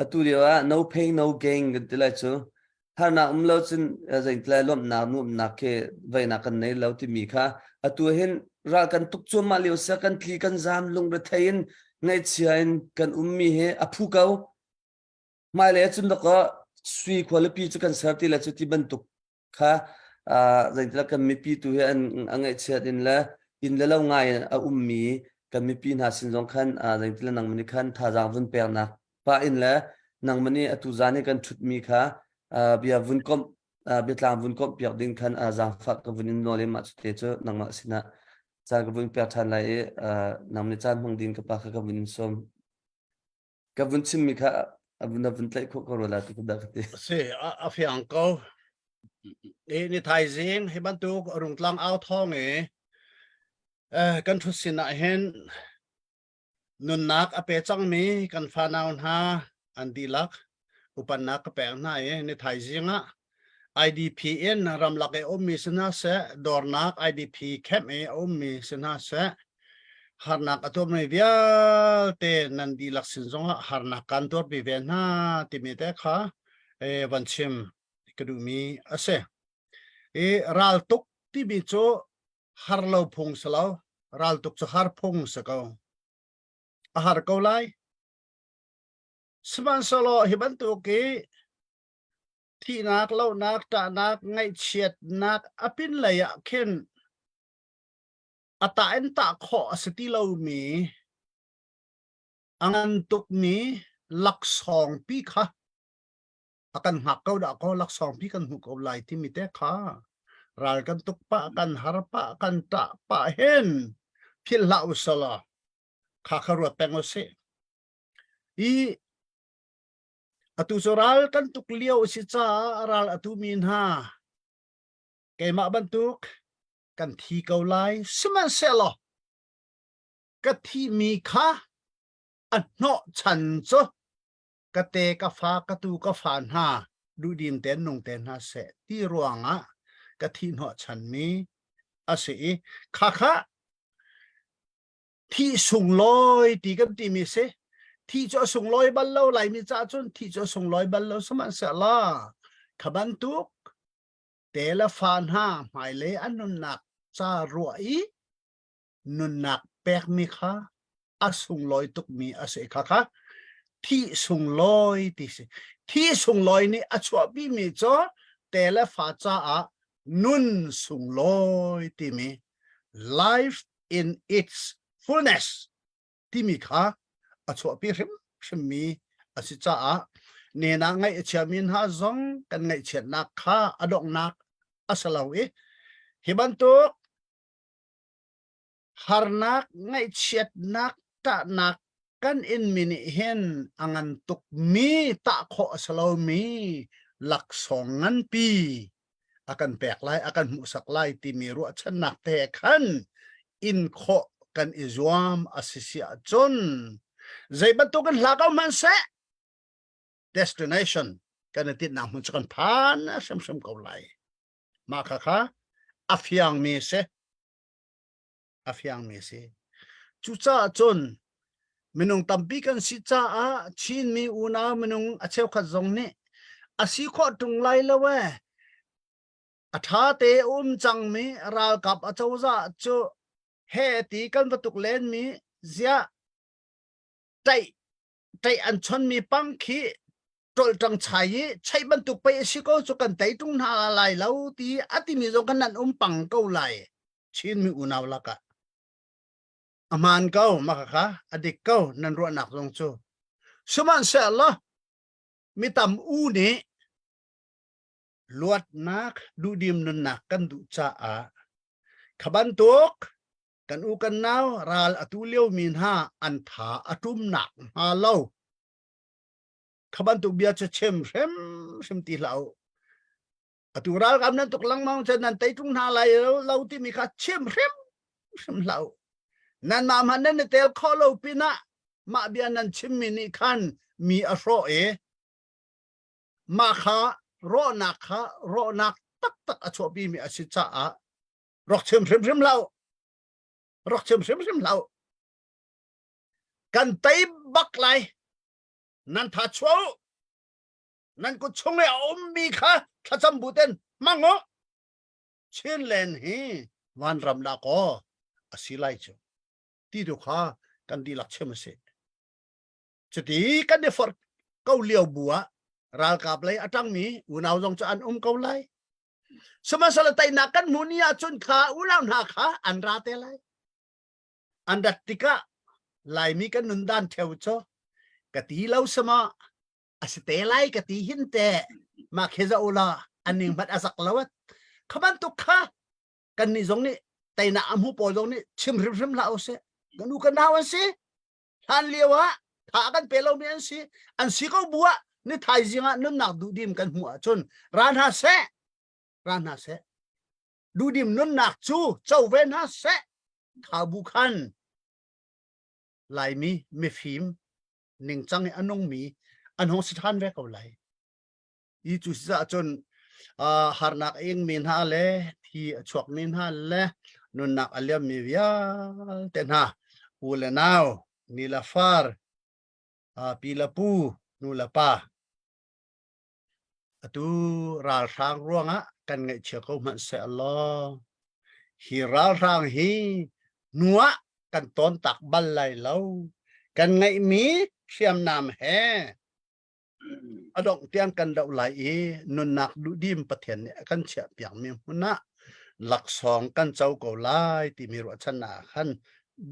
atu lio ah no pain no gain kan ti lai cu harnak um lo cun zeitlai lawmhnak nuamhnak khi veinak kan nei lo timi kha atu hin ral kan tuk cuahmah lio sia kan tli kan zam lungrethei in ngaihchia in kan ummi hi a phu ko hmailei cun dakaw sui khualipi cu kan ser ti le cu ti bantuk kha zeitlai kan mipi tu hi an a ngaihchiat in le inn le lo ngai a ummi kan mipi hna sin zong khan zeitlai nangmah nih khan thazaang vun peknak pa in le nangmah nih atu zan i kan ṭhutmi kha bia vun komh. Biatlang vun komh piak ding khan zaangfah ka vun in nawl i mah cu te cu nangmah sinah caan ka vun pek ṭhan lai i nang nih caan hmang ding ka pa kha ka vun in sawm. Ka vun chimmi kha a vun a vun tlaih khawh ko rua la ti ka dah ka ti. Si, a fiang ko. I ni thaizing hi bantuk rungtlang au thawng i kan ṭhut sin ah hin Nunnak a pe cangmi kan fanau hna an dihlak upatnak ka pek hna i ni thaizing ah IDP in ramlak i a ummi si hna seh, dawrnak IDP camp i a ummi si hna seh, harnak a tuarmi vialte nan dihlak sin zongah harnak kan tuarpi ve hna timi te kha eh, van chim ka duhmi a si. I raltuk timi cu har lo phung si lo raltuk cu har phung si ko a har ko lai sihmanhsehlaw hi bantuk i thihnak lohnak ṭahnak ngaihchiatnak a pin lei ah khin a tah in tah khawh a si ti lomi a ngan tukmi laksawng pi kha a kan hngak ko dah ko laksawng pi kan hmuh ko lai timi te kha ral kan tuk pah kan har pah kan ṭah pah hin philh hlah usala kha kha ruat peng usih i atu cu ral kan tuk lio si caah ral atu mi hna keimah bantuk kan thi ko lai sihmanhsehlaw ka thi mi kha a hnawh chan cu ka te ka fa ka tu ka fa hna duhdim tein nung te hna seh ti ruangah ka thi hnawh chanmi a si i kha kha thi sunglawi ti kan timi si thi cu a sunglawi bal lo laimi caah cun thi cu a sunglawi bal lo sihmanhsehlaw kha bantuk te le fa hna hmailei an nunnak ca ruah i nunnak pekmi kha a sunglawi tukmi a si kha kha thi sunglawi ti si thi sunglawi nih a chuahpi mi cu te le fa caah nun sunglawi timi life in its fullness timi kha a chuahpi hrimhrimmi a si caah nena ngaih a chiami hna zong kan ngaihchiatnak kha a donghnak a si lo i hi bantuk Harnak, ngaihchiatnak, ṭahnak kan inmi nih hin a ngan tukmi tah khawh a si lomi laksawng nganpi a kan pek lai, a kan hmuhsak lai timi ruahchannak te khan in khawh kan i zuam a si si ahcun zei bantukin hla ko hmanhseh destination kan i tinhnak hmun cu kan phan hrimhrim ko lai. Mah kha kha a fiangmi si. A fiangmi si. Cucaah cun minung tampi kan si caah Chinmi unau minung a cheukhat zong nih a si khawh ṭung lai lo ee. A ṭha te um cangmi ralkap a cozah cu he ti kan va tuk lenmi ziah ṭaih ṭaih an chonmi pang khi ṭolṭang chai i cheih bantuk pei a si ko cu kan tei ṭung hna lai lo ti a timi zong kan nan um pang ko lai Chinmi unau lakah a hmaan ko maka kha a dik ko nan ruahnak zong cu sihmanhsehlaw mi tam u nih luatnak duhdim nunnak kan duh caah kha bantuk kan u kan nau ral atu lio mi hna an tha a ṭumnak hnga lo kha bantuk bia cu chim hrimhrim ti hlah u atu ralkap nan tuk lengmang cun nan tei ṭung hna lai lo lo timi kha chim hrimhrim hlah u nanmah hmanh nan i tel khawh lo pinah mah bia nan chimmi nih khan mi a hrawh i mah kha rawhnak kha rawhnak taktak a chuahpimi a si caah rak chim hrimhrim hlah u rak chim hrimhrim hlah u kan tei bak lai nan tha chuah u nan kut chung i a ummi kha thlacam bu ten hmang u Chinland hi vanram dah kaw a si lai cu ti tu kha kan dihlak chim a si cuti kan i forh ko lio bu ah ralkap lei a ṭangmi unau zong cu an um ko lai sihmanhsehlaw teinak kan hmuh ni ahcun kha unau hna kha an ra te lai an rat tikah Laimi kan nun dan theo cu ka ti lo sama a si te lai ka ti hin te ma khi za ula. An ning hmanh a zak lo. Kha bantuk kha kan nih zong nih teinak a hmu pawl zong nih chim hrimhrim hlah usih. Kan u kan nau an si. Hlan lio ah tha kan pe lomi an si. An si ko bu ah ni thaizing ah nunnak duhdim kan hmuh ahcun ra hna seh. Ra hna seh. Duhdim nunnak cu co ve hna seh. Kha bu khan Laimi mifim ningcang i a nungmi an hung si ṭhan ve ko lai. Hi cu si cun harnak a ingmi hna le thi a chuakmi hna le nunnak a liammi vialte hna u le nau, ni le far, pi le pu, nu le pa Atu ralhrang ruangah kan ngaihchia ko hmanh seh law hi ralhrang hi hnu ah kan tawn tak bal lai lo. Kan ngeihmi hriamnam he a dongh tiang kan doh lai i nunnak duhdim Pathian nih a kan chiah piakmi hmun ah laksawng kan co ko lai timi ruahchannak ah khan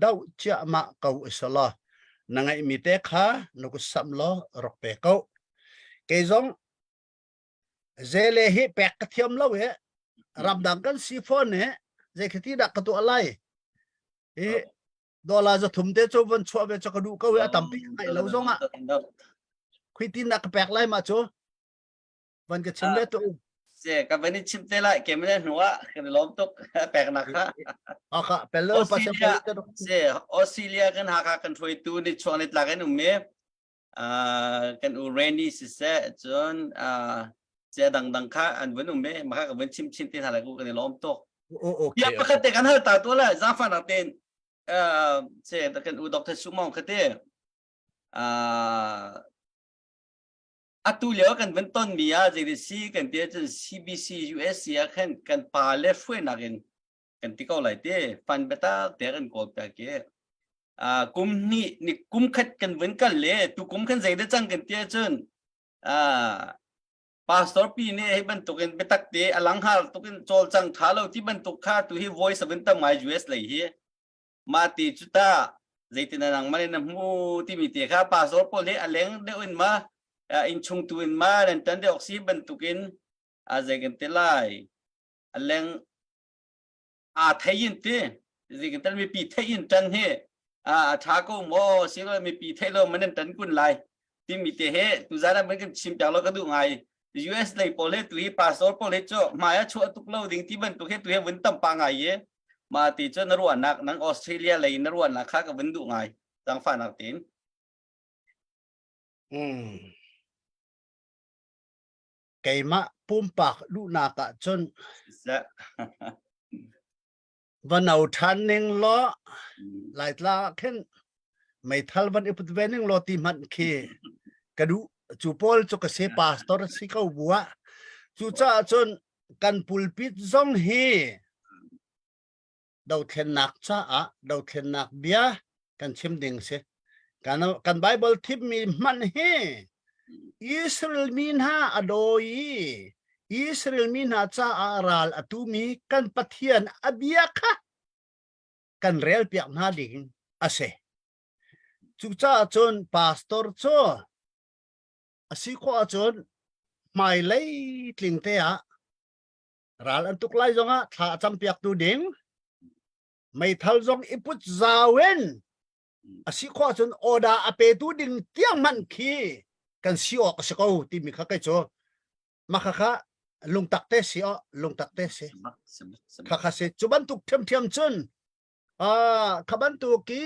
doh ciahmah ko usalaw na ngeihmi te kha na kut samh law rak pe ko. Kei zong zele hi pek ka thiam lo i ramdang kan si fawn i zeikhati dah ka tuah lai i dollar za thum te cu von chuah ve cu ka duh ko i a tampi ka ngaih lo zong ah khui tin dah ka pek lai ma cu van ka chim ve tu Se ka van i chim te lai ke mene hnu ah kan lawm tuk pek nak kha Aka pello pa Australia se Australia kan Hakha kan hruaitu ni chuang ni tlak in um i kan u Rainy siseh cun cia dangdang kha an vun um i maka ka vun chim chin te hna lai ku kan i lawm tuk. Okay. Ya pakhat te kan hal ta tu la zafa nak ten se kan u Dr. Sumong khate atu lio kan vun ton mi ah zei si kan ti cun CBC USC ah khan kan pa le hruainak in kan ti ko lai te fan biatak te kan kawl piak i kum hnih ni kum khat kan vun kal le tu kum khan zei dah cang kan ti ahcun pastor pi nih hei bantukin biatak te a langhar tukin cawlcang tha lo ti bantuk kha tu hi voice a vun tam ngai US lei hi ma ti cu ta zeitin nang man na hmu timi te kha pastor pawl hi a leng deuh in ma in chung tu in ma nan tan deuh si bantukin a zei kan te lai a leng aa thei in ti zeikan tal mipi thei in tan hi a tha ko maw silo mipi thei lo man tan kun lai timi te he tuzan ah kan chim piak lo ka duh ngai US lei pawl he tu hi pastor pawl he chu hmai a chuah tuk lo ding ti bantuk he tu he vun tam pa ngai ye ma ti chu na ruahnak nang Australia lei na ruahnak kha ka vun duh ngai tangfa nak tin mm. Keimah pumpak duhnak ahcun va no ṭhan ning law Laitlang ah khin meithal van i put ve ning law ti hmanh khi ka duh. Cu pawl cu ka si pastor si ko bu ah. Cucaah cun kan pulpit zong hi dothlennak caah dothlennak bia kan chim ding si. Kan, kan Bible thimmi hmanh hi Israel mi hna a dawi i Israel mi hna caah ral a tumi kan Pathian a bia kha kan rel piak hna ding a si. Cucaah cun pastor cu a si khawh ahcun hmailei tling te ah ral an tuk lai zongah thla a campiaktu ding meithal zong i put zau in a si khawh ahcun order a petu ding tiang hmanh khi kan si awk a si ko timi kha kei cu mah kha kha lungtak te si aw lungtak te si kha kha si cu bantuk ṭhiamṭhiam cun kha bantuk i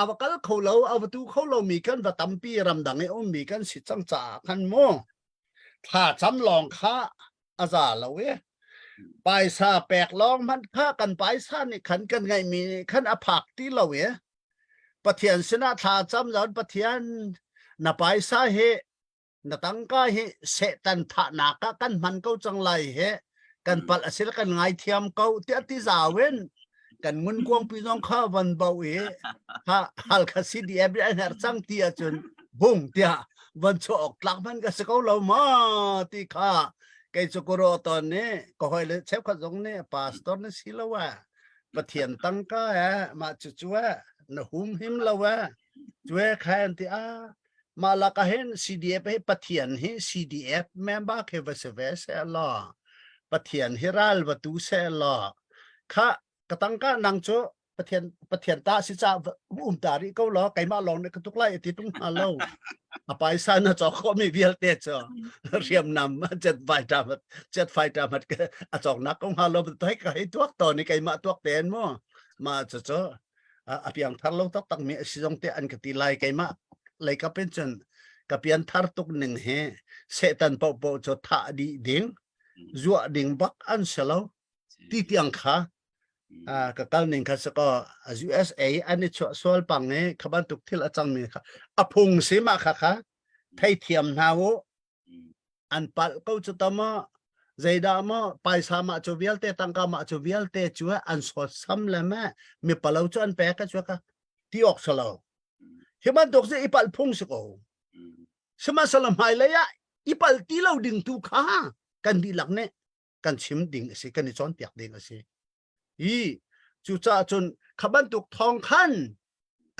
a va kal kho lo a va tu kho lo mi kan va tampi ramdang i ummi kan si cang caah khan mu thla cam lawng kha a za lo i paisa pek lawng hmanh kha kan paisa nih khan kan ngeihmi nih khan a phak ti lo i Pathian sinah thla cam zon Pathian na paisa hi na tangka hi Satan thahnak ah kan hman ko cang lai he kan palh a si kan ngaithiam ko tiah ti zau in kan ngunkuang pi zong kha van bo i ha Halkha CDF nih an herh cang ti ahcun bung tiah van chuah awk tlak hman ka si ko lo ma ti kha kei cu kuro ton nih ka hoi le cheukhat zong nih pastor na si lo ah Pathian tangka eh mah cu cu eh na hum him lo eh cue kha an ti a. Mah lak ah hin CDF hi Pathian hi CDF member khi va si ve seh law Pathian hi ral va tu seh law kha ka tangka nang cu Pathian Pathian ta si ca um ta rih ko law keimah lawng nih ka tuk lai ti tung hna lo. A paisa na cawk khawhmi vialte cu hriamnam jet fighter jet fighter mat a cawknak ko hnga lo toy ka hei tuak to ni keimah tuak ten mu ma cu cu a piang thar lo tak tak mi a si zong te an ka ti lai keimah lei ka pen cun ka pian thar tuk ning hi setan po po cu thah dih ding zuah ding bak an si lo ti tiang kha ka kal ning kha sako USA an i chuah sual pang i kha bantuk thil a cangmi kha a phung si ma kha kha theithiam hna u an palh ko cu ta ma zeidah maw paisa mah cu vialte tangka mah cu vialte cu an sawt sam le me mi palo cu an pek ka cu ka ti awk salo hi bantuk si i palh phung si ko sihmanhsehlaw hmailei ah i palh ti lo ding tu kha kan dihlak nih kan chim ding a si kan i cawnpiak ding a si i cucaah cun kha bantuk thawng khan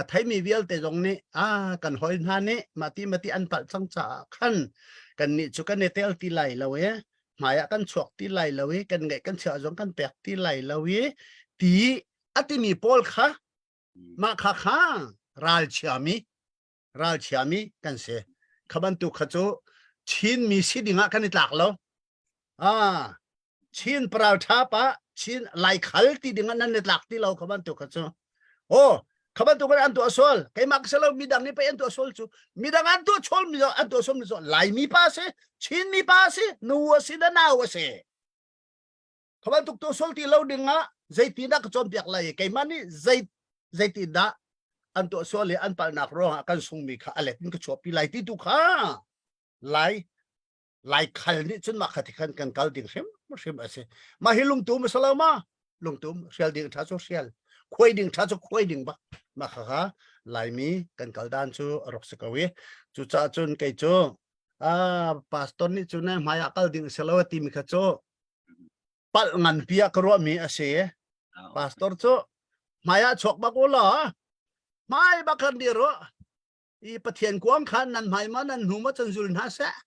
a theimi vialte zong nih a kan hoi hna nih mati mati an palh cang caah khan kan nih cu kan i tel ti lai lo e hmai ah kan chuak ti lai lo i kan ngeih kan chiah zong kan pek ti lai lo i ti a timi pawl kha mah kha kha ralchiami ralchiami kan si kha bantuk kha cu Chinmi si ding ah kan i tlak lo Ah, Chin paral ṭha pa Chin Laikhal ti ding ah nan i tlak ti lo kha bantuk kha cu. Oh, kha bantuk in an tuah sual. Keimah ka si lo midang nih pei an tuah sual cu. Midang an tuah sual mi an tuah sual mi cu Laimi pa si, Chin mi pa si, nu a si da nau a si. Kha bantuk tuah sual ti lo ding ah zeitin dah ka cawnpiak lai keimah nih zei zeitin dah an tuah sual i an palhnak ruangah kan sungmi kha a let in ka chuahpi lai ti tu kha lai Laikhal nih cun mah kha ti khan kan kal ding hrim hrim a si. Mah hi lungtum a si lo ma? Lungtum hrial ding ṭha cu hrial, khuai ding ṭha cu khuai ding bak. Mah kha kha Laimi kan kal dan cu a rak si ko i cucaah cun kei cu ah pastor nih cun hmai ah kal ding a si lo a timi kha cu palh nganpi ah ka ruahmi a si. Pastor cu hmai ah chuak bak u law hmai bak khan dir u i Pathian kuang khan nan hmai ma nan hnu ma cun zul hna seh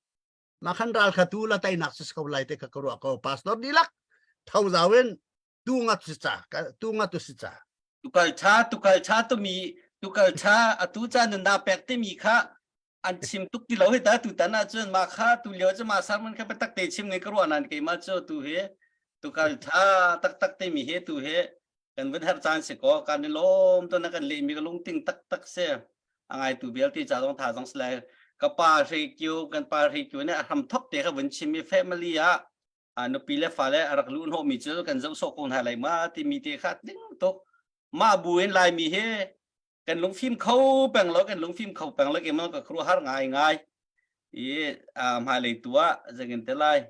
ma khan ral kha tu la teinak si ko lai te kha ka ruah ko pastor dihlak tho zau in tu nga tu si ca tu nga tu si ca tukal tha tukal tha tumi tukal tha atu cha nun da pek te mi kha an chim tuk ti lo hi ta tu tan ah cun ma kha tu lio chu ma sermon kha tak te chim ngai ka ruah nan keima chu tu hi tukal tha tak tak te mi he tu he kan vun herh caan si ko kan i lawm to na kan lehmi ka lungting taktak si a ngaitu vialte ca zong tha zong si lai ka pa hre kyu kan pa hre kyu nih a hram thok te kha vun chim i family ah a nupi le fale a rak luh hnawh mi cu kan zoh sawh ko hna lai ma timi te kha ding tuk mah bu in laimi hi kan lungfim kho peng lo kan lungfim kho peng lo keimah ka khru har ngai ngai i hmailei tu ah zangin te lai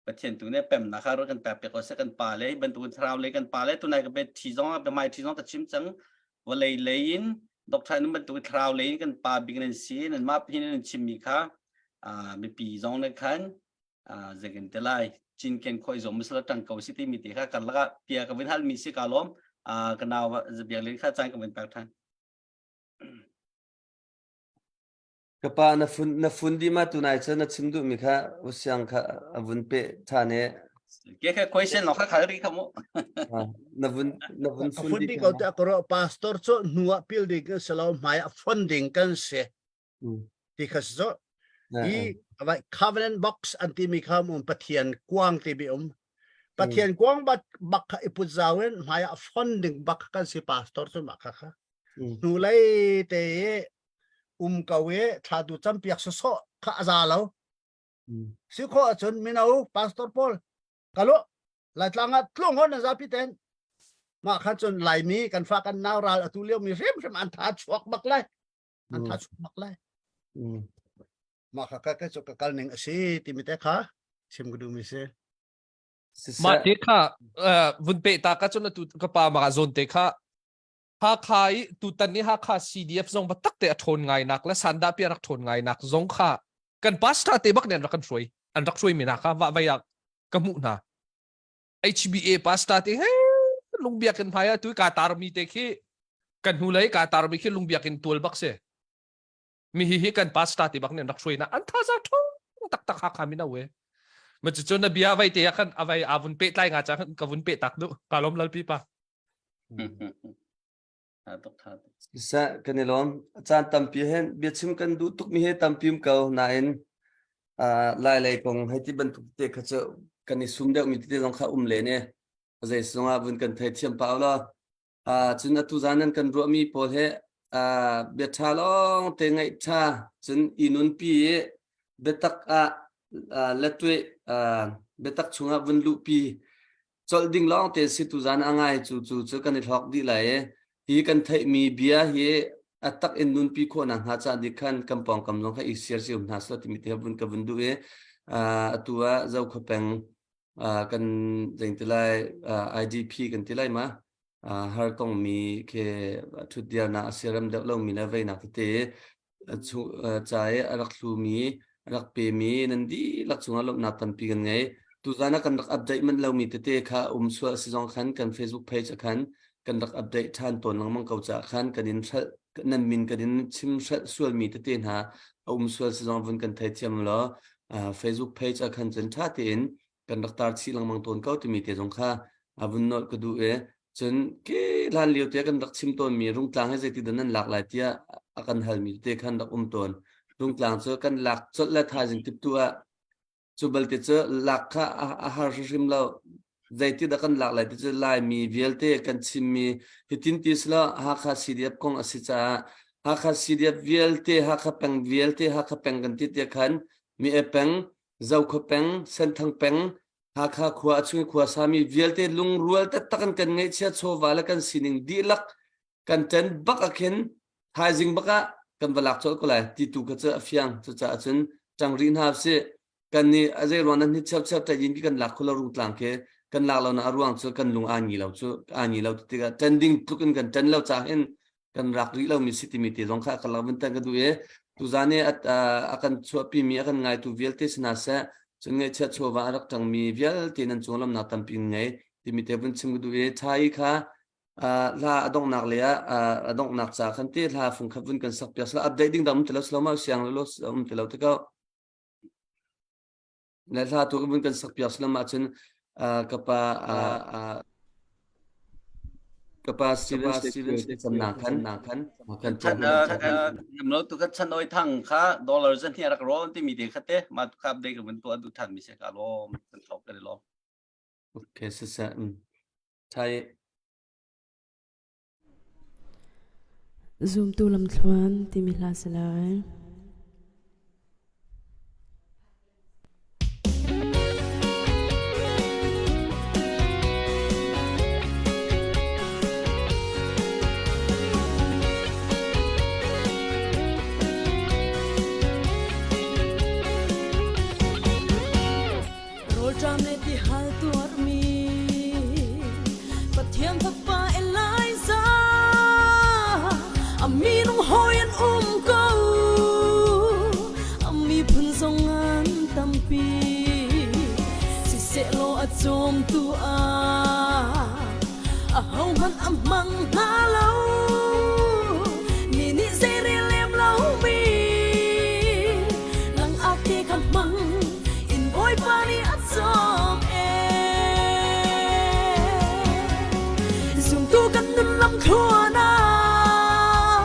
Pathian tu nih pemnak kha kan pek piak ko seh kan pa le bantukin thlarau lei kan pa le tunai ka bet thi zong ah mai thi zong ta chim cang vawlei lei in doctor nan bantukin thlarau lei in kan pa bik nan si nan mah phin nan chim mi kha mipi zong ne khan zekin te lai cinken khoi zong misala tang ko si ti mi te kha kan laka pia ka vin hal mi si ka lom ka nau biak len kha cang ka vin pek than Ka pa na fun na fun dih ma tunai cu na chim duhmi kha usiang kha a vun peh ṭhan i Ke kha question lo kha khal ri kha mu. Na vun na vun fun fun ding ko te akoro pastor cu hnu ah pil ding kan si lo hmai ah fon ding kan si ti kha so i vai covenant box an ti mi kha um pathian kuang ti bi um pathian kuang bak bak kha iput zawin hmai ah fon ding bak kan si pastor cu ma kha kha hnu lei te um ko i thla tu campiak sawsawh kha a za lo. Si khawh ahcun mino pastor pawl kalo Laitlang ah tlung hon na zapi ten mah khan cun Laimi kan fa kan nau ral atu lio mi hrimhrim an tha chuak bak lai an tha chuak bak lai mah kha ka ka cu ka kal ning a si timi te kha chim ka duh mi si Mah te kha vun pe ta ka cun atu ka pa ma zawn te kha Hakha i tutan i Hakha CDF zong biatak te a ṭhawn ngai nak le sandah pi a rak ṭhawn ngai nak zong kha kan pastor te bak nih an rak kan hruai an rak hruai mi hna kha vahvei ah ka hmuh hna HBA pastor te he lungbiak in hmai ah tu ka tar mi te khi kan hnulei ka tar mi khi lungbiak in tual bak si. Mi hi hi kan pastor ti bak nih rak hruai na an thazaang ṭhawng taktak Hakha mino we. Ma cu na bia vai te ah khan avai avun pe tlai nga cha ka vun pe tak du ka lom lalpi pa. Sa kan i lawm. Caan tampi hen biachim kan duh tuk mi he tampi um ko nain lai lei kong hei ti bantuk te kha cu kan i sum deuh mi tete zong kha um len e. Zei zong ah vun kan thei thiam pau lo. Cun atu zan nan kan ruahmi pawl he bia ṭha lawng te ngaih ṭha cun i nunpi i biatak ah lettuih biatak chungah vun luhpi colh ding lawng te si tu zan a ngai cu cu cu kan i hlawk dih lai i hi kan theihmi bia hi a tak in nunpi khawhnak hnga ca dik khan kan pawngkam zong kha i share cio hna seh timi te vun ka vun duh i atu ah Zokhua peng kan zein ti lai IDP kan ti lai ma har tongmi khi ṭhutdirnak a siarem deuh lomi le veinak tete ca i a rak hlumi a rak pemi nan dihlak cungah lawmhnak tampi kan ngei. Tuzan ah kan rak update manh lomi tete kha um sual si zong khan kan Facebook page ah khan kan rak update ṭhan tawn lengmang ko caah khan kan in hrelh nan min kan in chim hrelh sualmi tete hna a um sual si zong vun kan theithiam law Facebook page ah khan cun ṭha tein kan rak tar chih lengmang tawn ko timi te zong kha a vun nolh ka duh i cun ke hlan lio te kan rak chim tawnmi rungtlang hi zeiti dah nan lak lai tiah a kan halmi te khan rak um tawn rungtlang cu kan lak colh le thaizing tiptu ah cu balte cu lak kha a har hrim lo zeiti dah kan lak lai ti cu Laimi vialte kan chimmi hitin ti sila Hakha CDF kong a si caah Hakha CDF vialte Hakha peng vialte Hakha peng kan ti tiah khan mi e peng Zokhua peng Senthang peng Hakha khua a chung i khua sami vialte lungrual taktak in kan ngeihchia chawva le kan sining dihlak kan ṭen bak ah khin thaizing bak ah kan va lak colh ko lai ti tu kha cu a fiang cucaah cun ṭang rih hna usih kan nih a zei ruang nan hi cheu cheu ṭai in kan lak kho lo rungtlang khi kan lak lo na a ruang cu kan lung aa ngi lo cu aa ngi lo tikah ṭen ding tluk in kan ṭen lo ca hin kan rak rih lomi si timi te zong kha ka lak vun tan ka duh i tuzan i a kan chuahpi mi a kan ngaitu vialte si hna seh cun ngaihchiat chawva a rak ṭangmi vialte nan cung lamnak tampi ngei timi te vun chim ka duh i ṭha i kha hla a donghnak le ah a donghnak ca khan te hla fung khat vun kan sak piak sala update ding dang um ti lo silo ma siang lo um ti lo te ko le hla tu vun kan sak piak silo ma cun kapa kapa Steven Steven cam na khan na khan kan chan lo tu kha chan oi thang kha dollar zan hi rak ron ti mi te kha te ma tu kha update kan tu adu than mi se ka lom kan thok kan lom okay sa sa Thai Zumtu lamthluan timi hla si lai. Rawlṭam le tihal tuarmi Pathian Fapa Elijah a minung hawi an um ko a miphun zong an tampi sisehlaw a cawmtu ah ahohmanh a hmang hna lo mi nih zeirel lem lomi langak te kha hmang in Bawipa nih a cawm e zumtu kan nun lam thluan ah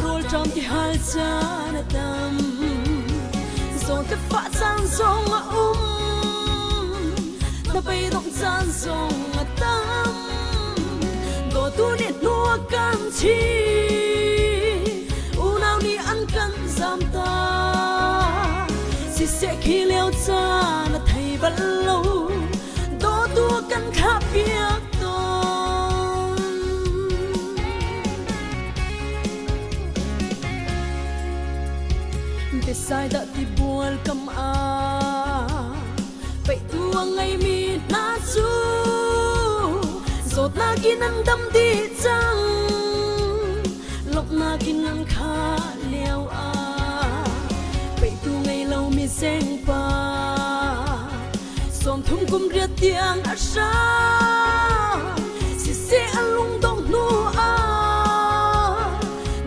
rawlṭam ti hal caan a tam zawn te fah caan zong a um na beidongh caan zong a tam dawtu nih hnu a kan chih unau nih an kan zamtak siseh khi lio caan a thei bal lo dawtu a kan thlah piak tawn Bethsaida tibual kam ah Peihtu a ngeimi hna cu zawtnak in an dam dih cang. Lawmhnak in an khah lio ah peihtu ngei lomi zengpa 30 kum riat tiang a hrang. Siseh a lungdongh hnu ah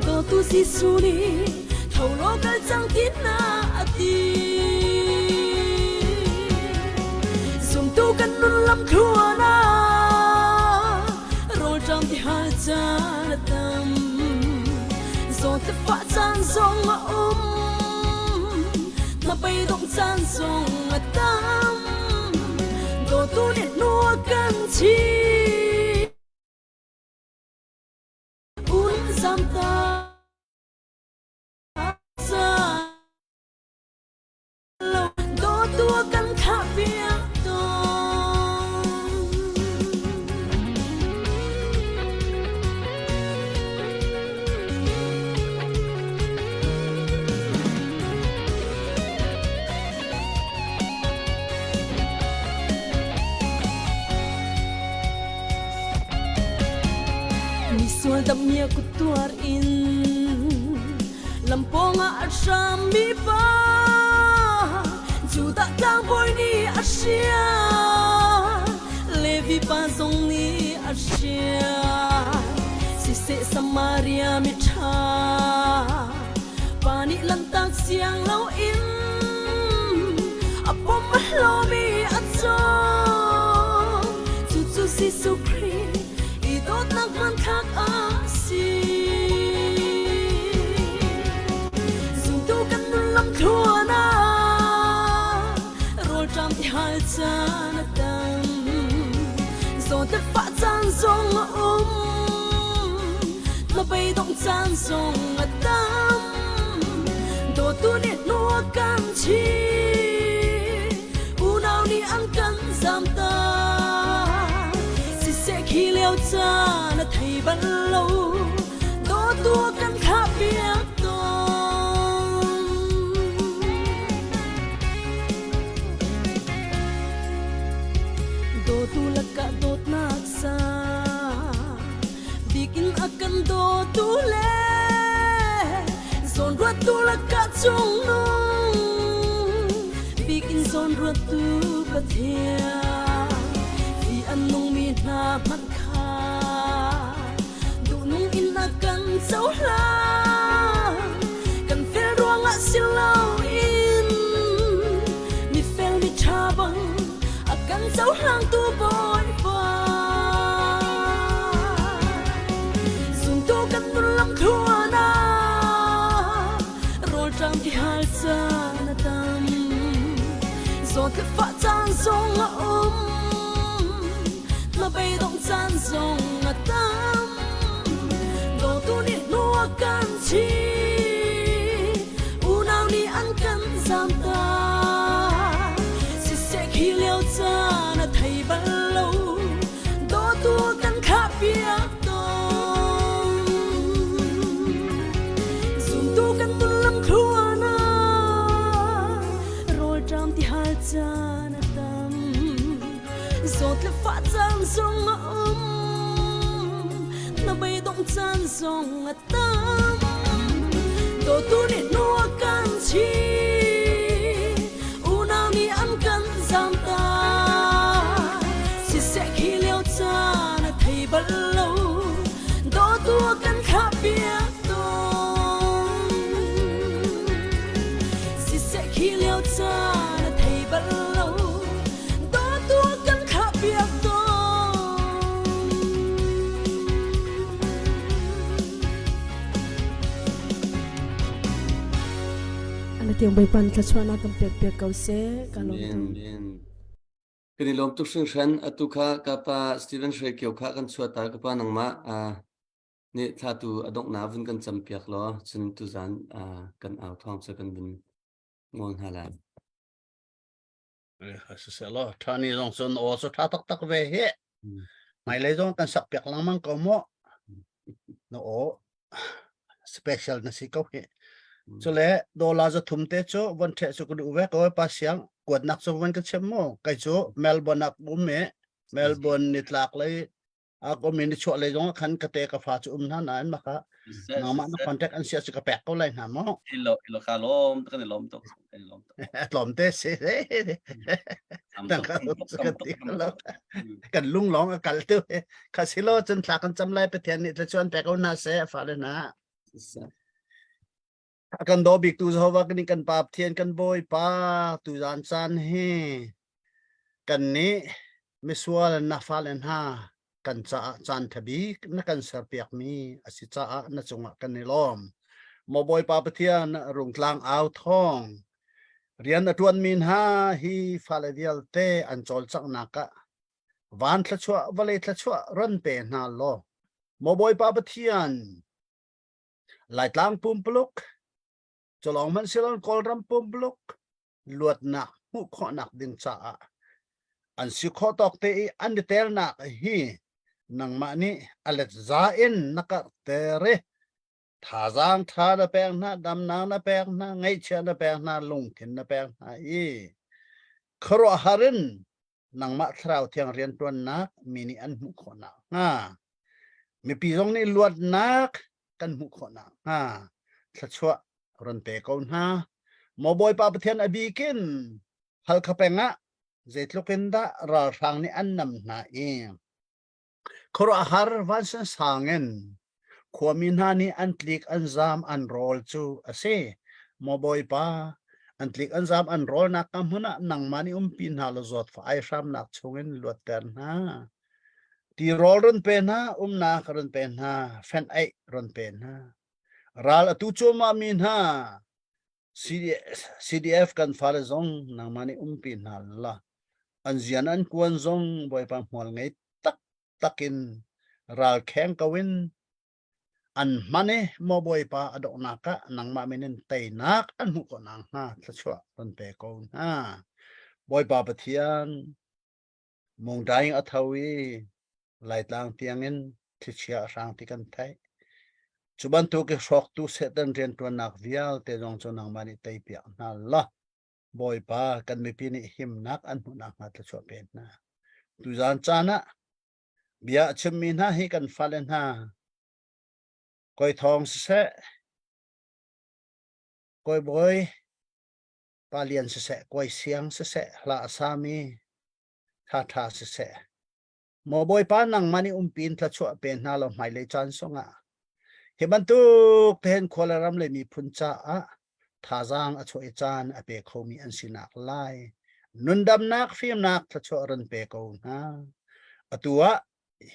dawtu Jesuh nih tho. Tho law kal cang ti na a ti. Zumtu kan nun lam thluan ah rawlṭam ti hal caan a tam. Zawn te fah caan zong a um. Hnabei dongh caan zong a tam. Dawtu nih hnu a kan chih. Un zamta Dawtu a kan thlah piak tawn. Misual damia kut tuar in lampawng ah a hrammi pa Judah tlangbawi nih a hria Levi pa zong nih a hria Siseh Samaria miṭha pa nih lantak siang loin a pom a hlawmi a cawm cucu Jesuh Khrih i dawtnak hmanthlak a si zumtu kan nun lam thluan ah rawlṭam ti hal caan a tam zawt fah caan zong a um hnabei dongh caan zong a tam dawtu nih hnu a kan chih unau nih an kan zamtak siseh khi lio caan a thei bal lo dawtu a kan thlah piak tawn Dawtu lakah dawtnak sa bikin a kan dawtu le zawnruattu lakah cungnung bikin zawnruattu Pathian hi an nungmi hna hmanh kha duhnung in a kan cohlan kan fel ruangah si loin mifel miṭha bang a kan cohlangtu Bawipa zumtu kan nun lam thluan ah rawlṭam ti hal caan a tam zawt le fah caan zong a um hnabei dongh caan zong a tam dawtu nih hnu a kan chih unau nih an kan zamtak siseh khi lio caan a thei bal lo dawtu kan thlah piak tawn zumtu kan nun lam thluan ah rawlṭam ti hal caan a tam Zawt le fah caan zong a um na beidongh caan zong a tam dawtu nih hnu a kan chih unau nih an kan zamtak siseh khi lio caan a thei bal lo dawtu a kan thlah piak tawn siseh khi lio caan a thei bal lo Dawtu kan thlah piak tawn. Ana tiang Bawipa thluachuahnak kan pek piak ko seh. Ka lawm tuk. Amen. Kan i lawm tuk hringhran. Atu kha ka pa Steven Hre Kio kha kan chuah ta ka pa nangmah nih thla tu a donghnak vun kan cam piak law cun tuzan kan au thawng cu kan vun ngol hna lai. Siselaw ṭhani zong cun aw cu ṭha taktak ve hi. Hmailei zong kan sak piak lengmang ko mu. Na aw special na si ko hi. Cule dollar za thum te cu von ṭheh cu ka duh ve ko pa siang kuatnak cu von ka chim mu. Kai cu Melbourne ah um i Melbourne nitlak lei a ko mi ni chuah lei zong khan ka te ka fa cu um hna nain maka nangmah na contact an sia cu ka pek ko lai hna mo ilo ilo ka lom kan i lom tuk kan i lom tuk tlom te si tang ka kan ti lo kan lung long a kal tu kha silo cun thla kan cam lai pathian nih tla chuan pek ko na se fa le na. A kan daw bik tu Jehovah kan kan Pa Pathian kan Bawipa tu zan caan hi kan nih misual na fale hna kan caah caan tha bik na kan serpiak mi a si caah na cungah kan i lawm. Maw Bawipa Pathian rungtlang au thawng rian a tuan mi hna hi fale vialte an cawlcanghnak ah van thluachuah vawlei thluachuah ron pe hna law maw Bawipa Pathian Laitlang pumpuluk culawng hmanh silon Kawlram pumpuluk luatnak hmuh khawhnak ding caah an si khawh tawk te i an i telnak hi nangmah nih a let za in na karhter i thazaang tha na pek hna damnak na pek hna ngaihchia na pek hna lungthin na pek hna i khuaruahhar in nangmah thlarau thiang rianṭuannak mi nih an hmuh khawh nakhnga mipi zong nih luatnak kan hmuh khawh nakhnga thluachuah ron pe ko hna. Maw Bawipa Pathian a bikin Halkha peng ah zeitluk in dah ralhrang nih an nam hna i Khuaruahhar vansan sang in khuami hna nih an tlik an zaam an rawl cu a si. Maw Bawipa, an tlik an zaam an rawlnak ka hmun ah nangmah nih umpi hna law zawtfah aihramnak chungin luatter hna. Tirawl run pe hna, umnak run pe hna, fenh aih run pe hna. Ral atu cuahmah mi hna CDF kan fale zong nangmah nih umpi hna la. An zian an kuan zong Bawipa hmual ngei taktak in ral kheng ko in an hman i maw Bawipa a donghnak ah nangmah min in teinak an hmuh ko nakhnga thluachuah kan pe ko hna. Bawipa Pathian Mungdaing a tho i Laitlang tiangin thlichia a hrang ti kan theih. Cu bantuk i hrawktu Satan rianṭuannak vialte zong cu nangmah nih teipiak hna la. Bawipa kan mipi nih himnak an hmuh nakhnga thluachuah pe hna. Tuzaan caan ah bia a chimmi hna hi kan fale hna Kawi Thawng siseh, Kawi Bawi Pa Lian siseh, Kawi Siang siseh, hla a sami ṭhaṭha siseh, Maw Bawipa nangmah nih umpi in thluachuah pe hna law hmailei caan zongah hi bantuk te hin khua le ram le miphun caah thazaang a chuah i caan a pe khomi an sinak lai nundamnak fimnak thluachuah ran pe ko hna. Atu ah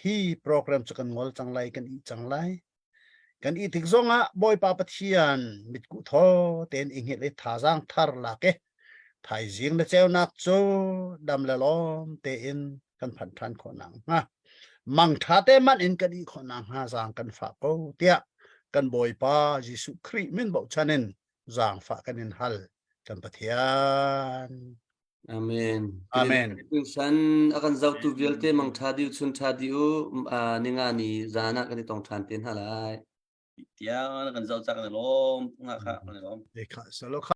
hi program cu kan ngol cang lai kan ih cang lai. Kan ih tik zongah Bawipa Pathian mitkuh thaw tein i hngilh i thazaang thar lak i thaizing le ceunak cu dam le lawm tein kan phanh ṭhan khawh nakhnga mang ṭha te manh in kan ih khawh nakhnga zaang kan fah ko tiah kan Bawipa Jesuh Khrih min bochan in zaangfah kan in hal kan Pathian. Amen. Amen. San a kan zohtu vialte mang ṭha dih chun ṭha dih u ninga ni zan ah kan i tong ṭhan te hna lai. Tiang kan zoh cak kan i lawm. Nga kha kan i lawm. Kha salo kha.